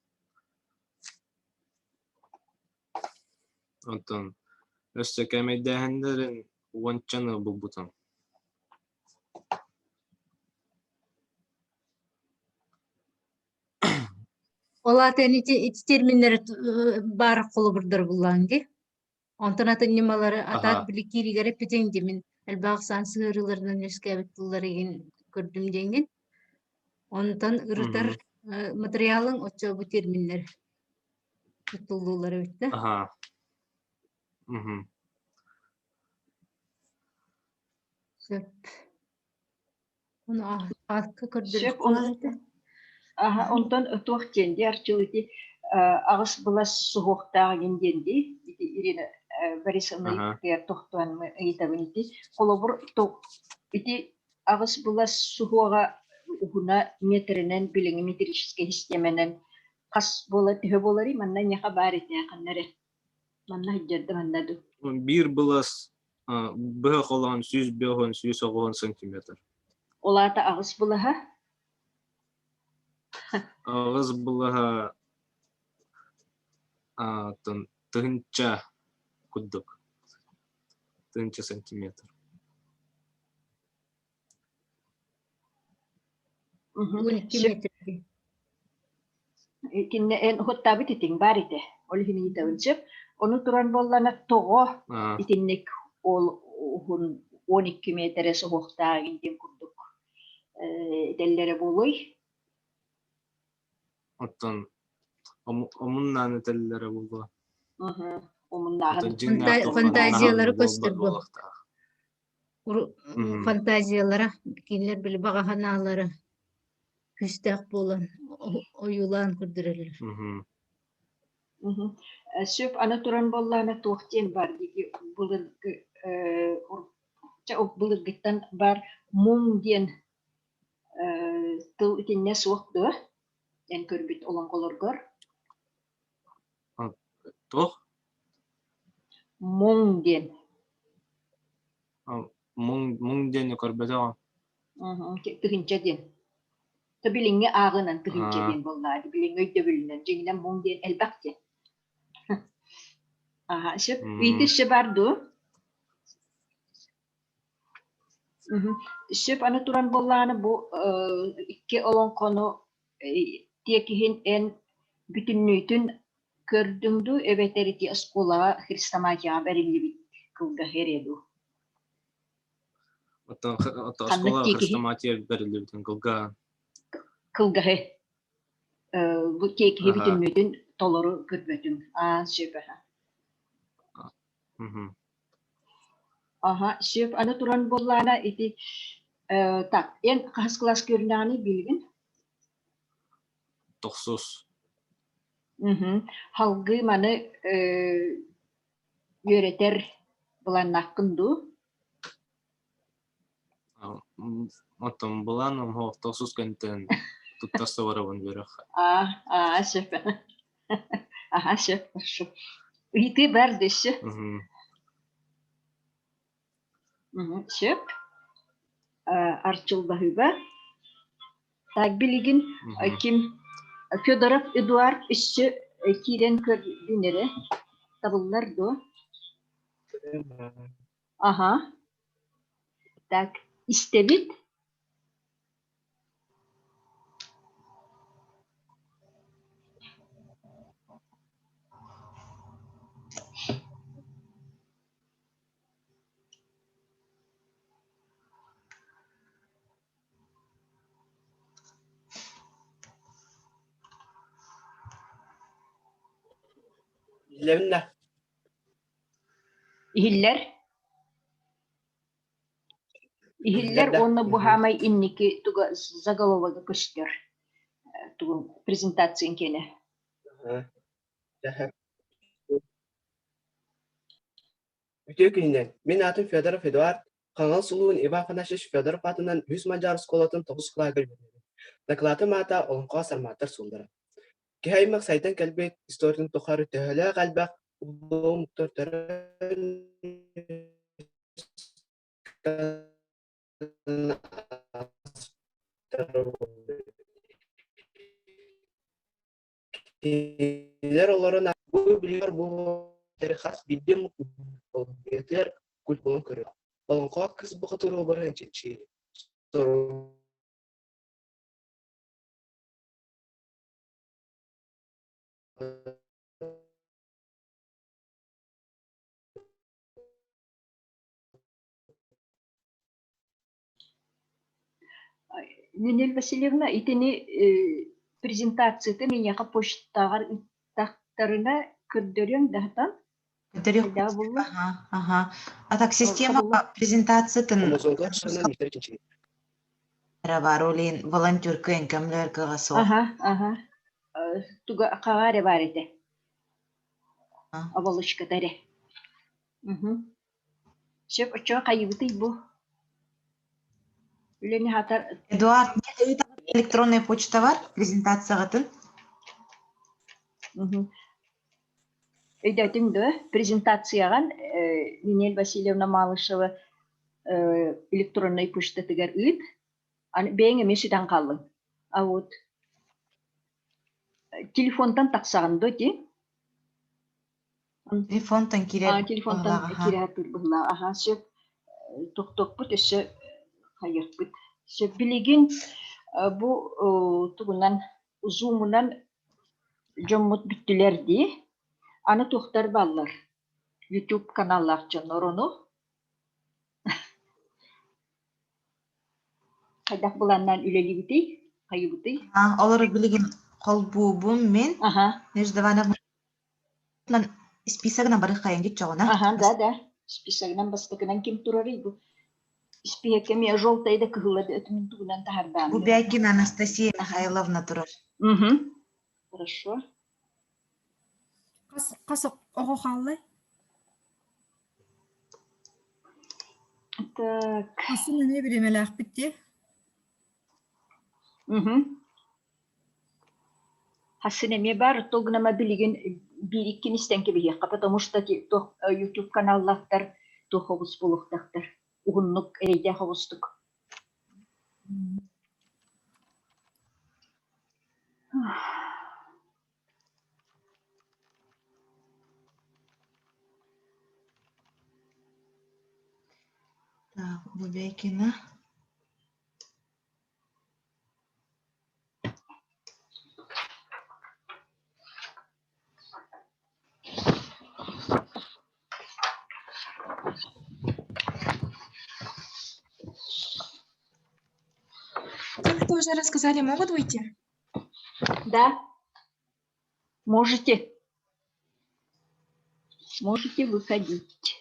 Онтон өссө кээмэйдээһиннэрин уончаны булбутум. Ол аата эн ити ити терминнэри баар холобурдар буллаҕыҥ дии. Онтон атын ньымалары атаат Аха. били кииригэр эппитиҥ дии мин элбэх ахсаан сыһыарыыларынан үөскээбит тыллар игин көрдүм диэҥҥин. Онтон ырытар Мгм. материалыҥ оччо бу терминнэр туттуллуулар эбит да. Аха. Мгм. Сөп. Ону аакка Сөп, көрдөрүөххэ он баар этэ. аха, онтон туох диэн дии Арчыл ити аҕыс былас суһуохтаах игин диэн дии ити Ирина Борисовна Аха. ыйыппытыгар тохтоон ыйытабын ити холобур ити аҕыс былас суһуоҕа уһуна метринэн билиҥҥи метрическэй систиэмэнэн хас буола төһө буоларый манна эйиэхэ баар этэ ханна эрэ манна сылдьарда манна дуу Биир былас быһа холоон 105 190 сантиметр. Ол аата аҕыс былаһа? Аҕыс былаһа тыһыынча курдук. Тыһыынча сантиметр. 12 метр. Кинне эн уһуттаабыт итиҥ баар ите. Ол иһин ыйытабын сөп. Ону туран буоллана тоҕо итинник ол уһун 12 метрэ суһуохтаах диэн курдук этэллэрэ буолуой? Оттон омуннаан этэллэрэ буолуо. Омуннааһын. Фантазиялары көстөр бу. Фантазиялара кинилэр били баҕа санаалара күүстээх буолан ойуулаан көрдөрөллөр. Сөп аны туран буоллаҕына туох диэн бар дии былыргы былыргыттан бар муҥ диэн тыл итиннэ суох дуо эн көрбүт олоҥхолоргор Туох? Муҥ диэн. Муҥ муҥ диэни көрбөтөҕүм. Тыһыынча диэн. То билиҥҥи ааҕынан тыһыынча диэн буоллаҕа. Билиҥҥи өйдөбүлүнэн. Дьиҥинэн муҥ диэн элбэх диэн. Аха, сөп. Ыйытышы бар дуо? Сөп аны туран буоллаҕына бу икки олоҥхону тиэкиһин эн бүтүннүүтүн көрдүҥ дуу эбэтэр ити оскуолаҕа хрестоматияҕа бэриллибит кылгаһы эрэ дуу? Оттон Ханнык оскуола тиэкиһи? хрестоматия бэриллибитин кылгаан. Кылгаһы. Бу тиэкиһи Аха. бүтүннүүтүн толору көрбөтүм. Аа, сөп аха. Мгм. Аха, сөп. Аны туран буоллаана ити так, эн хаһыс кылаас көрүнэҕиний билигин? Тохсус. Мгм. Салгыы маны үөрэтэр былааннааххын дуу? Оттон былааным суох тохсус кэнниттэн туттарса барабын үөрэх. Аа, аа, сөп. Аха, сөп, хорошо. Ыйытыы бар дөссө. Мгм. Мгм, сөп. Арчылбаһыыба. Так билигин Мгм. ким Федоров Эдуард өссө киирэн көрдүн эрэ. Табыллар дуо? Аха. Так, истэбит. Иһиллэбин да? Иһиллэр. Иһиллэр Иһиллэр да? уонна бу Мгм. хаамай инники туга заголовога көстөр. Тугун презентациян киэнэ. Аха. Дьэ, Үтүө күнүнэн! Мин аатым Федоров Эдуард, Хаҥалас улууһун Иван Афанасьевич Федоров аатынан Үһүс Мадьаар оскуолатын тоҕус кылааһыгар үөрэнэбин. Дакылаатым аата «Олоҥхо сармааттар суоллара». Киһи аймах сайдан кэлбит историятын тухары төһөлөөх элбэх улуу омуктар төрөөн Кинилэр олорон бу билигэр бу хас биирдии омук бэйэтигэр культурун көрөр. Олоҥхо кыс бухатыыр уобараһын чинчийэр. Нинель Васильевна итини презентацията миэхэ почтаҕар ыыттахтарына көрдөрүөҥ даһатан Көрдөрүөх хайдах булла? Ага, ага. А так система презентациятын бар олин волонтер кыын көмлөр суох. Аха, аха. Туга хаҕа эрэ баар этэ. Оболочката эрэ. Сөп, оччоҕо хайыбытый бу? Үлэни хатар Эдуард, электронная почта бар презентацияҕытын? Өйдөөтүҥ дуо? Презентацияҕын Нинель Васильевна Малышева электроннай почтатыгар ыыт. Аны бэйэҥ эмиэ сүтэн хааллыҥ. А вот телефонтан тахсаҕын дуо ити? Телефонтан киирэр Телефонтан быһыылаах, аха. киирэ сатыыр быһыылаах. Аха, сөп. Тохтуохпут өссө хайыахпыт. Сөп. Билигин бу тугунан зумунан дьоммут бүттүлэр дии. Аны туохтар бааллар? YouTube каналлаах дьоннор ону хайдах былааннаан үлэлиибитий? Хайыбытый? Олору билигин холбуубун мин. Аха. Надежда Ивановна списогынан бары хайан диччоҕуна. Аха, да, да. Списогынан бастакынан ким турарый бу? Испиэккэ эмиэ желтая да кыһыла да өтүмүн тугунан таһардаан. Бубякина Анастасия Михайловна турар. Угу. Хорошо. Хас хас оҕо хааллай? Так. Асын эмиэ бириэмэлээхпит дии. Угу. Хасын эмиэ баар, то гынама билигин биир иккини истэн кэбиһиэххэ, потому что туох YouTube каналлаахтар туох оҕус буолуохтаахтар. Уһуннук, эрэйдээх оҕустук. Так, Бубякина. уже рассказали, могут выйти? Да. Можете. Можете выходить.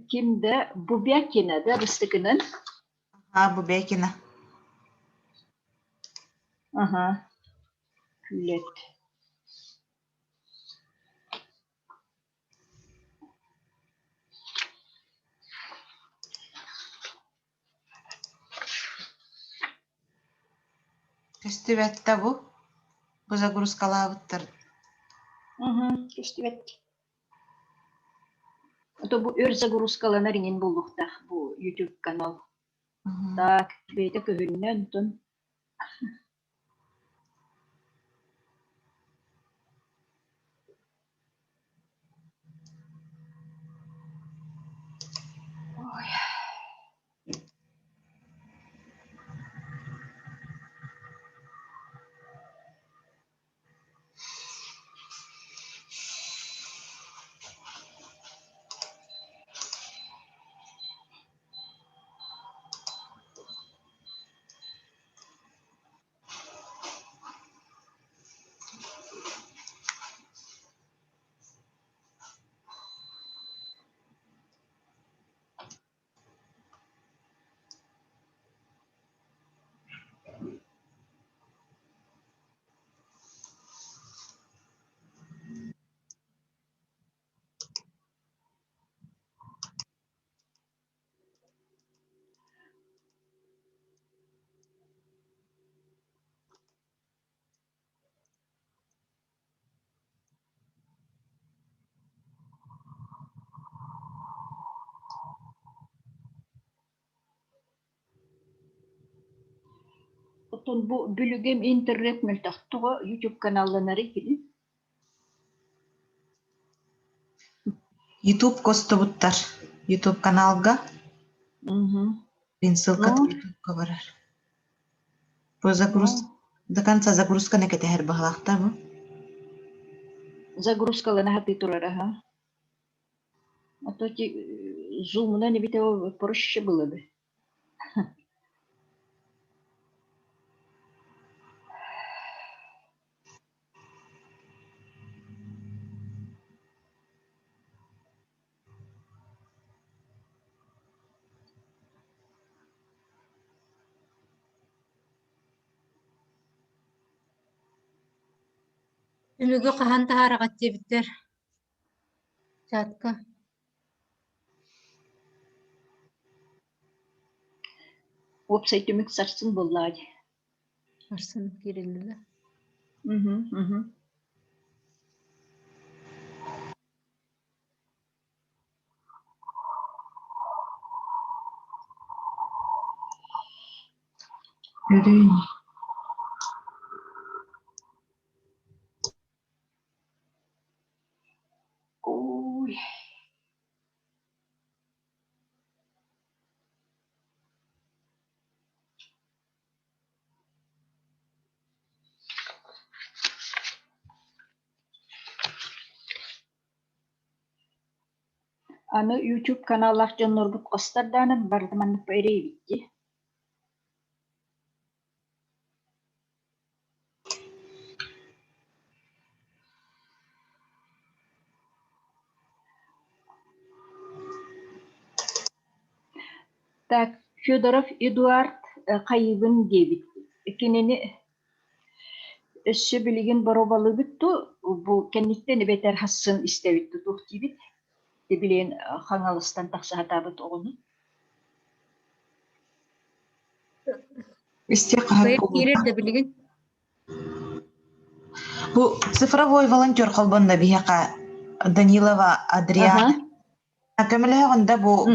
Ким да Бубякина да бастакынан? А, Бубякина. Ага. Күлэт. Көстүбэттэ бу. Бу загрузкалаабыттар. Көстүбэт. А то бу өр загрузкаланар иҥин буолуохтаах бу YouTube канал. Так, бэйэтэ көһүннэ онтон Ой. Оттон бу билигин интернет мөлтөх тоҕо YouTube каналланарый кини? YouTube костубуттар. YouTube каналга. Ссылка YouTube-ка барар. Бу загруз до конца загрузканы кэтэһэр баһылаахта бу. Загрузкалана хатыы турар аха. А то ти зумунан эбитэ проще было бы. Түмүгү хаһан таһаараҕыт диэбиттэр чатка. Уопсай түмүк сарсын буоллаҕа дии. Сарсын киирэллэр. Өрүүн. Ой. Аны YouTube каналлаах дьоннорбут хостор даҕаны барыта маннык эрэйбит дии. Так, Федоров Эдуард хайыыбын диэбит. Кинини өссө билигин боруобалыыбыт дуу, бу кэнниттэн эбэтэр хассын истэбит дуу, туох диибит? Билигин Хаҥаластан тахса сатаабыт оҕону. Истиэх хаһан Киирэр да билигин. Бу цифровой волонтер холбонно биһиэхэ Данилова Адриана. Көмөлөһөҕүн да бу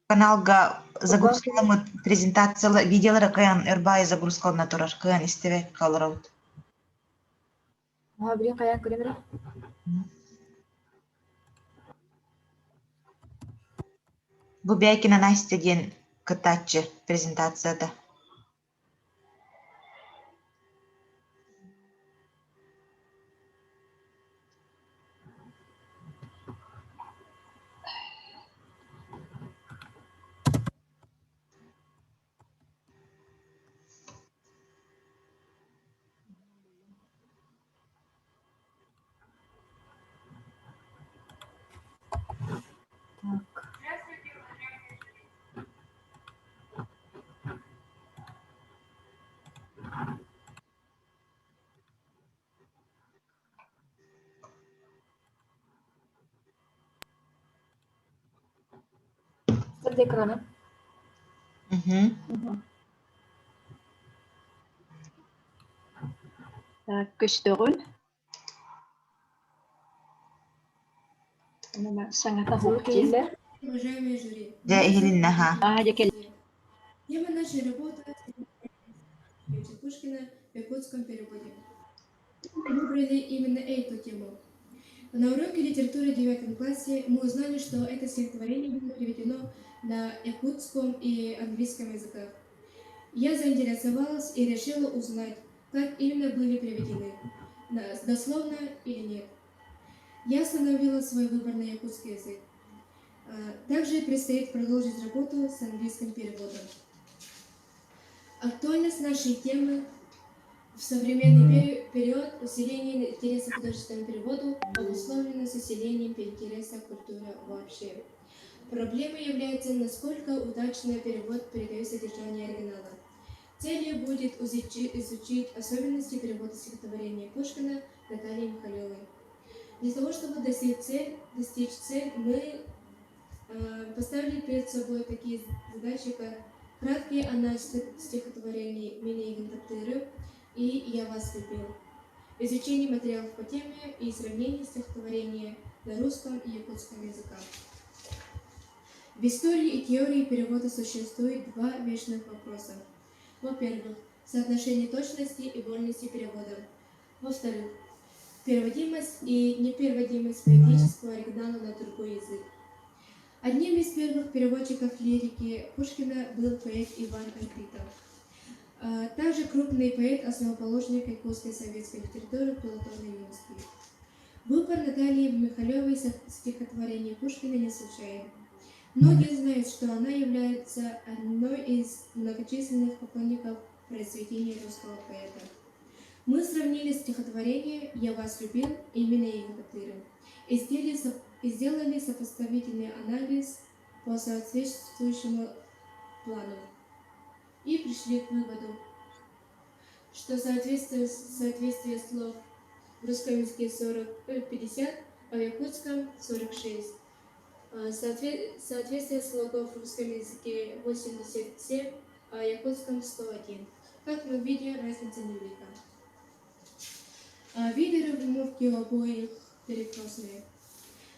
каналга загрузкаламмыт презентациялар, видеолары кыайан өр баайы загрузкалана турар, кыайан истибэккэ олоробут. Билин хайаан көрөн эрэ. Бу Бякина Настя диэн кыттааччы презентацията. Көстөр да экраны. Так, көстөҕүн. Саҥата Звук иһиллэр. Уважаемые жюри, Дьэ иһилиннэ ха. Аа, дьэ кэл. Тема нашей работы Пушкина в якутском переводе. Мы выбрали именно эту тему. На уроке литературы в девятом классе мы узнали, что это стихотворение было переведено на якутском и английском языках. Я заинтересовалась и решила узнать, как именно были переведены, дословно или нет. Я остановила свой выбор на якутский язык. Также предстоит продолжить работу с английским переводом. Актуальность нашей темы в современный период усиление интереса к художественному переводу обусловлено с усилением интереса к культуре вообще. Проблемой является, насколько удачно перевод передает содержание оригинала. Целью будет изучить особенности перевода стихотворения Пушкина Натальи Михалевой. Для того, чтобы достичь цель, достичь цель мы поставили перед собой такие задачи, как краткий анализ стихотворений Мин таптыырым и «Я вас любил», изучение материалов по теме и сравнение стихотворения на русском и якутском языках. В истории и теории перевода существует два вечных вопроса. Во-первых, соотношение точности и вольности перевода. Во-вторых, переводимость и непереводимость поэтического оригинала на другой язык. Одним из первых переводчиков лирики Пушкина был поэт Иван Арбитов. Также крупный поэт, основоположник якутской советской литературы Платон Ойунский. Выбор Натальи Михалевой стихотворения Пушкина не случайен. Многие знают, что она является одной из многочисленных поклонников произведений русского поэта. Мы сравнили стихотворение «Я вас любил» именно Мин таптыырым и сделали сопоставительный анализ по соответствующему плану. И пришли к выводу, что соответствие слов в русском языке 40, 50, а в якутском 46. Соответствие слогов в русском языке 87, а в якутском 101. Как мы видим, разница невелика. Виды рифмовки у обоих перекрестные.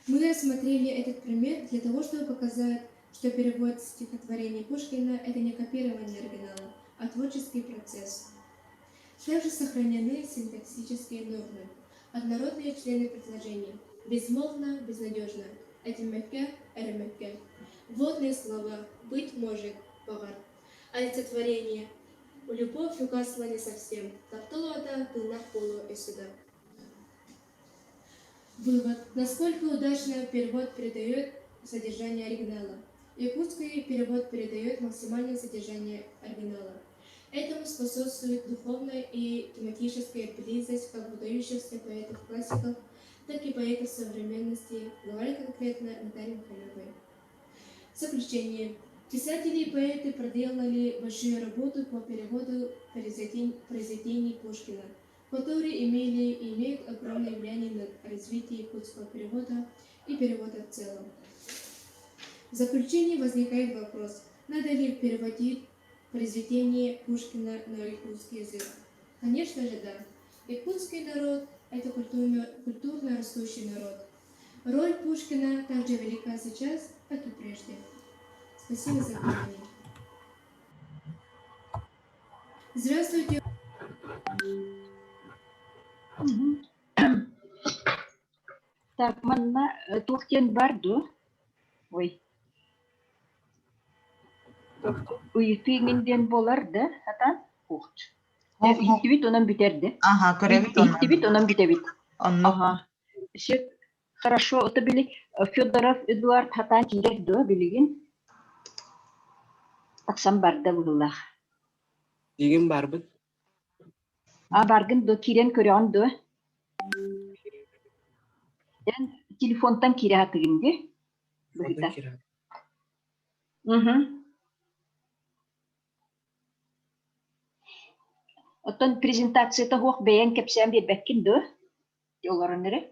Мы рассмотрели этот пример для того, чтобы показать, что перевод стихотворений Пушкина – это не копирование оригинала, а творческий процесс. Также сохранены синтаксические нормы, однородные члены предложений, безмолвно, безнадежно, этиммэккэ, эрэммэккэ. Вводные слова «быть может», «баҕар». Олицетворение. Любовь угасла не совсем. Таптал уота тыыннаах буолуо өссө да. Вывод. Насколько удачно перевод передает содержание оригинала. Якутский перевод передает максимальное содержание оригинала. Этому способствует духовная и тематическая близость как выдающихся поэтов-классиков, так и поэтов современности, говоря конкретно Натальи Михалевой. В заключение. Писатели и поэты проделали большую работу по переводу произведений Пушкина, которые имели и имеют огромное влияние на развитие якутского перевода и перевода в целом. В заключение возникает вопрос, надо ли переводить произведение Пушкина на якутский язык? Конечно же, да. Якутский народ – это культурно растущий народ. Роль Пушкина также велика сейчас, как и прежде. Спасибо за внимание. Здравствуйте. Так, манна туох диэн бар дуо? Ой. Ыйытыы иҥин диэн буолар да, сатаан? Ух. Иһиттибит онон бүтэрдэ. Аха, көрөбүт онон. Иһиттибит онон бүтэбит. Оннук. Аха. Сөп. Хорошо, это били Федоров Эдуард хатаан киирэр дуо билигин? Тахсан барда быһыылаах. Дигин барбыт. А баргын дуо киирэн көрөҕүн дуо? Эн телефонтан киирэ сатыгын дии? Телефонтан киирэ. Угу. Оттон презентацията суох бэйэҥ кэпсээн биэрбэккин дуо? Олорон эрэ.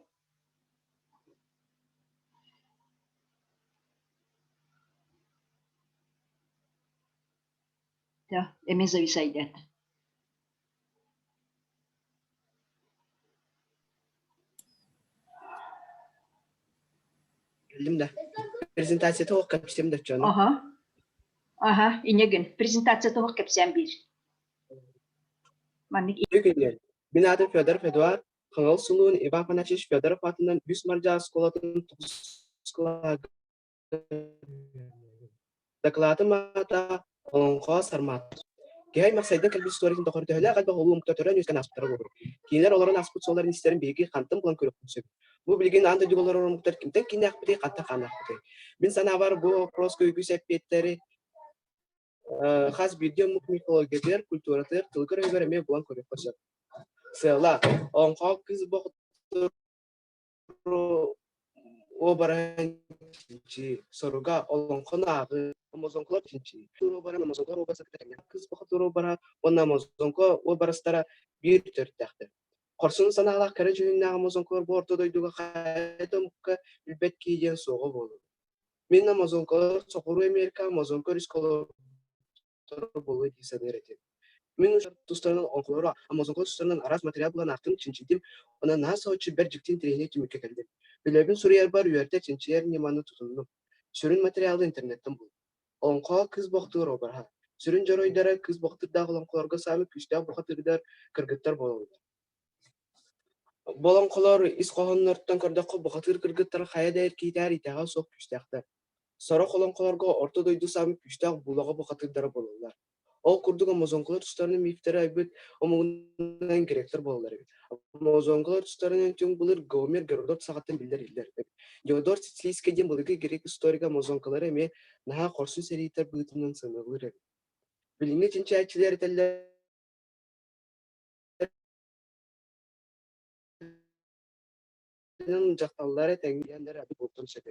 Эмиэ зависайдат. Кэллим да. Презентация тоҕо кэпсиэм да чону. Аха. Аха, инегин. Презентация тоҕо кэпсээн биир. Маннык Үтүө Мин аатым Федоров Эдуард, Хаҥалас улууһун Иван Афанасьевич Федоров аатынан үс Мардьа оскуолатын тоҕус кылааһыгар Дакылаатым аата Олоҥхо Сармат. Киһи аймах сайдан кэлбит историятын тухары төһөлөөх элбэх улуу омуктар төрөөн-үөскээн ааспыттара буолуой? Кинилэр олорон ааспыт суолларын истэрин биһиги хантан булан көрүөхпүт сөп? Бу билигин аан дойдуга олорор омуктар кимтэн кииннээхпитий, хантан хааннаахпытый? Мин санаабар, бу боппуруоска үгүс эппиэттэри хас биирдии омук мифологиятыгар, культуратыгар, тылыгар-өһүгэр эмиэ булан көрүөххэ сөп. Сыала: Олоҥхо кыыс бохтур уобараһын чинчийии, соруга олоҥхону ааҕыы, амазонкалар чинчийии, уобаран амазонка уобараса кыыс бохотур уобараһа уонна амазонка уобарастара биир төрүттээхтэр. Хорсун санаалаах кэрэ дьүһүннээх амазонкалар бу орто дойдуга хайа да омукка билбэт киһи диэн суоҕа буолуо. Мин амазонкалар Соҕуруу Америка амазонка өрүскэ буолуо дии саныыр этим. Мин тустарынан оҥкулору Амазонка тустарынан араас материал булан аахтым, чинчийдим, онон наһаа соһуччу бэрт дьикти интэриэһинэй түмүккэ кэллим. Үлэбин суруйарбар үөрдэ чинчийэр ньыманы тутуннум. Сүрүн материалы интернеттэн буллум. Олоҥхоҕо кыыс бохтуур обраһа. Сүрүн дьоруойдара кыыс бохтуурдаах олоҥхолорго саамай күүстээх бухатыырдар, кыргыттар буолаллар. Бу олоҥхолор ис хоһоонноруттан көрдөххө, бухатыыр кыргыттара хайа да эр киһитээр итэҕэл суох күүстээхтэр. Сорох олоҥхолорго Орто дойду саамай күүстээх буулаҕа бухатыырдара буолаллар. Ол курдук амазонкалар тустарынан мифтэри айбыт омугунан гректэр буолаллар эбит. Амазонкалар тустарынан түҥ былыр Гомер Геродот саҕаттан биллэр иһиллэр эбит. Диодор Сицилийскэй диэн былыргы грек историга амазонкалары эмиэ наһаа хорсун сэрииттэр быһыытынан сыаналыыр эбит. Билиҥҥи чинчийээччилэр этэллэр дьахталлары тэҥнээн эрэ буолтун сөп.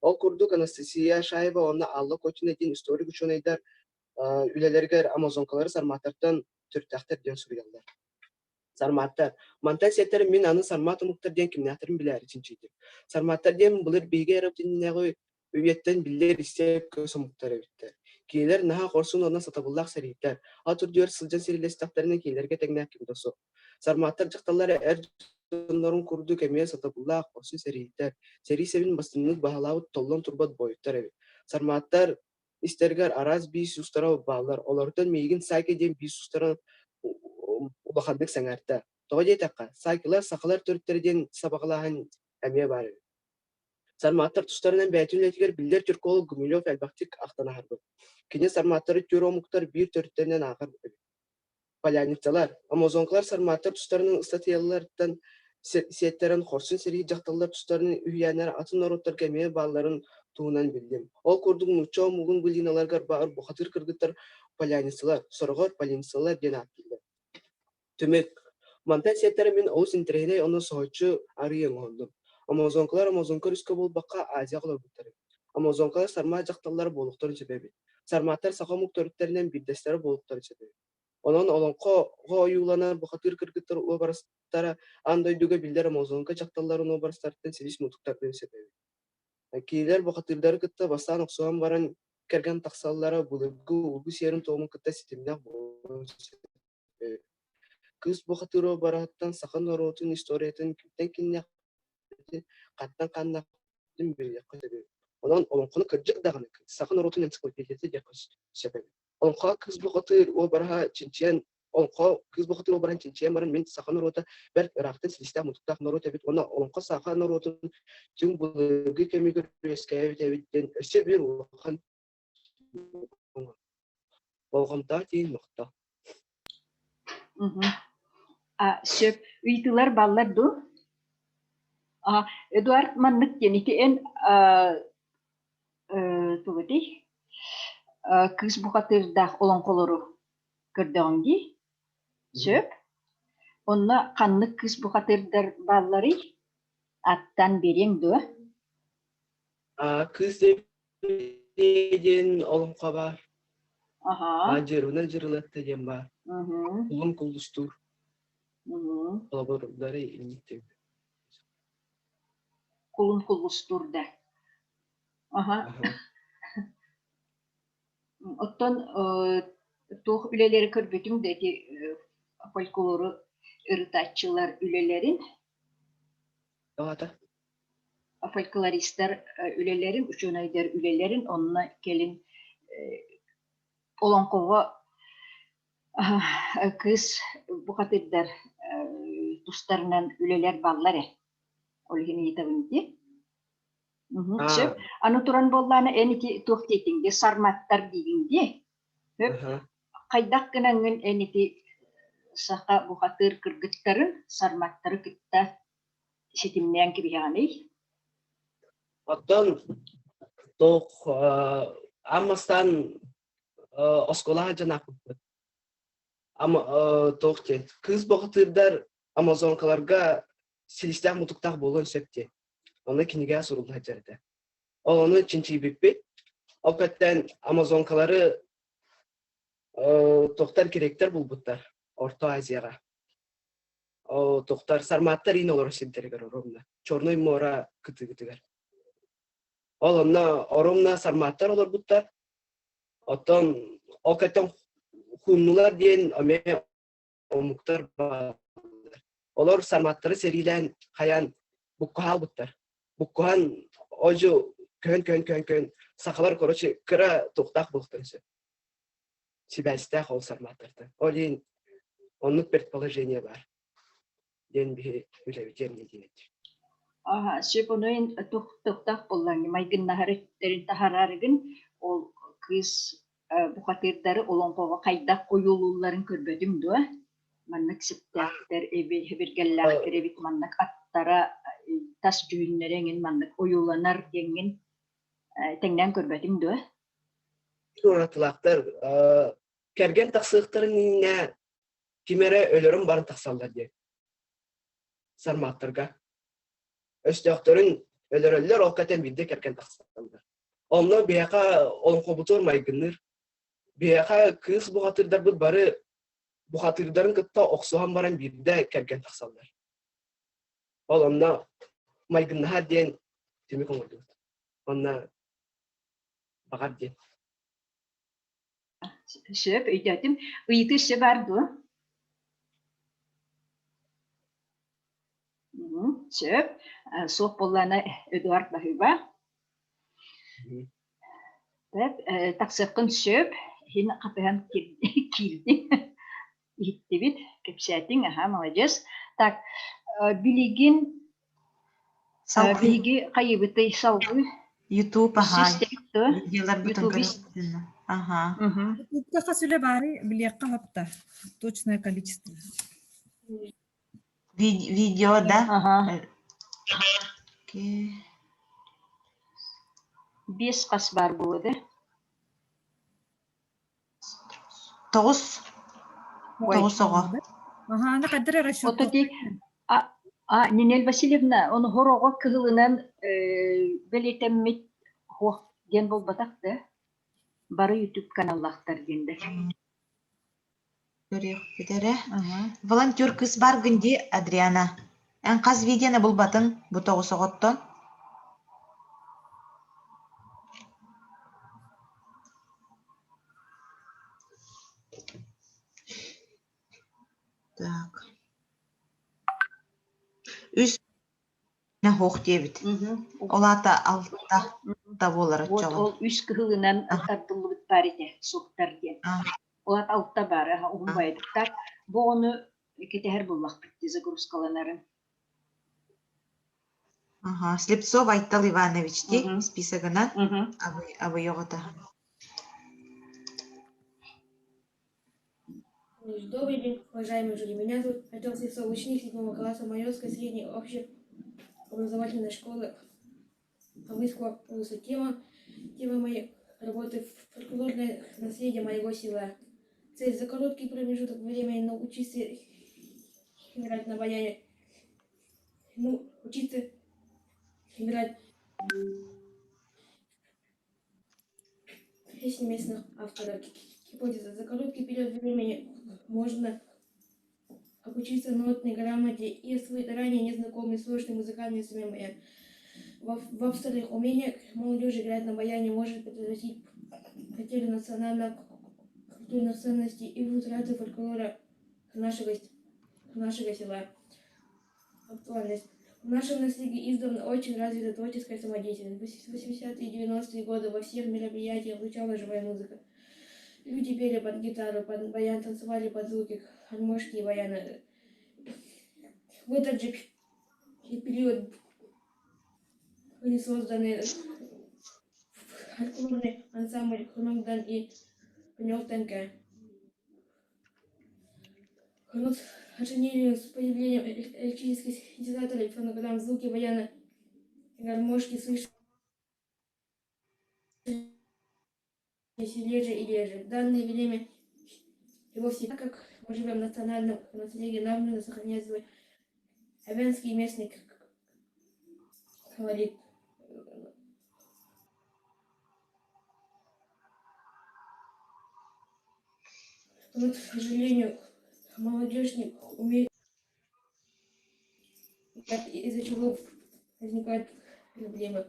Ол курдук Анастасия Шаева уонна Алла Котина диэн историк учуонайдар үлэлэригэр амазонкалары сарматтартан төрүттээхтэр диэн суруйаллар. Сарматтар. Мантан сиэттэрин мин аны сармат омуктар диэн кимнээхтэрин билээри чинчийдим. Сарматтар диэн былыр биһиги эрэ иннинээҕи үйэттэн биллэр истиэп көс омуктар эбиттэр. Кинилэр наһаа хорсун уонна сатабыллаах сэрииттэр. Ат үрдүгэр сылдьан сэриилэстэхтэринэ кинилэргэ тэҥнээх ким да суох. Сарматтар дьахталлара эр дьоннорун курдук эмиэ сатабыллаах хорсун сэрииттэр. Сэрии сэбин бастыҥнык баһылаабыт толлон турбат буойуттар эбит. Сарматтар истэригэр араас биис уустара бааллар. Олортон миигин Саки диэн биис уустара улаханнык сэҥээртэ. Тоҕо диэтэххэ, сакилар сахалар төрүттэрэ диэн сабаҕалааһын эмиэ баар эбит. Сарматтар тустарынан бэйэтин үлэтигэр биллэр тюрколог Гумилев элбэхтик ахтан аһарбыт. Кини сарматтары түөр омуктар биир төрүттэринэн ааҕар эбит. Поляницалар, амазонкалар сарматтар тустарынан ыстатыйаларыттан сиэттэрэн хорсун сэрии дьахталлар тустарынан үһүйээннэр атын норуоттарга эмиэ баалларын туһунан биллим. Ол курдук нуучча омугун былиналарыгар баар бухатыыр кыргыттар поляницалар, сороҕор полиницалар диэн ааттыыллар. Түмүк. Мантан сиэттэрэ мин олус интэриэһинэй уонна соһуччу арыый оҥоһуннум. Амазонкалар Амазонка өрүскэ буолбакка Азияҕа олорбуттар эбит. Амазонкалар сармаат дьахталлара буолуохтарын сөп эбит. Сармааттар саха омук төрүттэринэн биирдэстэрэ буолуохтарын сөп эбит. Онон олоҥхоҕо ойууланар бухатыыр кыргыттар уобарастара аан дойдуга биллэр Амазонка дьахталларын уобарастарыттан силис мутуктардыан сөп эбит. Кинилэр бухатыырдары кытта бастаан охсуһан баран кэргэн тахсаллара былыргы улуу сиэрин-туомун кытта ситимнээх буолуон сөп. Кыыс бухатыыр уобараһыттан саха норуотун историятын кимтэн кимнээхпитин, хантан ханнаахпытын билиэххэ сөп эбит. Онон олоҥхону кырдьык даҕаны саха норуотун энциклопедията диэххэ сөп эбит. Олоҥхоҕо кыыс бухатыыр уобараһа чинчийэн олоҥхо кыыс бухатыыр уобараһын чинчийэн баран мин саха норуота бэрт ыраахтан силистээх-мутуктаах норуот эбит уонна олоҥхо саха норуотун түҥ былыргы кэмигэр үөскээбит эбит диэн өссө биир улахан Болҕомтоҕо тиийин мохто. А, сөп. Ыйытыылар бааллар дуо? А, Эдуард маннык диэн ити эн тугу этэй? Кыыс бухатыырдаах олоҥхолору көрдөҕүҥ дии? Сөп. Онно ханнык кыыс бухатыырдар баалларый? Аттан биэриэҥ дуо? Кыыс диэн олоҥхо баар. Дьырынан дьырылатта диэн баар. Кулун куллустуур. Холобурдары инниттэн. Кулун куллустуур да. Аха. Оттон туох үлэлэри көрбүтүҥ да ити фольклору ырытааччылар үлэлэрин? Тоҕото? Фольклористар үлэлэрин, учуонайдар үлэлэрин онно кэлин олоҥхоҕо кыыс бухатыырдар тустарынан үлэлэр баллар ээ. Ол иһин ыйытабын дии. Сөп. Аны туран буоллаана эн ити туох диэтиҥ дии, сарматтар диигин дии. Сөп. Хайдах гынаҥҥын эн ити саха бухатыыр кыргыттарын сарматтары кытта ситимнээн кэбиһэҕиний? Оттон туох аан бастаан оскуолаҕа дьон аахпыппыт. Туох диэн кыыс бухатыырдар амазонкаларга силистээх мутуктаах буолуон сөп диэн. Ону кинигэ сурулла сылдьар этэ. Ол ону чинчийбиппит. Ол кэттэн амазонкалары туохтар гректэр булбуттар Орто Азияҕа. Туохтар сарматтар иин олорор сирдэригэр оромна. Чернай муора кытыытыгар. Ол онно оромна сарматтар олорбуттар. Оттон ол кэттэн хуннулар диэн эмиэ омуктар бааллар. Олор сарматтары сэриилээн хайаан буккуһаалбыттар. Буккуһан одьу көһөн көһөн көһөн көһөн сахалар короче кыра туохтаах буолуохтарын сөп. Сибээстээх ол сарматтартан. Ол иһин оннук предположение баар диэн биһи үлэбит диэн диэн Аха, сөп онон туохтаах буоллаҥ майгыннаһар өттөрүн таһаарарыгын ол кыыс бухатыырдары олоҥхоҕо хайдах ойуулуулларын көрбөтүҥ дуо? Маннык сиптээхтэр, эбиргэллээхтэр эбит, маннык аттара тас дьүһүннэрэ эҥин маннык ойууланар диэҥҥин тэҥнээн көрбөтүҥ дуо? Уратылаахтар кэргэн тахсыахтарын иннинэ ким эрэ өлөрөн баран тахсаллар диэн сармааттарга. Өстөөхтөрүн өлөрөллөр, ол кэтэн биирдэ кэргэн тахсаллар. Онно биһиэхэ олоҥхобутугар майгынныыр. Биһиэхэ кыыс бухатыырдарбыт бары бухатыырдарын кытта охсуһан баран биирдэ кэргэн тахсаллар. Ол онно майгыннаһар диэн түмүк оҥордубут. Онно баҕар диэн. Сөп, өйдөөтүм. Ыйытыы өссө баар дуо? Сөп. Суох буоллаана Эдуард баһыыба. Сөп, тахсыаххын сөп. Иһин хатыһан киирдиҥ. Иһиттибит, кэпсээтиҥ, аха, молодец. Так, билигин Салгыы биһиги хайыыбытый салгыы? YouTube аха видеоларбытын YouTube көрөбүтүн аха Ютубка хас үлэ баарый билиэххэ хапта точное количество. Видео да Аха. Окей. Биэс хас баар буолуо да? Тоҕус. Ой. Тоҕус оҕо. Аха, аны хайдах эрэ расчет Ото ти а, а Нинель Васильевна, ону хороҕо кыһылынан бэлиэтэммит хуох диэн буолбатах да? Бары YouTube каналлаахтар диэн да. Көрүөхпүт эрэ. Волонтер кыыс баргын дии, Адриана. Эн хас видеоны булбатыҥ бу тоҕус оҕоттон? Так. Үс хоох диэбит. Ол аата алта да буолар Вот оччоҕо. ол үс кыһылынан тардыллыбыт баар этэ, суптар диэн. Ол аата алта баар, уһун байытыктар. Бу ону кэтэһэр буллахпыт дии загрузкаланарын. Ага, Слепцов Айтал Иванович дии списогынан абый оҕото. Добрый день, уважаемые жюри. Меня зовут Артем Слепцов, ученик седьмого класса Майорской средней общеобразовательной школы Абыйского вуза. Тема, тема моей работы – фольклорное наследие моего села. Цель – за короткий промежуток времени научиться играть на баяне, ну, учиться играть песни местных авторов. Гипотеза. За короткий период времени можно обучиться нотной грамоте и освоить ранее незнакомые сложные музыкальные инструменты. Во-вторых, умение молодежи играть на баяне может предотвратить потерю национально-культурных ценностей и утраты фольклора нашего, нашего села. Актуальность. В нашем наследии издавна очень развита творческая самодеятельность. В 80-е и 90-е годы во всех мероприятиях звучала живая музыка. Люди пели под гитару, под баян, танцевали под звуки гармошки и баяна. В этот же период были созданы фольклорный ансамбль «Хуногдан» и «Пнёвтенке». Сожалению, с появлением электрических синтезаторов и фонограмм звуки баяна и гармошки слышались реже и реже. В данное время и вовсе так как мы живем в национальном наследии, нам нужно сохранять свой эвенский местный колорит. Но, к сожалению, молодежь не умеет, из-за чего возникают проблемы.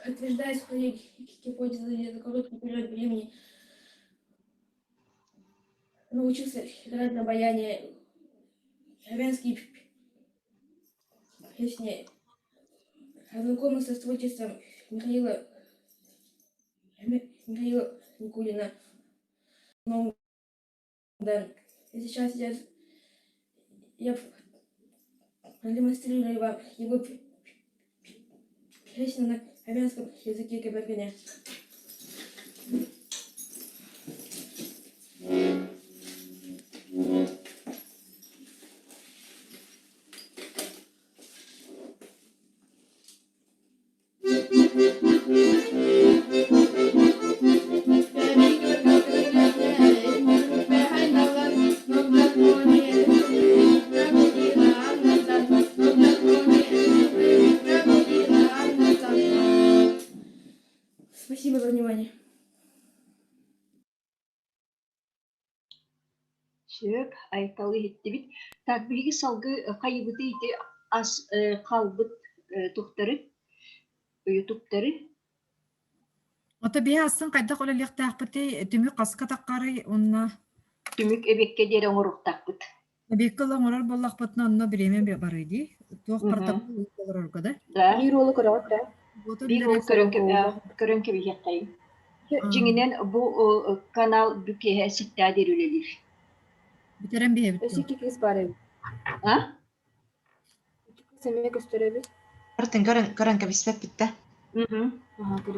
Подтверждая свои гипотезы за короткий период времени, научился играть на баяне славянские песни, ознакомился с творчеством Михаила, Михаила Никулина. Да. И сейчас я, я продемонстрирую вам его песню на армянском языке Кабардине. Спасибо за внимание. Сөп, айталы иһиттибит. Так, биһиги салгыы хайыбыты ити ас хаалбыт тухтары, ютубтары Ото биһи астын хайдах үлэлиэхтээхпитий түмүк хаска таххарый уонна Түмүк эбиэккэ диэри оҥоруохтаахпыт. Эбиэккэ ыла оҥорор буоллахпытына онно бириэмэ барыы дии. Туох протокол олорорго да? Да. Биир уолу көрөҕүт да? Биир уол көрөн көрөн кэбиһиэххэйин. Дьиҥинэн бу канал бү киэһэ ситтээ диэри үлэлиир. Бүтэрэн биһэбит Өссө икки кыыс баар эбит. А? Икки кыыс эмиэ көстөр эбит. Артын көрөн көрөн кэбиспэппит да.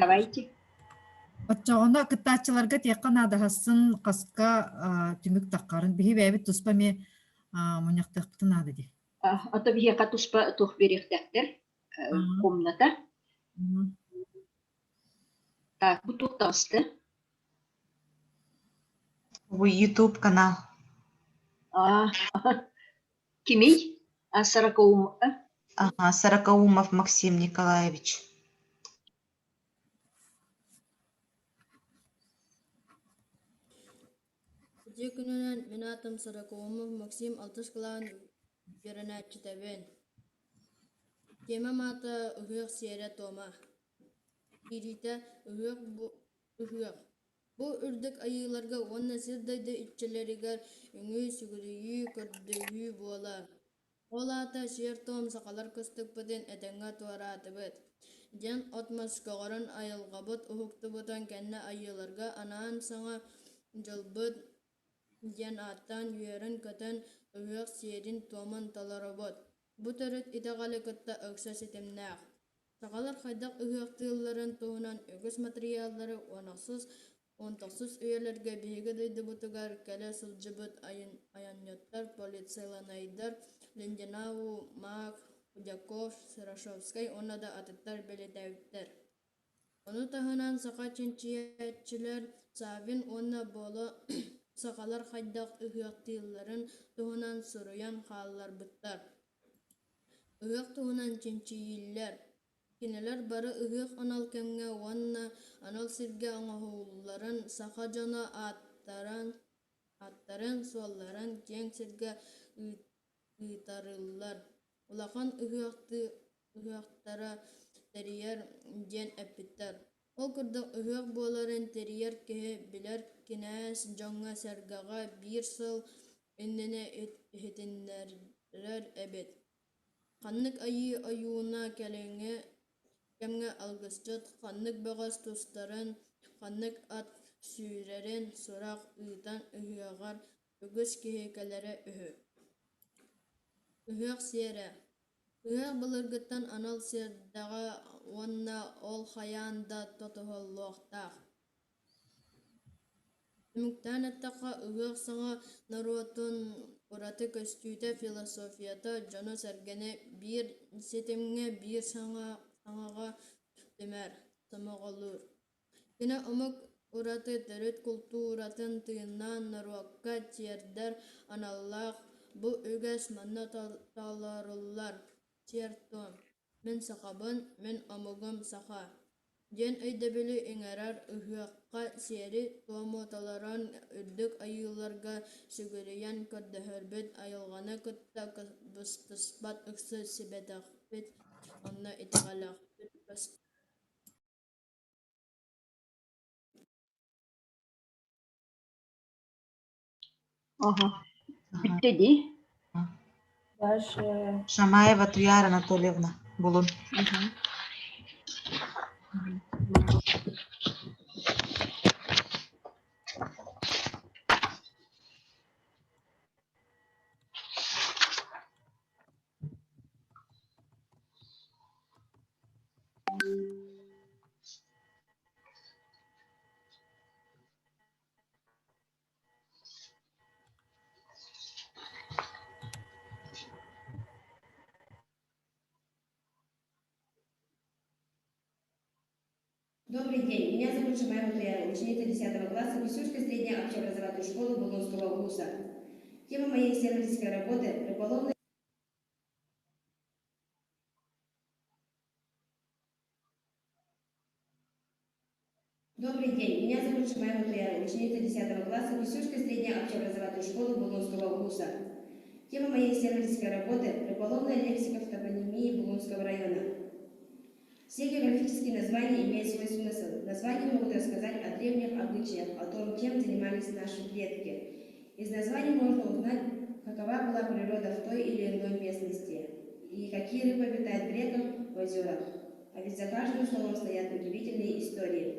Давайте. Оччоҕуна кыттааччыларга тиэххэ наадахассын хаска түмүк таххарын биһи бэйэбит туспа эмиэ мунньахтыахпытын наада дии. Ото биһиэхэ туспа туох биэриэхтээхтэр комната. Так, бу туох таҕыста? Бу YouTube канал. А, кимий? А, Сорокоумов. Ага, Сорокоумов Максим Николаевич. Үтүө күнүнэн, мин аатым Сорокоумов Максим алтыс кылааһын үөрэнээччитэбин. Тиэмэм аата «Ыһыах сиэрэ-туома». Киириитэ «Ыһыах бу ыһыах Бу үрдүк айыыларга уонна сир-дойду иччилэригэр үҥүү-сүгүрүйүү, көрдөһүү буолар. Ол аата сиэр-туом сахалар кыстыкпытын этэҥҥэ туораатыбыт диэн от-мас көҕөрөн айылҕабыт уһуктубутун кэннэ айыыларга анаан саҥа дьылбыт диэн ааттаан үөрэн-көтөн ыһыах сиэрин-туомун толоробут. Бу төрүт итэҕэли кытта ыкса ситимнээх. Сахалар хайдах ыһыахтыылларын туһунан үгүс матырыйааллары уон ахсыс, 19 үйэлэргэ биһиги дойдубутугар кэлэ сылдьыбыт айанньыттар, полицейланайдар Линденау, Маак, Худяков, Серошевскай уонна да атыттар бэлиэтээбиттэр. Ону таһынан саха чинчийээччилэр Саввин уонна Боло сахалар хайдах ыһыахтыылларын туһунан суруйан хаалларбыттар. Ыһыах туһунан чинчийиллэр. Кинилэр бары ыһыах анал кэмҥэ уонна анал сиргэ оҥоһулларын саха дьоно ааттарын, аттарын-суолларын киэҥ сиргэ ыытарыллар, улахан ыһыахтара тэрийэр диэн эппиттэр. Ол курдук ыһыах буоларын тэрийэр киһи билэр кинээс дьоҥҥо-сэргэҕэ биир сыл иннинэ иһитиннэрэр эбит. Ханнык айыы ойууна кэлиҥҥи кэмҥэ алгысчыт ханнык бөҕөс тустарын, ханнык ат сүүрэрин сурах ыытан ыһыаҕар үгүс киһи кэлэрэ үһү. Ыһыах сиэрэ Ыһыах былыргыттан анал сиэрдээҕэ уонна ол хайаан да тутуһуллуохтаах. Түмүктээн эттэххэ, ыһыах саҥа норуотун ураты көстүүтэ, философията дьону-сэргэни биир ситимҥэ, биир саҥаҕа түмэр, сомоҕолуур. Кини омук ураты төрүт култууратын тыыннаан норуокка тиэрдэр аналлаах, бу үгэс манна толоруллар сиэр-туом «Мин сахабын, мин омугум саха» диэн өйдөбүлү иҥэрэр ыһыахха сиэри-туому толорон үрдүк айыыларга сүгүрүйэн көрдөһөрбүт, айылҕаны кытта быстыспат ыкса сибээстээхпит, онно итэҕэллээхпит көстөр. Ага. Бүттэ дии. Дальше. Шамаева Туяра Анатольевна. Булун. Добрый день, меня зовут Шамаева Туяра, ученица 10 класса Висюшской средней общеобразовательной школы Булунского вуза. Тема моей исследовательской работы – рыболовный Добрый день, меня зовут Шамаева Туяра, ученица 10 класса Висюшской средней общеобразовательной школы Булунского вуза. Тема моей исследовательской работы – рыболовная лексика в топонимии Булунского района. Все географические названия имеют свой смысл. Названия могут рассказать о древних обычаях, о том, чем занимались наши предки. Из названий можно узнать, какова была природа в той или иной местности и какие рыбы обитают в реках, в озерах. А ведь за каждым словом стоят удивительные истории.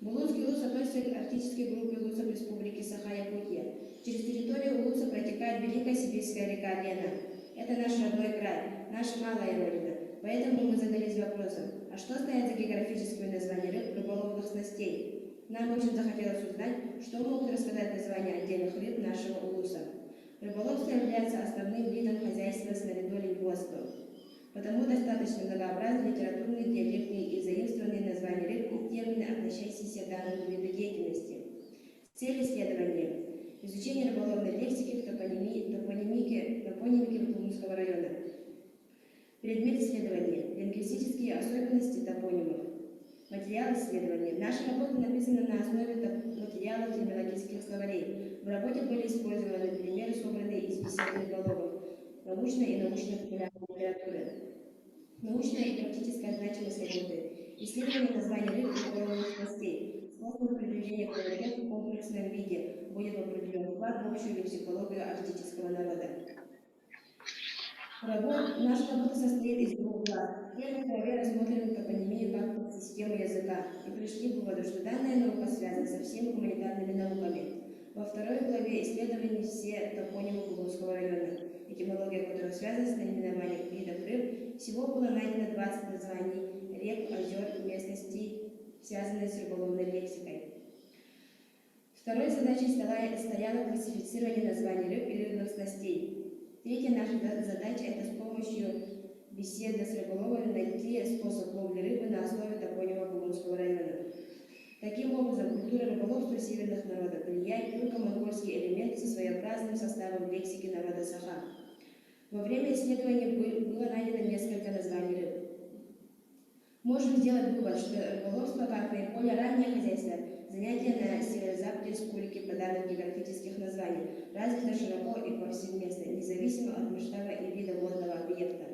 Булунский улус относится к арктической группе улусов Республики Саха-Якутия. Через территорию улуса протекает Великая Сибирская река Лена. Это наш родной край, наша малая родина. Поэтому мы задались вопросом, а что стоит за географическими названиями рыб рыболовных снастей? Нам очень захотелось узнать, что могут рассказать названия отдельных рыб нашего улуса. Рыболовство является основным видом хозяйства с наряду оленеводством. Потому достаточно многообразны литературные, диалектные и заимствованные названия рыб и термины, относящиеся к данному виду деятельности. Цель исследования – изучение рыболовной лексики в топонимике, топонимике Тулунского района. Предмет исследования – лингвистические особенности топонимов. Материал исследования. Наша работа написана на основе материалов терминологических словарей. В работе были использованы примеры, собранные из бесед рыболовов, научной и научно-популярной литературы. Научная и практическая значимость работы. Исследование названий рыб и рыболовных снастей. Способы приближения к приоритету в комплексном виде будет определен вклад в общую лексикологию арктического народа. Наша работа состоит из двух глав. В первой главе рассмотрим топонимию как систему языка и пришли к выводу, что данная наука связана со всеми гуманитарными науками. Во второй главе исследованы все топонимы Кулунского района, этимология которых связана с наименованием видов рыб. Всего было найдено 20 названий рек, озер, местностей, связанных с рыболовной лексикой. Второй задачей стояло классифицирование названий рыб и рыбных снастей. Третья наша задача – это с помощью беседы с рыболовами найти способ ловли рыбы на основе топонима Булунского района. Таким образом, культура рыболовства северных народов влияет тюрко-монгольский элемент со своеобразным составом лексики народа Саха. Во время исследования было найдено несколько названий рыб. Можем сделать вывод, что рыболовство как наиболее раннее хозяйство, занятие на северо-западе республики по данным географических названий, развито широко и повсеместно, независимо от масштаба и вида водного объекта.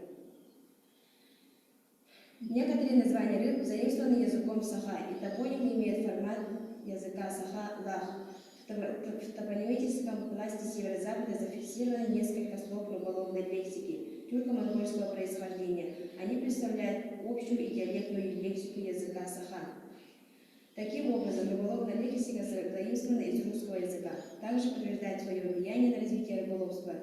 Некоторые названия рыб заимствованы языком саха, и топоним имеет формат языка саха-лах. В топонимическом пласте северо-запада зафиксировано несколько слов рыболовной лексики тюрко-монгольского происхождения. Они представляют общую и диалектную лексику языка саха. Таким образом, рыболовная лексика заимствована из русского языка, также подтверждает свое влияние на развитие рыболовства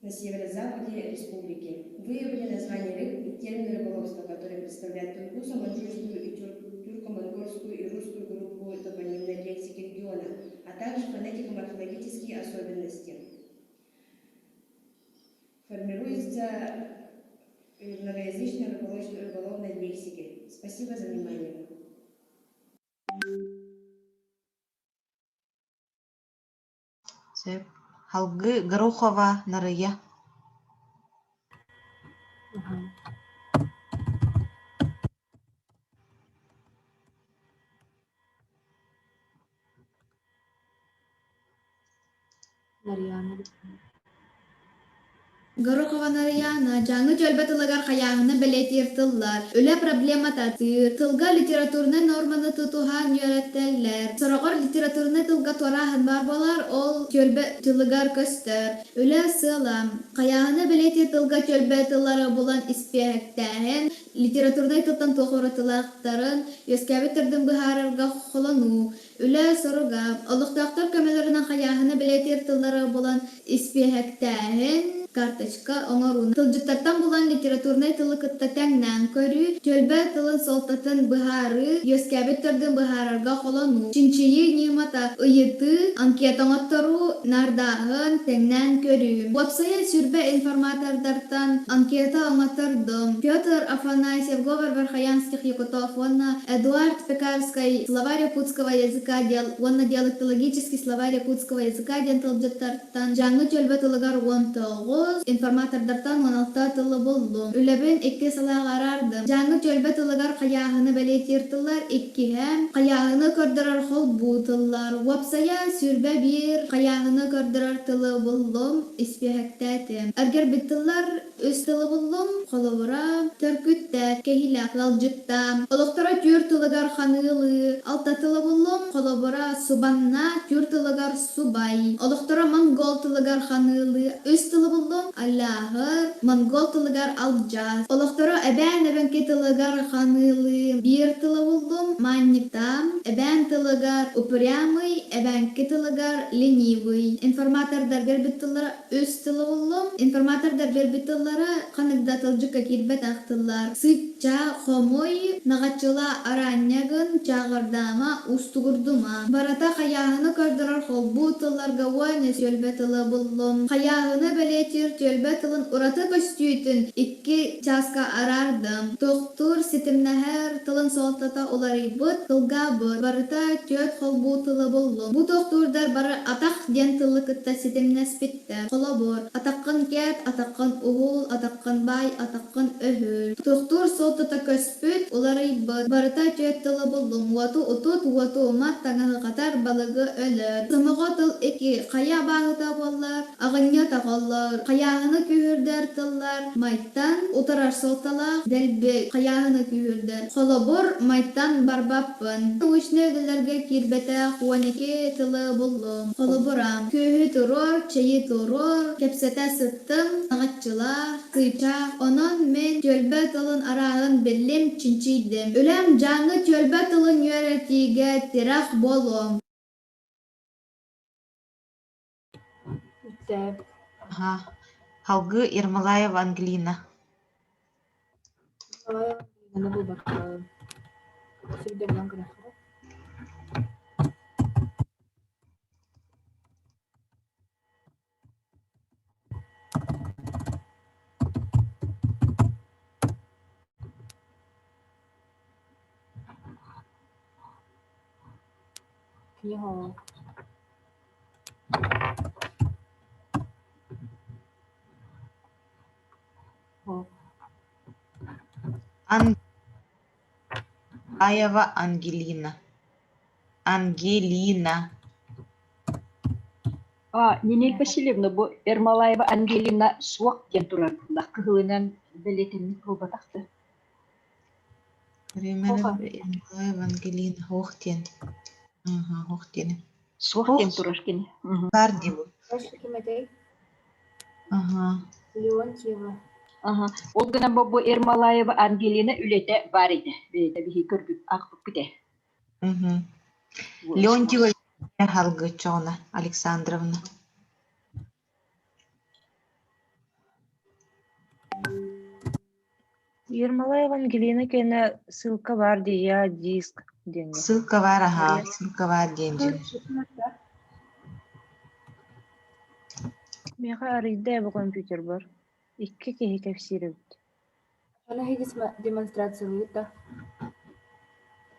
на северо-западе республики. Выявили название рыб и термин рыболовства, который представляет тунгусо-маньчжурскую и тюрко-монгольскую и русскую группу топонимной лексики региона, а также фонетико-морфологические особенности. Формируется многоязычной рыболовной лексики. Спасибо за внимание. Сөп. Халгы Горохова Нарыйа. Нарыйаана Горохова Нарыйаана Дьааҥы түөлбэ тылыгар хайааһыны бэлиэтиир тыллар, үлэ проблемата тыыр, тылга литературнай норманы тутуһан үөрэтэллэр. Сороҕор литературнай тылга туорааһын баар буолар, ол түөлбэ тылыгар көстөр. Үлэ сыала: хайааһыны бэлиэтиир тылга түөлбэ тыллары булан испиэһэктээһин, литературнай тылтан туох уратылаахтарын, үөскээбит төрдүн быһаарарга холонуу, Үлэ соруга: олохтоохтор көмөлөрүнэн хайааһыны бэлиэтиир тыллары булан испиэһэктээһин, карточка оҥоруу, тылдьыттартан булан литературнай тылы кытта тэҥнээн көрүү, түөлбэ тылын суолтатын быһаарыы, үөскээбит төрдүн быһаарарга холонуу, чинчийии ньымата, ыйытыы, анкета оҥотторуу, наардааһын, тэҥнээн көрүү. Уопсайа сүрбэ информатордартан анкета оҥоттордум. Петр Афанасьев, Говор Верхоянских Якутов уонна Эдуард Пекарскай «Словарь якутского языка» диал уонна «Диалектологический словарь якутского языка» диэн тылдьыттартан Дьааҥы түөлбэ тылыгар 19, информатордартан 16 тылы буллум. Үлэбин икки салааҕа араардым. Дьааҥы түөлбэ тылыгар хайааһыны бэлиэтиир тыллар иккиһэ, хайааһыны көрдөрөр холбуу тыллар. Уопсайа 21 хайааһыны көрдөрөр тылы буллум, испиэһэктээтим. Эргэрбит тыллар Үс тылы буллум, холобура, төркүттэр, кэһиилээх ыалдьыттаам, олохторо түүр тылыгар ханыылыы, алта тылы буллум, холобура, субанна, түүр тылыгар субай, олохторо монгол тылыгар ханыылыы, үс тылы буллум, аллааһыр, монгол тылыгар алдьас, олохторо эбээн эбэҥки тылыгар ханыылыы, биир тылы буллум, маанньыктаам, эбээн тылыгар упрямый, эбэҥки тылыгар ленивый. Информатордар биэрбит тыллара Үс тылы буллум. Информатордар биэрбит тыллара ханнык да тылдьыкка киирбэтэх тыллар. Сычча, хомуй, наҕаччыла араанньагын, чааҕырдаама, уустугурдума. Барыта хайааһыны көрдөрөр холбуу тылларга уонна түөлбэ тылы буллум. Хайааһыны бэлиэтиир түөлбэ тылын ураты көстүүтүн икки чааска араардым. Тохтуур, ситимнэһэр тылын суолтата уларыйбыт, кылгаабыт. Барыта түөрт холбуу тылы буллум. Бу тохтуурдар бары атах диэн тылы кытта ситимнэспиттэр. Холобур, атаххын кээт, атаххын уһул, атаххын баай, атаххын өһүл. Тохтуур суолтата көспүт, уларыйбыт. Барыта түөрт тылы буллум. Уоту утут, уоту умат, таҥаһы хатар, балыгы өлөр. Сомоҕо тыл икки, хайа абааһыта буоллар, Аҕынньы тоҕоллор, хайааһыны күүһүрдэр тыллар майтан утарар суолталаах дэлби хайааһыны күүһүрдэр. Холобур, майтан барбаппын. Научнай үлэлэргэ киирбэтэх 12 тылы буллум. Холобура, күөһү туруор, чэйи туруор, кэпсэтэ сыттым, аҕаччылаах, кыычаах. Онон мин түөлбэ тылын арааһын биллим, чинчийдим. Үлэм Дьааҥы түөлбэ тылын үөрэтиигэ тирэх буолуом. Аха. Халгыы Ермолаева Ангелина. Ангелаева Ангелина. Ангелина. А, Нинель Васильевна, бу Ермолаева Ангелина суох диэн турар буоллах. Кыһылынан бэлиэтэммит буолбатах да. Риммер Евангелина Хох диэн. Аха, Хох диэн. Суох диэн турар кини. Бар дии бу. Дальше ким этэй? Аха. Леонтьева. Аха. Ол гынан бу Ермолаева Ангелина үлэтэ баар этэ. Бэйэтэ биһи көрбүт аахпыппыт ээ. Леонтьева Халгычона Александровна. Ермолаева Ангелина кэнэ ссылка баар дии я диск диэҥҥэ. Ссылка баар аһаа, ссылка баар диэн дьин. Миэхэ арыйда бу компьютербар. Икки киһи кэпсиир эбит. Аны эһиги демонстрациялыыгыт да?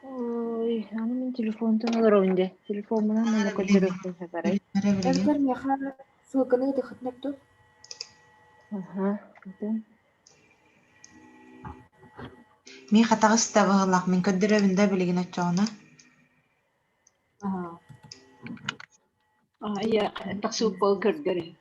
Ой, аны мин телефонтан олоробун дии. Телефоммунан манна көрдөрүөхпүн сатарай. Эбэтэр миэхэ ссылканы ыытыаххытын сөп дуо? Аха, ытын. Миэхэ таҕыста быһыылаах, мин көрдөрөбүн да билигин оччоҕуна. Аха. Ийэ тахсыбыт буол көрдөр.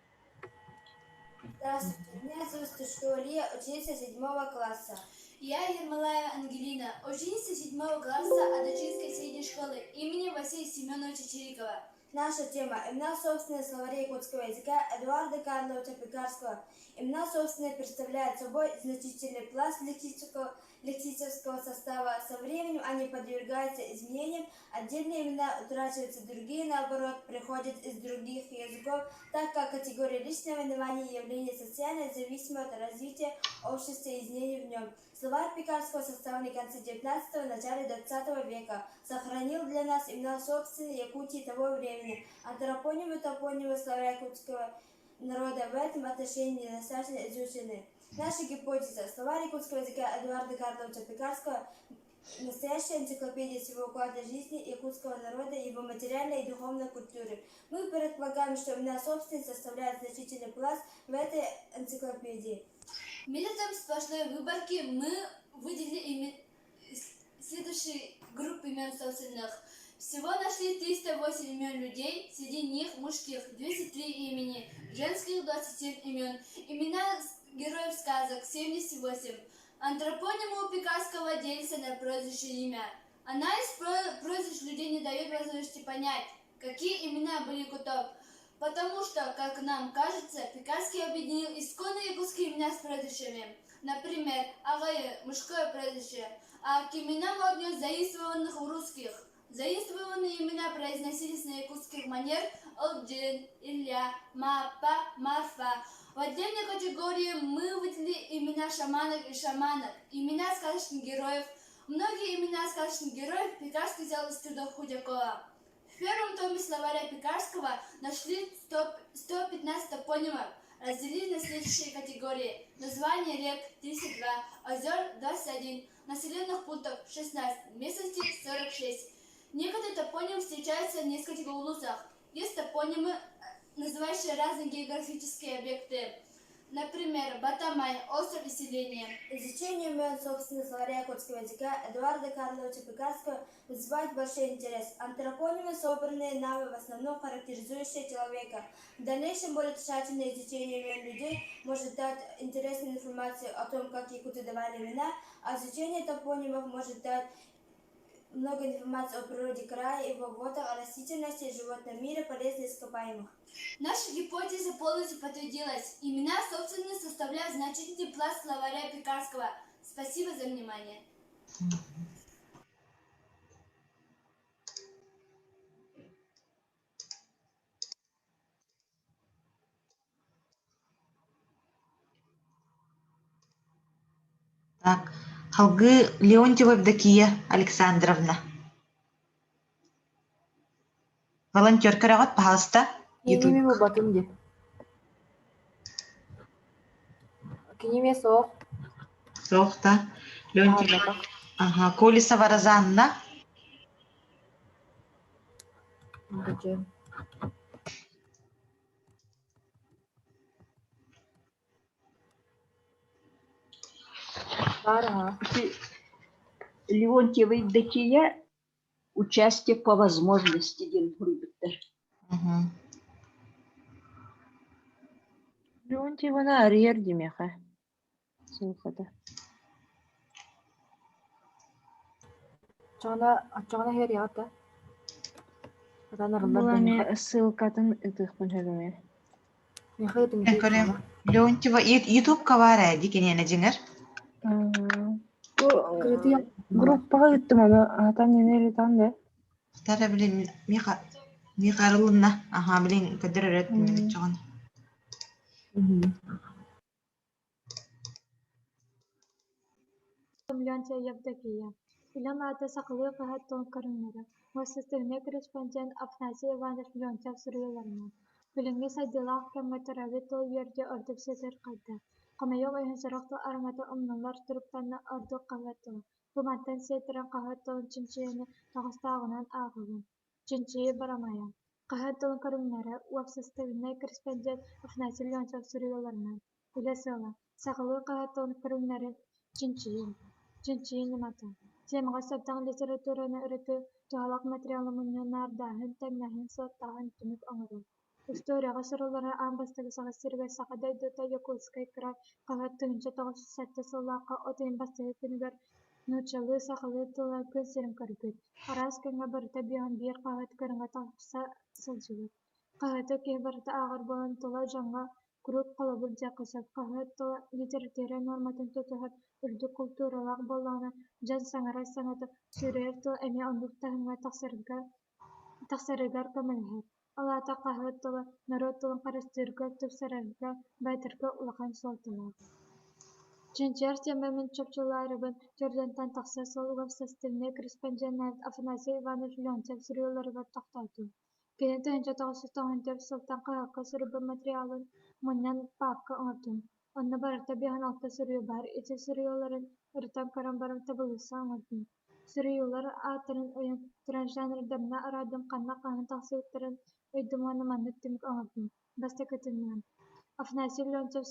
Здравствуйте, меня зовут Стручкова Лия, ученица седьмого класса. Я Ермолаева Ангелина, ученица седьмого класса Адачинской средней школы имени Василия Семеновича Чирикова. Наша тема – имена собственные словарей якутского языка Эдуарда Карловича Пекарского. Имена собственные представляют собой значительный пласт лексического, лексического состава. Со временем они подвергаются изменениям, отдельные имена утрачиваются, другие, наоборот, приходят из других языков, так как категория личного названия явление социально зависимое от развития общества и изменений в нем. Словарь Пекарского, составленный в конце XIX – начале XX века, сохранил для нас имена собственные Якутии того времени. Антропонимы и топонимы словаря якутского народа в этом отношении недостаточно изучены. Наша гипотеза. Словарь якутского языка Эдуарда Карловича Пекарского – настоящая энциклопедия всего уклада жизни якутского народа, его материальной и духовной культуры. Мы предполагаем, что имена собственные составляют значительный пласт в этой энциклопедии. Методом сплошной выборки мы выделили следующие группы имен собственных. Всего нашли 308 имен людей, среди них мужских 203 имени, женских 27 имен, имена героев сказок 78. Антропонимы у Пекарского делятся на прозвище и имя. Анализ прозвищ людей не дает возможности понять, какие имена были якутов. Потому что, как нам кажется, Пекарский объединил исконно якутские имена с прозвищами. Например, Агае – мужское прозвище, а к именам отнес заимствованных у русских. Заимствованные имена произносились на якутских манер Олджин, Илья, Мапа, Марфа. В отдельной категории мы выделили имена шаманок и шаманок, имена сказочных героев. Многие имена сказочных героев Пекарский взял из трудов Худякова. В первом томе словаря Пекарского нашли 100, 115 топонимов, разделили на следующие категории. Название рек 32, озер 21, населенных пунктов 16, местности 46. Некоторые топонимы встречаются в нескольких улусах. Есть топонимы, называющие разные географические объекты. Например, Батамай, остров и селение. Изучение имен собственных словаря якутского языка Эдуарда Карловича Пекарского вызывает большой интерес. Антропонимы, собранные нами, в основном характеризующие человека. В дальнейшем более тщательное изучение имен людей может дать интересную информацию о том, как якуты давали имена, а изучение топонимов может дать много информации о природе края, его водах, о растительности, животном мире, полезных ископаемых. Наша гипотеза полностью подтвердилась. Имена собственные составляют значительный пласт словаря Пекарского. Спасибо за внимание. Так, Халгы Леонтьева Евдокия Александровна. Волонтер көрөҕүт, пожалуйста. Киними булбатым дии. Киними суох. Суох да. Леонтьева. Ага, Колесова Розанна. Где? Баар аһа. Леонтьева Евдокия участие по возможности диэн суруйбуттар. Леонтьеваны арыйар диэмиэхэ. Суухата. Оччоҕуна оччоҕуна иһиэриэҕэ да. Сатаан арыллар Бу да эмиэ миэхэ ссылкатын ыытыахпын сөп эмиэ. миэхэ ыытыҥ Мен дии көрүөм. оччоҕуна. Леонтьева Ютубка баар ээ дии киниэнэ дьиҥэр. Бу Кырытыйа группаҕа ыыттым ону аһатан ньэнэ илитан да. Тара блин Миха Миха арылынна. Аха блин көдөр өрөт мин оччоҕун. Леонтьева Евдокия. Үлэм аата сахалыы хаһыат тылын көрүҥнэрэ. Уопсастыбаннай корреспондент Афанасий Иванович Леонтьев суруйууларынан. Билиҥҥи сайдыылаах кэмҥэ төрөөбүт тыл үөрдэ ордук сытыырхайда. Хомойуох иһин, сорох тыл араҥата умнуллар туруктанна, ордук хаһыат тыла. Бу мантан сиэттэрэн хаһыат тылын чинчийэни тоҕоостооҕунан ааҕабын. Чинчийии барамайа. Хаһыат тылын көрүҥнэрэ, уопсастыбаннай корреспондент Афанасий Леонтьев суруйууларынан. Үлэ сыала: сахалыы хаһыат тылын көрүҥнэрин чинчийии, чинчийии ньымата, темаҕа сөптөөх литератураны ырытыы, туһалаах материалы мунньан наардааһын, тэҥнээһин, суоттааһын, түмүк оҥоруу. Историяҕа суруллара аан бастакы Саха сиригэр Саха дойдута Якутскай кыраай хаһыат 1907 сыллаахха от ыйын бастакы күнүгэр нууччалыы-сахалыы тылынан күн сирин көрбүт. Араас кэмҥэ барыта 51 хаһыат көрүҥэ тахса сылдьыбыт. Хаһыаты киһи барыта ааҕар буолан тыла дьоҥҥо куруук холобур диэххэ сөп. Хаһыат тыла литература нуорматын тутуһар үрдүк култууралаах буоллаҕына, дьон саҥарар саҥата, суруйар тыла эмиэ оннук таһымҥа тахсарыгар көмөлөһөр. Ол аата хаһыат тыла норуот тылын харыстыырга, тупсарарга, байытарга улахан суолталаах. Чинчийэр тиэмэбин чопчулаарыбын төрдүттэн тахса сыл уопсастыбаннай корреспонденнаабыт Афанасий Иванович Леонтьев суруйууларыгар тохтоотум. Кини 1994 сылтан хаһыакка суруйбут материалын мунньан паапка оҥордум. Онно барыта 56 суруйуу баар. Ити суруйууларын ырытан көрөн баран табылыысса оҥордум. Суруйуулар ааттарын ыйан туран жанрдарынан араардым, ханна хаһан тахсыбыттарын ыйдым уонна маннык түмүк оҥордум. Бастакытынан, Афанасий Леонтьев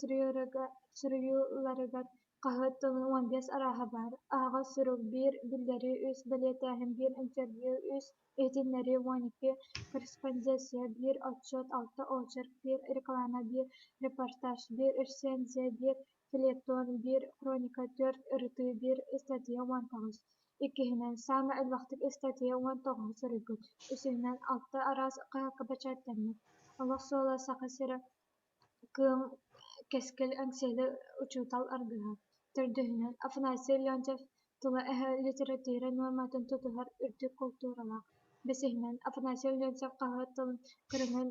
суруйууларыгар хаһыат тылын 15 арааһа баар: аһаҕас сурук, биир биллэрии, үс бэлиэтээһин, биир интервью, үс иһитиннэрии, 12 корреспонденция, биир отчуот, алта очерк, биир реклама, биир репортаж, биир рецензия, биир фельетон, биир хроника, түөрт ырытыы, биир ыстатыйа 19. Иккиһинэн, саамай элбэхтик ыстатыйа 19 суруйбут. Үсүһүнэн, алта араас хаһыакка бэчээттэммит. Олох суола Саха сирэ Кыым Кэскил Эҥсиэли учуутал аргыһа. Төрдүһүнэн, Афанасий Леонтьев тыла-өһө литература нуорматын тутуһар үрдүк култууралаах. Бэсиһинэн, Афанасий Леонтьев хаһыат тылын көрүҥүн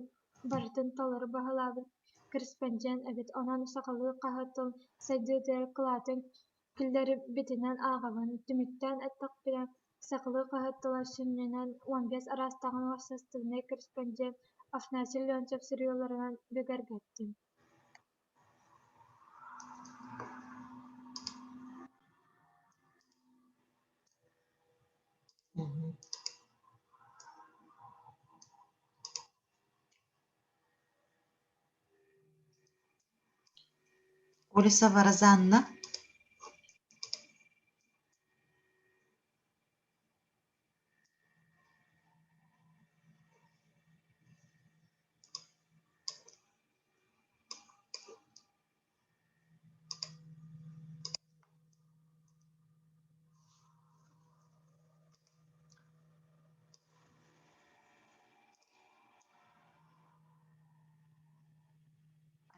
барытын толору баһылаабыт корреспондент эбит, онон сахалыы хаһыат тылын сайдыытыгар кылаатын киллэрбитинэн ааҕабын. Түмүктээн эттэхпинэ, сахалыы хаһыат тыла сүнньүнэн 15 араастааҕын уопсастыбаннай корреспондент Афанасий Леонтьев суруйууларынан бигэргэттим. Колесова Розанна.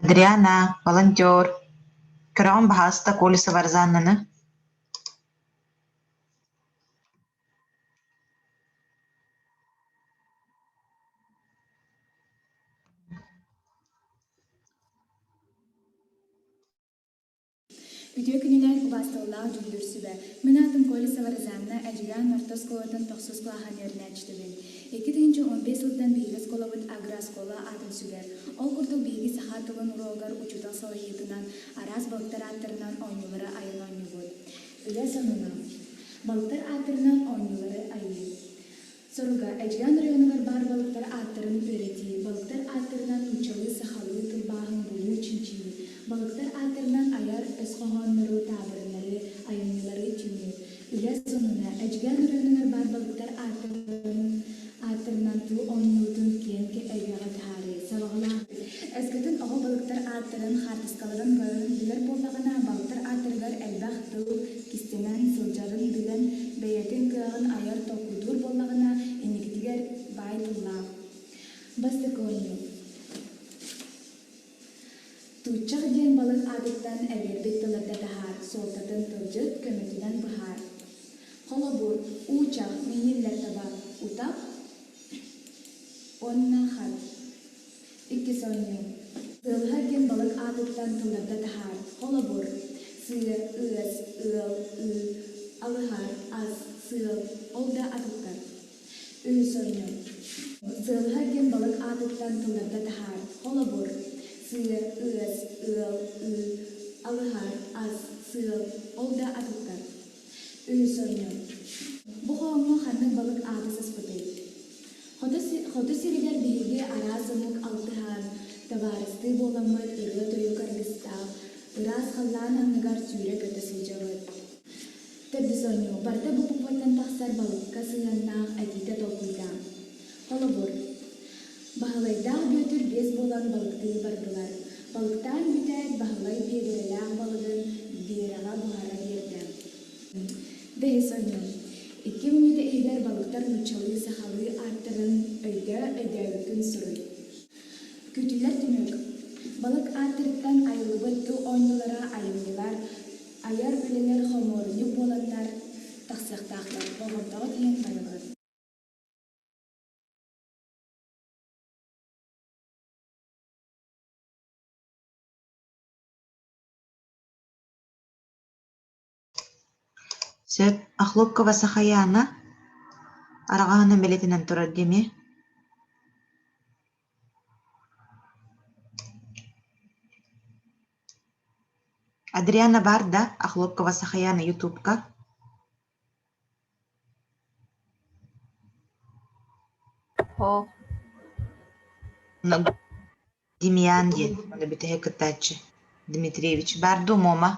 Адриана, волонтер. Көрөҕүн баһаалыста Колесова Розаннаны. Үтүө күнүнэн убаастабыллаах дьүүллүүр сүбэ. Мин аатым Колесова Розанна, Эдьигээн орто оскуолатын тохсус кылааһын үөрэнээччитэбин. 2015 сылтан биһиги оскуолабыт агрооскуола аатын сүгэр. Ол курдук биһиги саха тылын уруогар учуутал салайыытынан араас балыктар ааттарынан оонньуулары айан оонньуубут. Үлэ сонуна. Балыктар ааттарынан оонньуулары айыы. Соруга, Эдьигээн оройуонугар баар балыктар ааттарын үөрэтии, балыктар ааттарынан нууччалыы-сахалыы тылбааһын булуу, чинчийии, балыктар ааттарынан айар өс хоһооннору, таабырыннары, айымньылары түмүү. Үлэ сонуна, Эдьигээн оройуонугар баар балыктар ааттарын ааттарынан тыл оонньуутун киэҥ эйгэҕэ таһаарыы. Сабаҕалаах. Өскөтүн оҕо балыктар ааттарын, хаартыскаларын көрөн билэр буоллаҕына, балыктар ааттарыгар элбэх тыл кистэнэн сылдьарын билэн, бэйэтин кыаҕын айар Тууччах диэн балык аатыттан эбиэрбит тылларда таһаар, суолтатын тылдьыт көмөтүнэн быһаар. Холобур, уучах, мииниллэр таба, утах уонна хат. Иккис оонньуу. Сыалыһар диэн балык аатыттан тылларда таһаар. Холобур, сыа, ыас, ыал, ыы, алыһар, ас, сыал, ол да атыттар. Үһүс оонньуу. Сыалыһар диэн балык аатыттан тылларда таһаар. Холобур, сыа, ыас, ыал, ыы, алыһар, ас, сыал, ол да атыттар. Үһүс оонньуу. Бу хоһооҥҥо ханнык балык аата саспытый? Хоту сиригэр биһиги араас омук алтыһан, табаарыстыы буоламмыт ырыа-тойук аргыстаах, ыраас халлаан анныгар сүүрэ-көтө сылдьабыт. Төрдүс оонньуу барыта бу букваттан тахсар балыкка сыһыаннаах этиитэ толкуйдаан. Холобур, Баһылайдаах Бүөтүр биэс буолан балыктыы бардылар. Балыктаан бүтээт, Баһылай биэдэрэлээх балыгын Биэрэҕэ буһара биэрдэ. Бэһис оонньуу. Икки мүнүүтэ иһигэр балыктар нууччалыы, сахалыы ааттарын өйдөө, өйдөөбүккүн суруй. Күүтүллэр түмүк. Балык ааттарыттан айыллыбыт тыл оонньуулара айымньылар, айар үлэлэр хомуурунньук буоланнар тахсыахтаахтар. Болҕомтоҕо тиийэн барыгыт. Сөп, Охлопкова Сахаяна араҕаһынан бэлиэтэнэн турар дии Адриана баар да Охлопкова Сахаяна ютубка О. Демьян диэн уонна бүтэһик кыттааччы Дмитриевич баар дуу Муома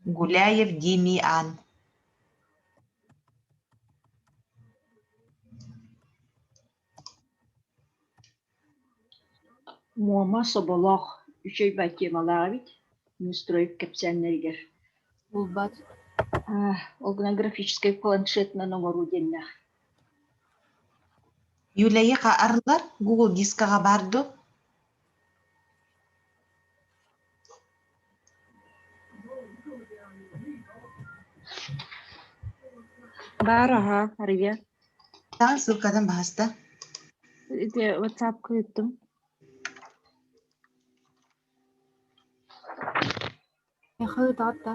Гуляев Демиан Муома соболоох үчүгэй бай темалаах эбит Неустроев кэпсээннэригэр. Булбат. Ол гынан графическай планшетынан оҥоруу диэннээх. Юляйыха арыллар Google дискаҕа баар дуу? Баар аһа, арыйа. Таҕын ссылкатын баһаста. Ити WhatsApp-ка ыыттым. Миэхэ ыытаҕыт да?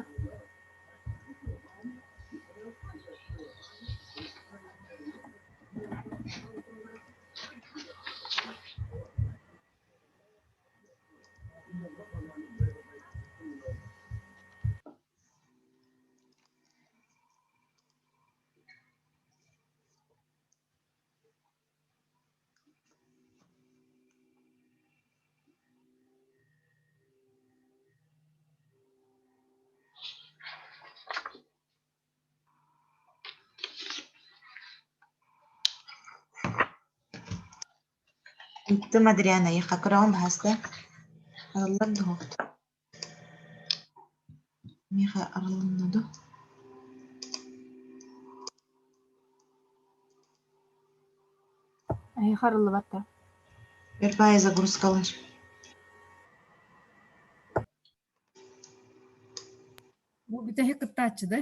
Ыыттым Адриана, эйиэхэ көрөҕүн баһаста. Арыллар дуо? Миэхэ арылынна дуо? Эһиэхэ арыллыбат да? Первая загрузкалар. Бу бүтэһик кыттааччы да?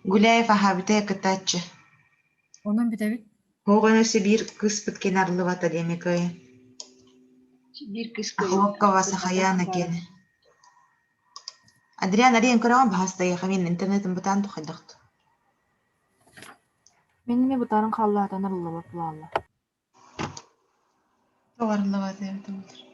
Гуляев аһаа бүтэһик кыттааччы. Онон бүтэбит. Оҕону өссө биир кыыспыт кини арыллыбата диэми кыайан. Биир кыыс Охлопкова Сахаяна киэнэ. Адриан арыйан көрөҕүн баһаста мин интернетим бытаан тухайдахт. Мин эмиэ бытаарын хааллаатан арыллыбат буолла. Тоҕо арыллыбат эбит буолар.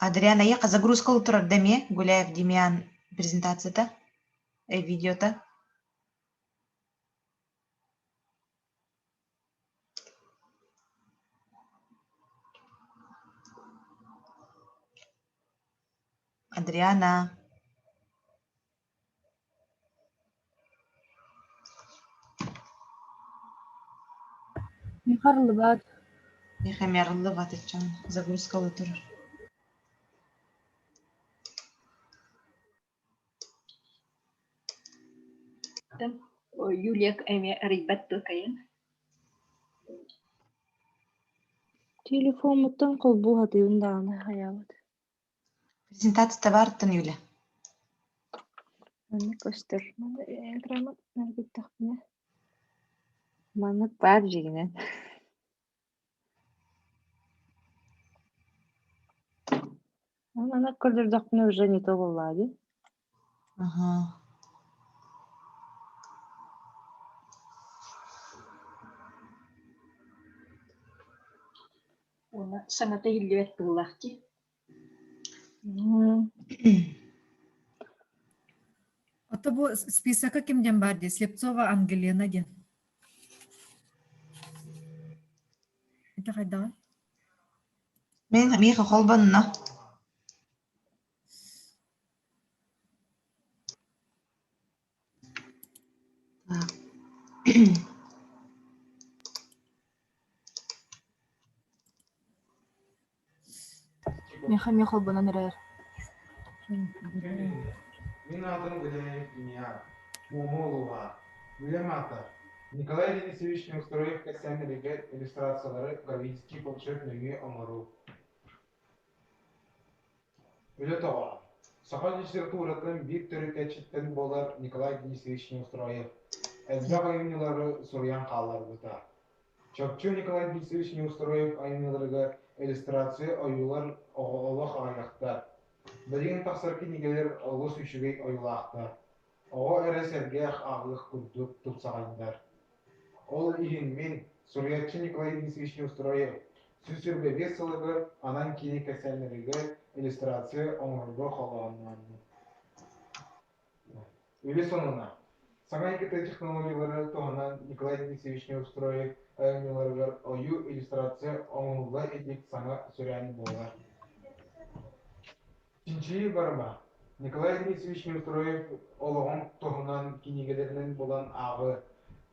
Адриан эйиэхэ загрузка турар да эмиэ Гуляев Демьян презентацията, видеота. Адриана. Миэхэ арыллыбат. Миэхэ эмиэ арыллыбат иччэҥ загрузкалыы турар. Юлия эмиэ арыйбат дуо кайын? Телефоммуттан холбуу сатыыбын даҕаны хайаабыт. Презентация баартан Юля. Маннык көстөр. Экраны нэргиттэхпинэ. Маннык баар дьиҥинэн. Маннык көрдөрдөхпүнэ уже не то буоллаҕа дии. Аха. Уонна саҥата иһиллибэт быһыылаах дии. Ото бу списокка ким диэн баар дии? Слепцова Ангелина диэн. Это хайдаҕый? Мин миэхэ холбонно. Так. Миэхэ эмиэ холбонон эрэр. Мин аатым Гуляев Демьян, Муома улууһа. Үлэм аата Николай Денисович Неустроев кэпсээннэригэр иллюстрациялары графический планшет нөҥүө оҥоруу. Үлэ тоҕо? Саха литературатын биир төрүтээччиттэн буолар Николай Денисович Неустроев элбэх айымньылары суруйан хаалларбыта. Чопчу Николай Денисович Неустроев айымньыларыгар иллюстрация ойуулар олох аҕыйахтар. Билигин тахсар кинигэлэр олус үчүгэй ойуулаахтар. Оҕо эрэ сэргэх ааҕыах курдук тупсаҕайдар. Ол иһин мин, суруйааччы Николай Денисович Неустроев, 125 сылыгар анаан киинэ кэпсээннэригэр иллюстрация оҥорорго холооннооннум. Үлэ сонуна. Саҥа ИКТ технологиялары туһанан Николай Денисович Неустроев айымньыларыгар ойуу иллюстрация оҥоһулла илик саҥа сүрээн буолар. Чинчийии барыма. Николай Денисович Неустроев олоҕун туһунан кинигэлэринэн булан ааҕыы,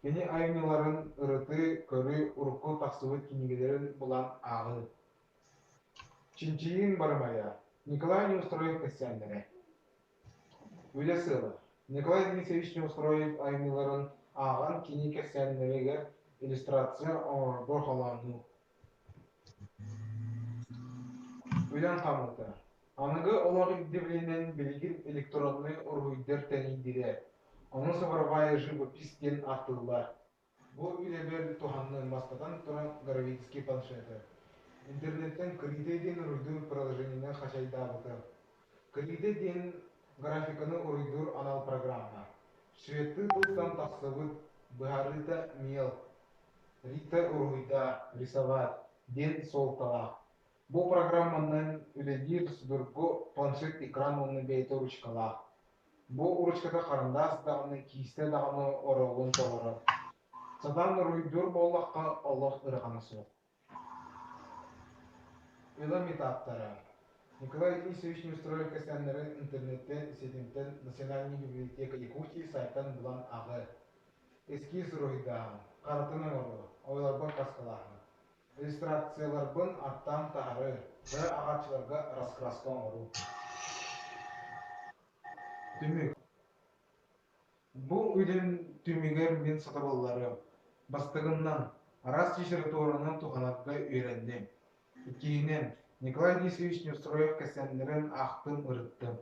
кини айымньыларын ырытыы, көрүү, урукку тахсыбыт кинигэлэрин булан ааҕыы. Чинчийииҥ барымайа. Николай Неустроев кэпсээннэрэ. Үлэ сыала. Николай Денисович Неустроев айымньыларын ааҕан кини кэпсээннэригэр иллюстрация оҥорорго холооннуу. Үлэм хаамыыта. Аныгы олох ирдэбилинэн билигин электроннай уруһуйдар тэнийдилэр. Ону цифровая живопись диэн ааттыыллар. Бу үлэбэр туһанным бастатан туран графический планшеты. Интернеттэн Крите диэн уруйдуур приложениены хачайдаабытым. Крите диэн графиканы уруйдуур анал программа. Шведтыы тылтан тахсыбыт быһаарыыта мел, Рита уруһуйдаа, рисовать диэн суолталаах. Бу программанан үлэлиир судургу планшет экран уонна бэйэтэ ручкалаах. Бу ручката харандаас даҕаны, киистэ даҕаны оруолун толорор. Сатаан уруһуйдуур буоллахха, олох ыарахана суох. Ила метаптара Николай Денисович Неустроев кэпсээннэрин интернеттэн, ситимтэн Национальная библиотека Якутии сайтан булан ааҕыы. Эскиз уруһуйдааһын, харытын оҥоруу, оҕолорбор каскалааһын, иллюстрацияларбын аттаан таһаарыы, кыра ааҕааччыларга раскраска оҥоруу. Түмүк. Бу үлэм түмүгэр мин сатабылларым, бастакыннан, араас литературанан туһанарга үөрэнним. Иккиһинэн, Николай Денисович Неустроев кэпсээннэрин аахтым, ырыттым.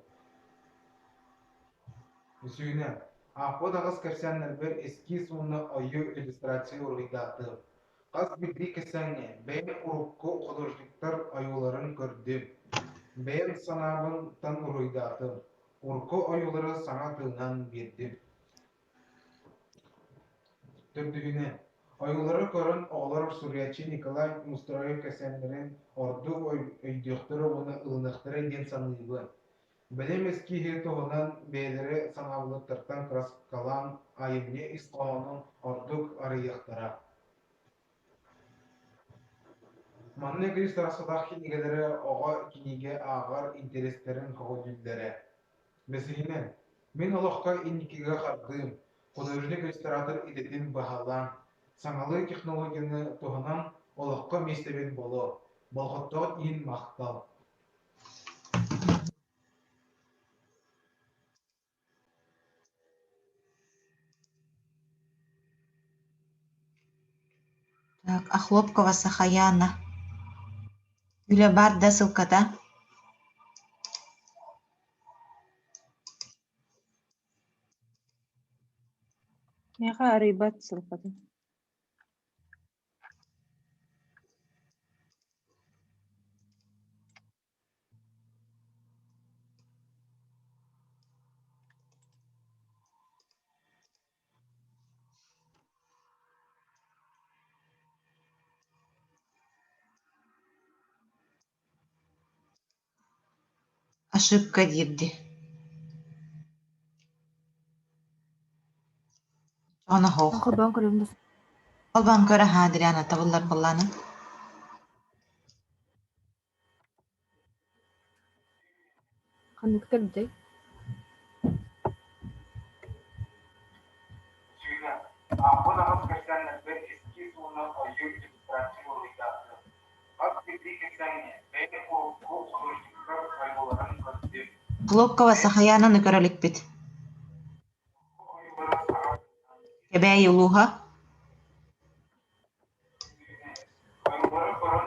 Үсүһүнэн, аахпыт аҕыс кэпсээннэрбэр эскиз уонна ойуу иллюстрация уруһуйдаатым. Хас биирдии кэпсээҥҥэ бэйэм урукку художниктар ойууларын көрдүм, бэйэм санаабынтан уруһуйдаатым, урукку ойуулары саҥа тыынан биэрдим. Төрдүһүнэн, Ойуулары көрөн оҕолор суруйааччы Николай Неустроев кэпсээннэрин ордук өйдүөхтэрэ уонна ылыныахтара диэн саныыбын. Бэлэм эскииһи туһунан бэйэлэрэ саҥалыттартан кырааскалаан айымньы ис хоһоонун ордук арыйыахтара. Маннык иллюстрациялаах кинигэлэри оҕо кинигэ ааҕар интэриэстэрин көҕүлүүллэрэ. Бэсиһинэн, мин олоххо инникигэ хардыым, художник-ресторатор идэтин баһылаан, саҥалыы технологияны туһанан олоххо миэстэбин булуо, болҕомтоҕут иһин махтал. Так, Охлопкова Сахаяна. Үлэ бар да ссылката. Миэхэ арыйбат ссылкатын. Ошибка диирди. Ону оһох. Холбоон көрөбүн да Холбоон көр аһаа Адриана табыллар буоллаҕына. Ханныктар эбитэй? Сүүнэ, аахпыт аҕыс кэпсээннэрбэр эскиз уонна ойуу иллюстрация уруһуйдаатым. Хас биирдии кэпсээҥҥэ бэйэ урукку художниктар ойууларын көрдүм. Хлопкова Сахаянаны көрө иликпит. Кэбээйи улууһа. Ойуулары көрөн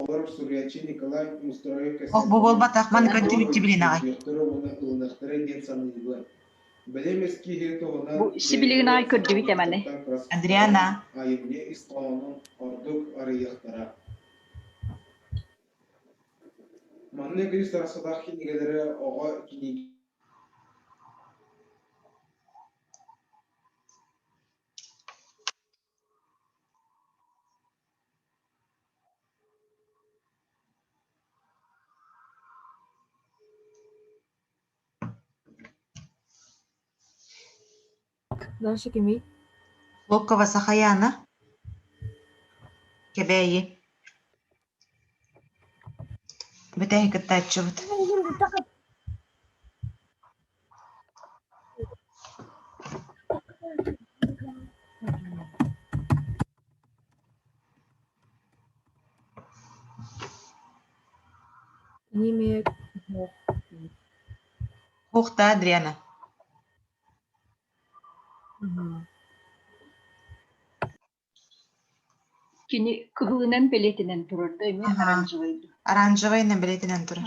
Олор суруйааччы Николай Неустроев Ох, бу буолбатах, маны көрдүбүт билин аҕай. өйдүөхтэрэ уонна ылыныахтара диэн саныыбын. Бэлэм эскииһи туһунан Бу сибилигин аҕай көрдүбүт эманы. Адриана. Айымньы ис хоһоонун ордук арыйыахтара. Маннык иллюстрациялаах кинигэлэри оҕо кинигэ Дальше кимий? Хлопкова Сахаяна. Кэбээйи. Бүтэһик кыттааччыбыт. Кини эмиэ Хуохта Адриана. Кини кыһылынан бэлиэтинэн турар да эмиэ оранжевай дуу? Оранжевайынан бэлиэтинэн турар.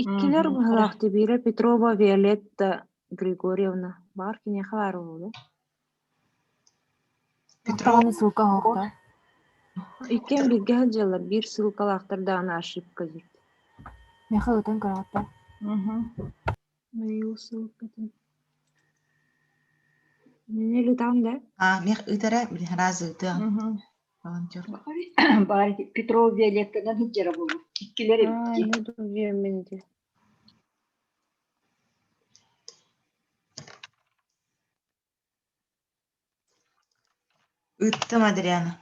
Иккилэр быһылаах Тибира Петрова Виолетта Григорьевна баар киниэхэ баар буолуо. Петрова ссылка оһохто. Иккиэн бииргэ сылдьаллар, биир ссылкалаахтар даҕаны ошибка диир. Миэхэ ытан көрөҕүт Мейл ссылкатын. Мин ылытаҕын да? А, мех ыытара, блин, раз ыытыаҕын. Волонтер. Баар Петров Виолеттанан сылдьара буолуо. Иккилэр эбит Аа, дии. ну дугуйаммин ити. Ыыттым Адриана.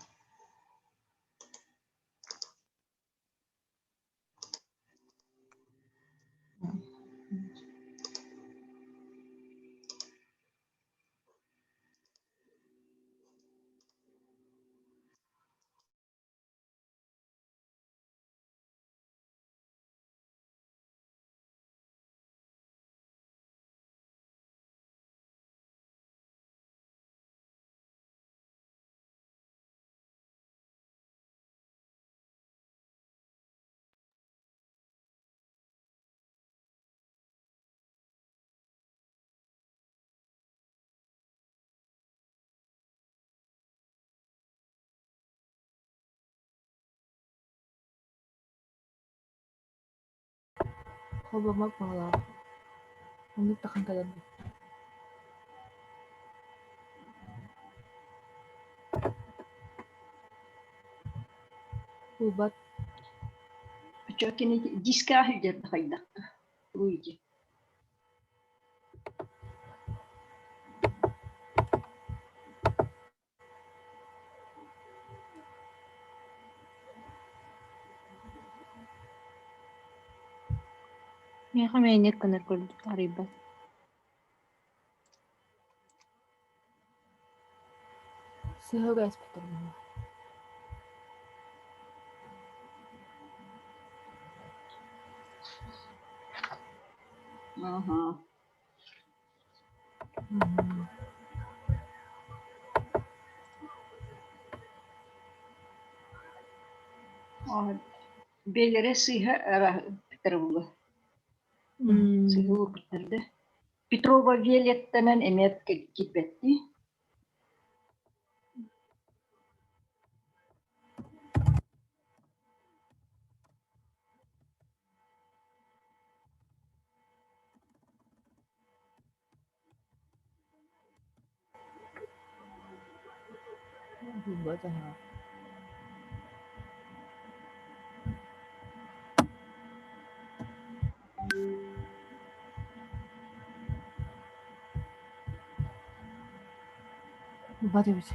Холбоммот баҕалаах, оннук тахан кэлэн Булбат. Оччо кини дискаҕа сылдьар да хайдах Луиджи. Миэхэ мээнэ гынар курдук арыйбат. Сыһыга эспиттэр быһыылаах. Аха. Бэйэлэрэ сыыһа Петровла. Сыыһа уурбуттар да. Петрова Виолеттанан эмиэ киирбэттии. Булбат аһаа. Булбат эбит.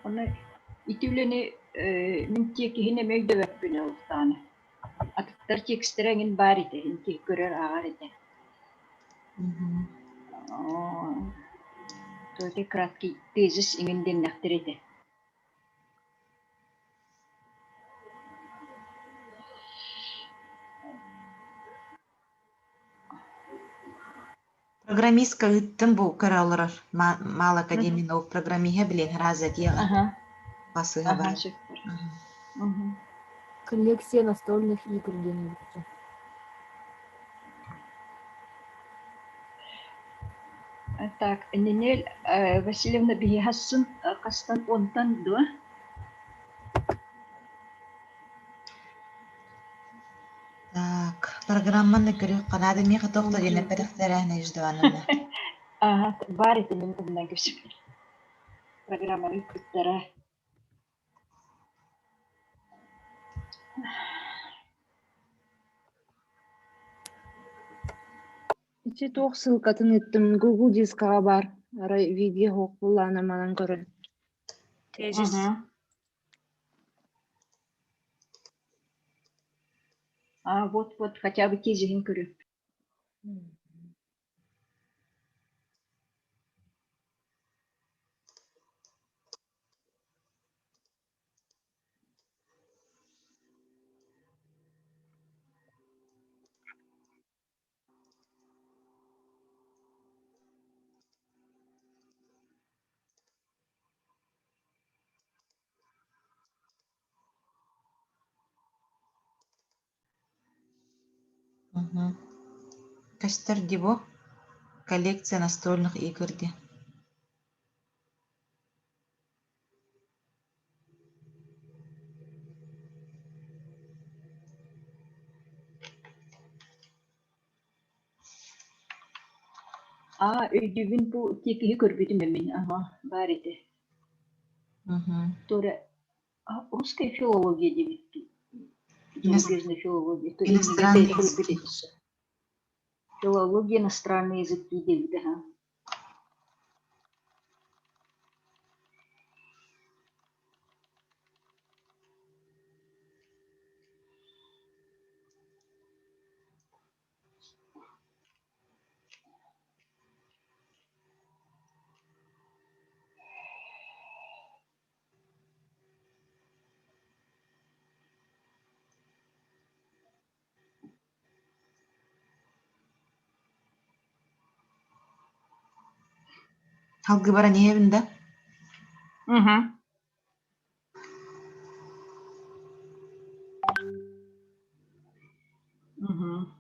Онно ити үлэни мин тиэкиһин эмиэ өйдөбөппүн ол даҕаны. Атыттар текстэрэ эҥин баар этэ, иһин киһи көрөр ааҕар этэ. То краткий тезис иҥин дэннэхтэр этэ. Программистка ыыттым бу көрө олорор. Мал Академия наук программиһа билин раза диэҕэ. Басыһа бар. Коллекция настольных игр диэн эбиттэр. Так, Нинель Васильевна биһиэхэ хастан онтон дуо? Так, программаны көрүөххэ наада миэхэ туох да диэн эппэтэхтэрэ Надежда Ивановна. Ага, баар этэ мин умнан көсүппүт. Программаны ыыппыттара. Ити туох ссылкатын ыыттым, Google дискаҕа баар, арай видео суох буоллаҕына манан көрөн. Тезис. А, вот-вот, хотя бы тезиһин көрүө. Мгм. Көстөр дии бу коллекция настольных игр дии. Аа, өйдүүбүн бу тиэкиһи көрбүтүм мин, аха, баар этэ. Туора русская филология диэбиттии. Зарубежная филология. То Иностранный көрбүт этэ. Филология иностранный язык диэбит аха. Салгыы баран иһэбин да? Мгм. Мгм.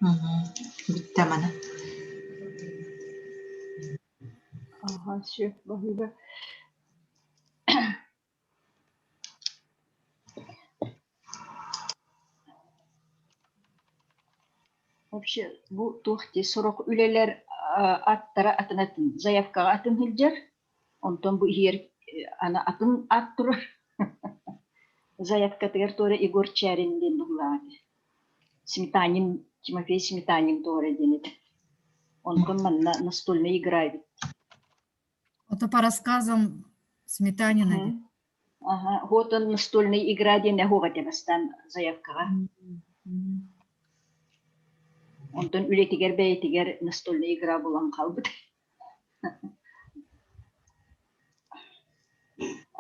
Бүттэ маны. Аха, сөп баһыыба. Вообще бу туох дии сорох үлэлэр аттара атын атын заявкаҕа атын сылдьар, онтон бу иһиэр аны атын ат турар. Заявкатыгар туора Егор Чярин диэн быһыылаах этэ. Сметанин, Тимофей Сметанин туора диэн этэ. Онтон манна настольная игра эбит. Это по рассказам Сметанина. Ага, вот он настольная игра диэн эһуох этэ бастаан заявкаҕа. Онтон үлэтигэр бэйэтигэр настольная игра булан хаалбыт.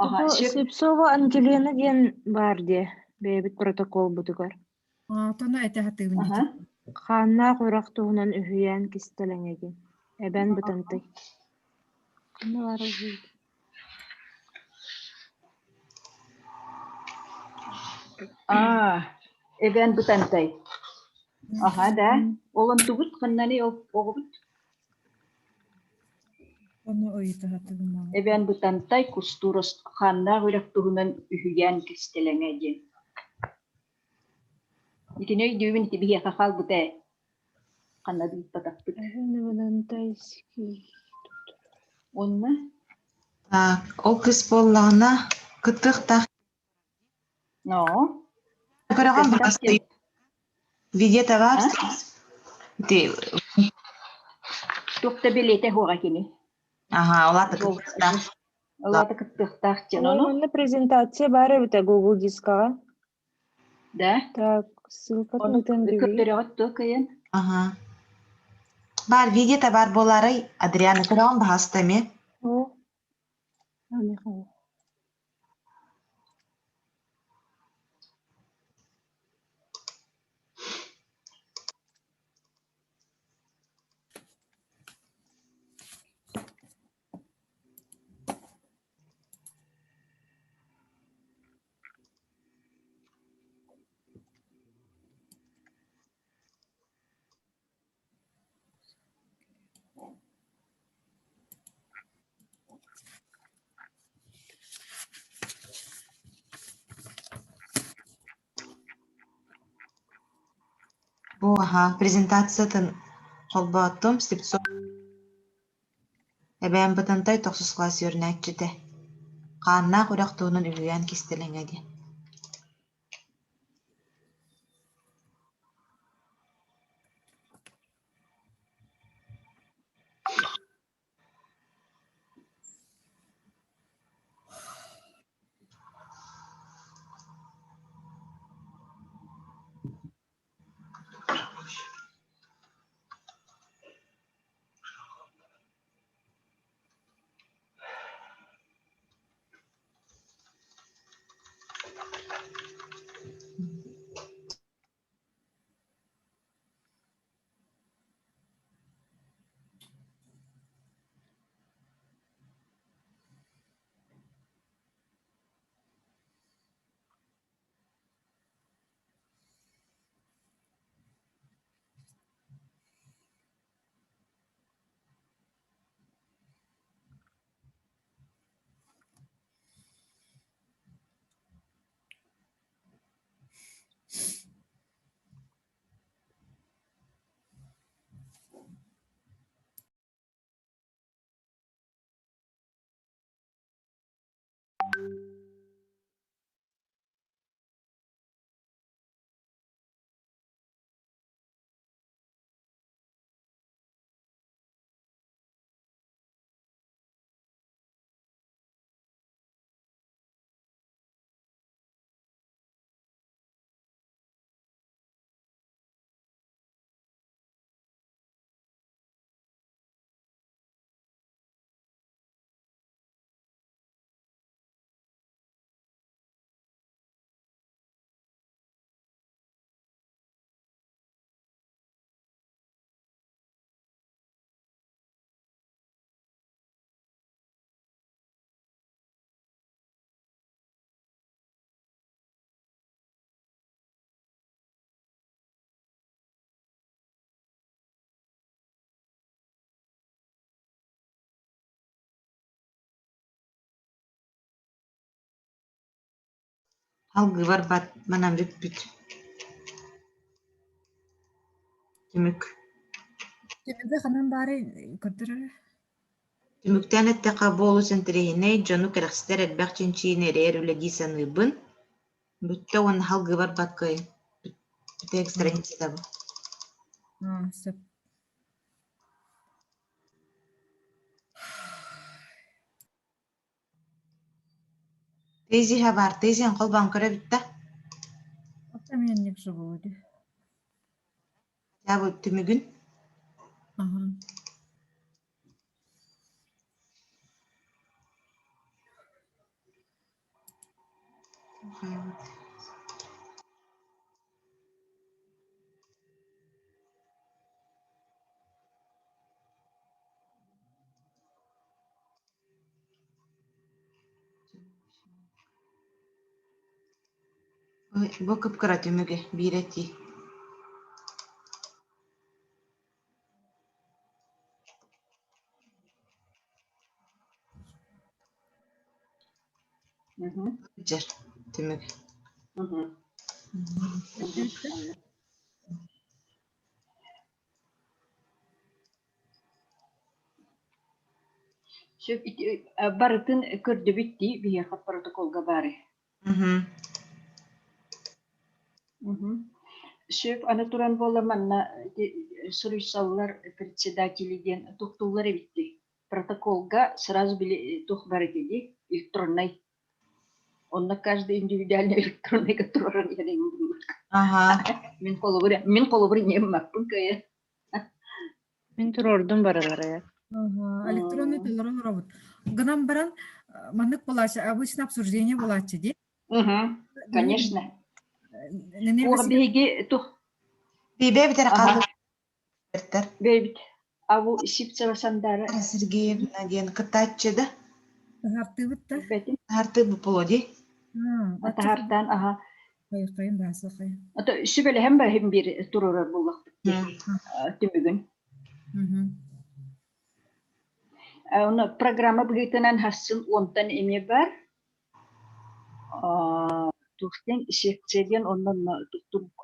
Ага, Бу сөп. Слепцова Ангелина диэн баар дии, бэйэбит протоколбутугар. Тоно этэ сатыыбын Ага. дии. Хааннаах үрэх туһунан үһүйээн кистэлэҥэгин. Эбэн Бытантай. Ханна баар үһүй? Аа, Эбэн Бытантай. Аха да. Ол онтубут ханнаны ол оҕобут? Ону ыйыта сатыыбын маҕан. Эбэн Бытантай Кустуур хааннаах үрэх туһунан үһүйээн кистэлэҥэ диэн. Итини өйдүүбүн ити биһиэхэ хаалбыта ээ. Ханна да ыыппатахпыт. Эбэн Бытантайский. Уонна Так, ол кыс буоллаҕына кыттыахтаах ноо көрөҕүн кыттыахтаах диэн Видео а табаар Ти туох да билиэтэ суоҕа кини. Аха, улаата Жол кыттыахтаах. Улаата кыттыахтаах диэн Ой, ону манна презентация баар эбитэ Google дискаҕа. да Так, ссылкатын ону ытан биэрии. көрдөрөҕүт дуо кыайан? Аха. Баар видео табаар буолаарай? Адриана көрөҕүн баһаста эмиэ. О, а, Михаил. Бу аха презентациятын холбооттум Слепцов Эбээн Бытантай тохсус кылаас үөрэнээччитэ Хааннаах үрэх туһунан үһүйээн кистэлэҥэ диэн. Алгыы барбат, манан бүппүт. Түмүк. Түмүгэ ханан баарый көрдөрөрө? Түмүктээн эттэххэ, бу олус интэриэһинэй, дьону кэрэхсэтэр элбэх чинчийиини эрэйэр үлэ дии саныыбын. Бүттэ уонна салгыы барбаккай. Бүтэһик страницата бу. Сөп. Тезиһэ баар, тезиһин холбоон көрөбүт да? Оттон живу дии. Хотя бы түмүгүн. Ага. Бу кып-кыра түмүгэ, биир этии. Дьэр, түмүк. Сөп ити барытын көрдөбүт дии биһиэхэ протоколга баары. Сөп аны туран буолла манна ити суруйсаллар председатели диэн туттуллар эбит дии. Протоколга сразу били туох бар ити дии электроннай. Онно каждый индивидуальный электронныйга тураран иһэр Ага. Мин холобур мин холобур ньиэммаппын кыайа. Мин туруордум барыларыгар. Электронный толору олоробут. Гынан баран маннык буолааччы, обычно обсуждение буолааччы дии. Конечно. Уох биһиги тух Бибэ битэр Аха. хааллар. Бэйбит. Абу Сивцева Сандара. Сергеевна диэн кыттааччы да? Таһартыыбыт да? Бэтин. Таһартыыбыт буолуо дии. Таһартаан аха. Хайын бааса хайын. Ото сүбэлэһэн барыһым биир туруорар буоллахпыт түмүгүн. Оны программа быһыытынан хассын уонтан эмиэ бар. Туохтен секция диэн онно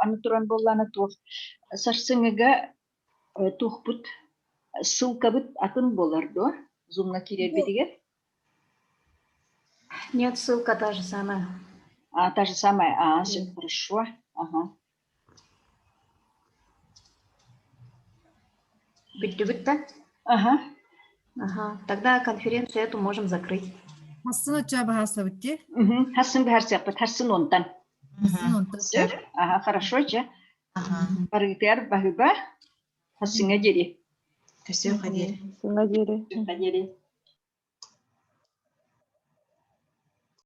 аны туран буоллаана туох сарсыҥҥыга туохпут ссылкабыт атын буолар дуо? Зумҥа киирэрбитигэр? Нет, ссылка та же самая. А, та же самая. А, все хорошо. Ага. Бүттүбүт да? Ага. Ага. Тогда конференцию эту можем закрыть. Хассын очча баһаасабыт дии? Хассын баһарсыахпыт, хассын онтан. Хассын онтан. Ага, хорошо, чэ. Барыгытыгар баһыба. Хасыҥа диэри. Көсүөхэ диэри. Хасыҥа диэри. Көсүөхэ диэри.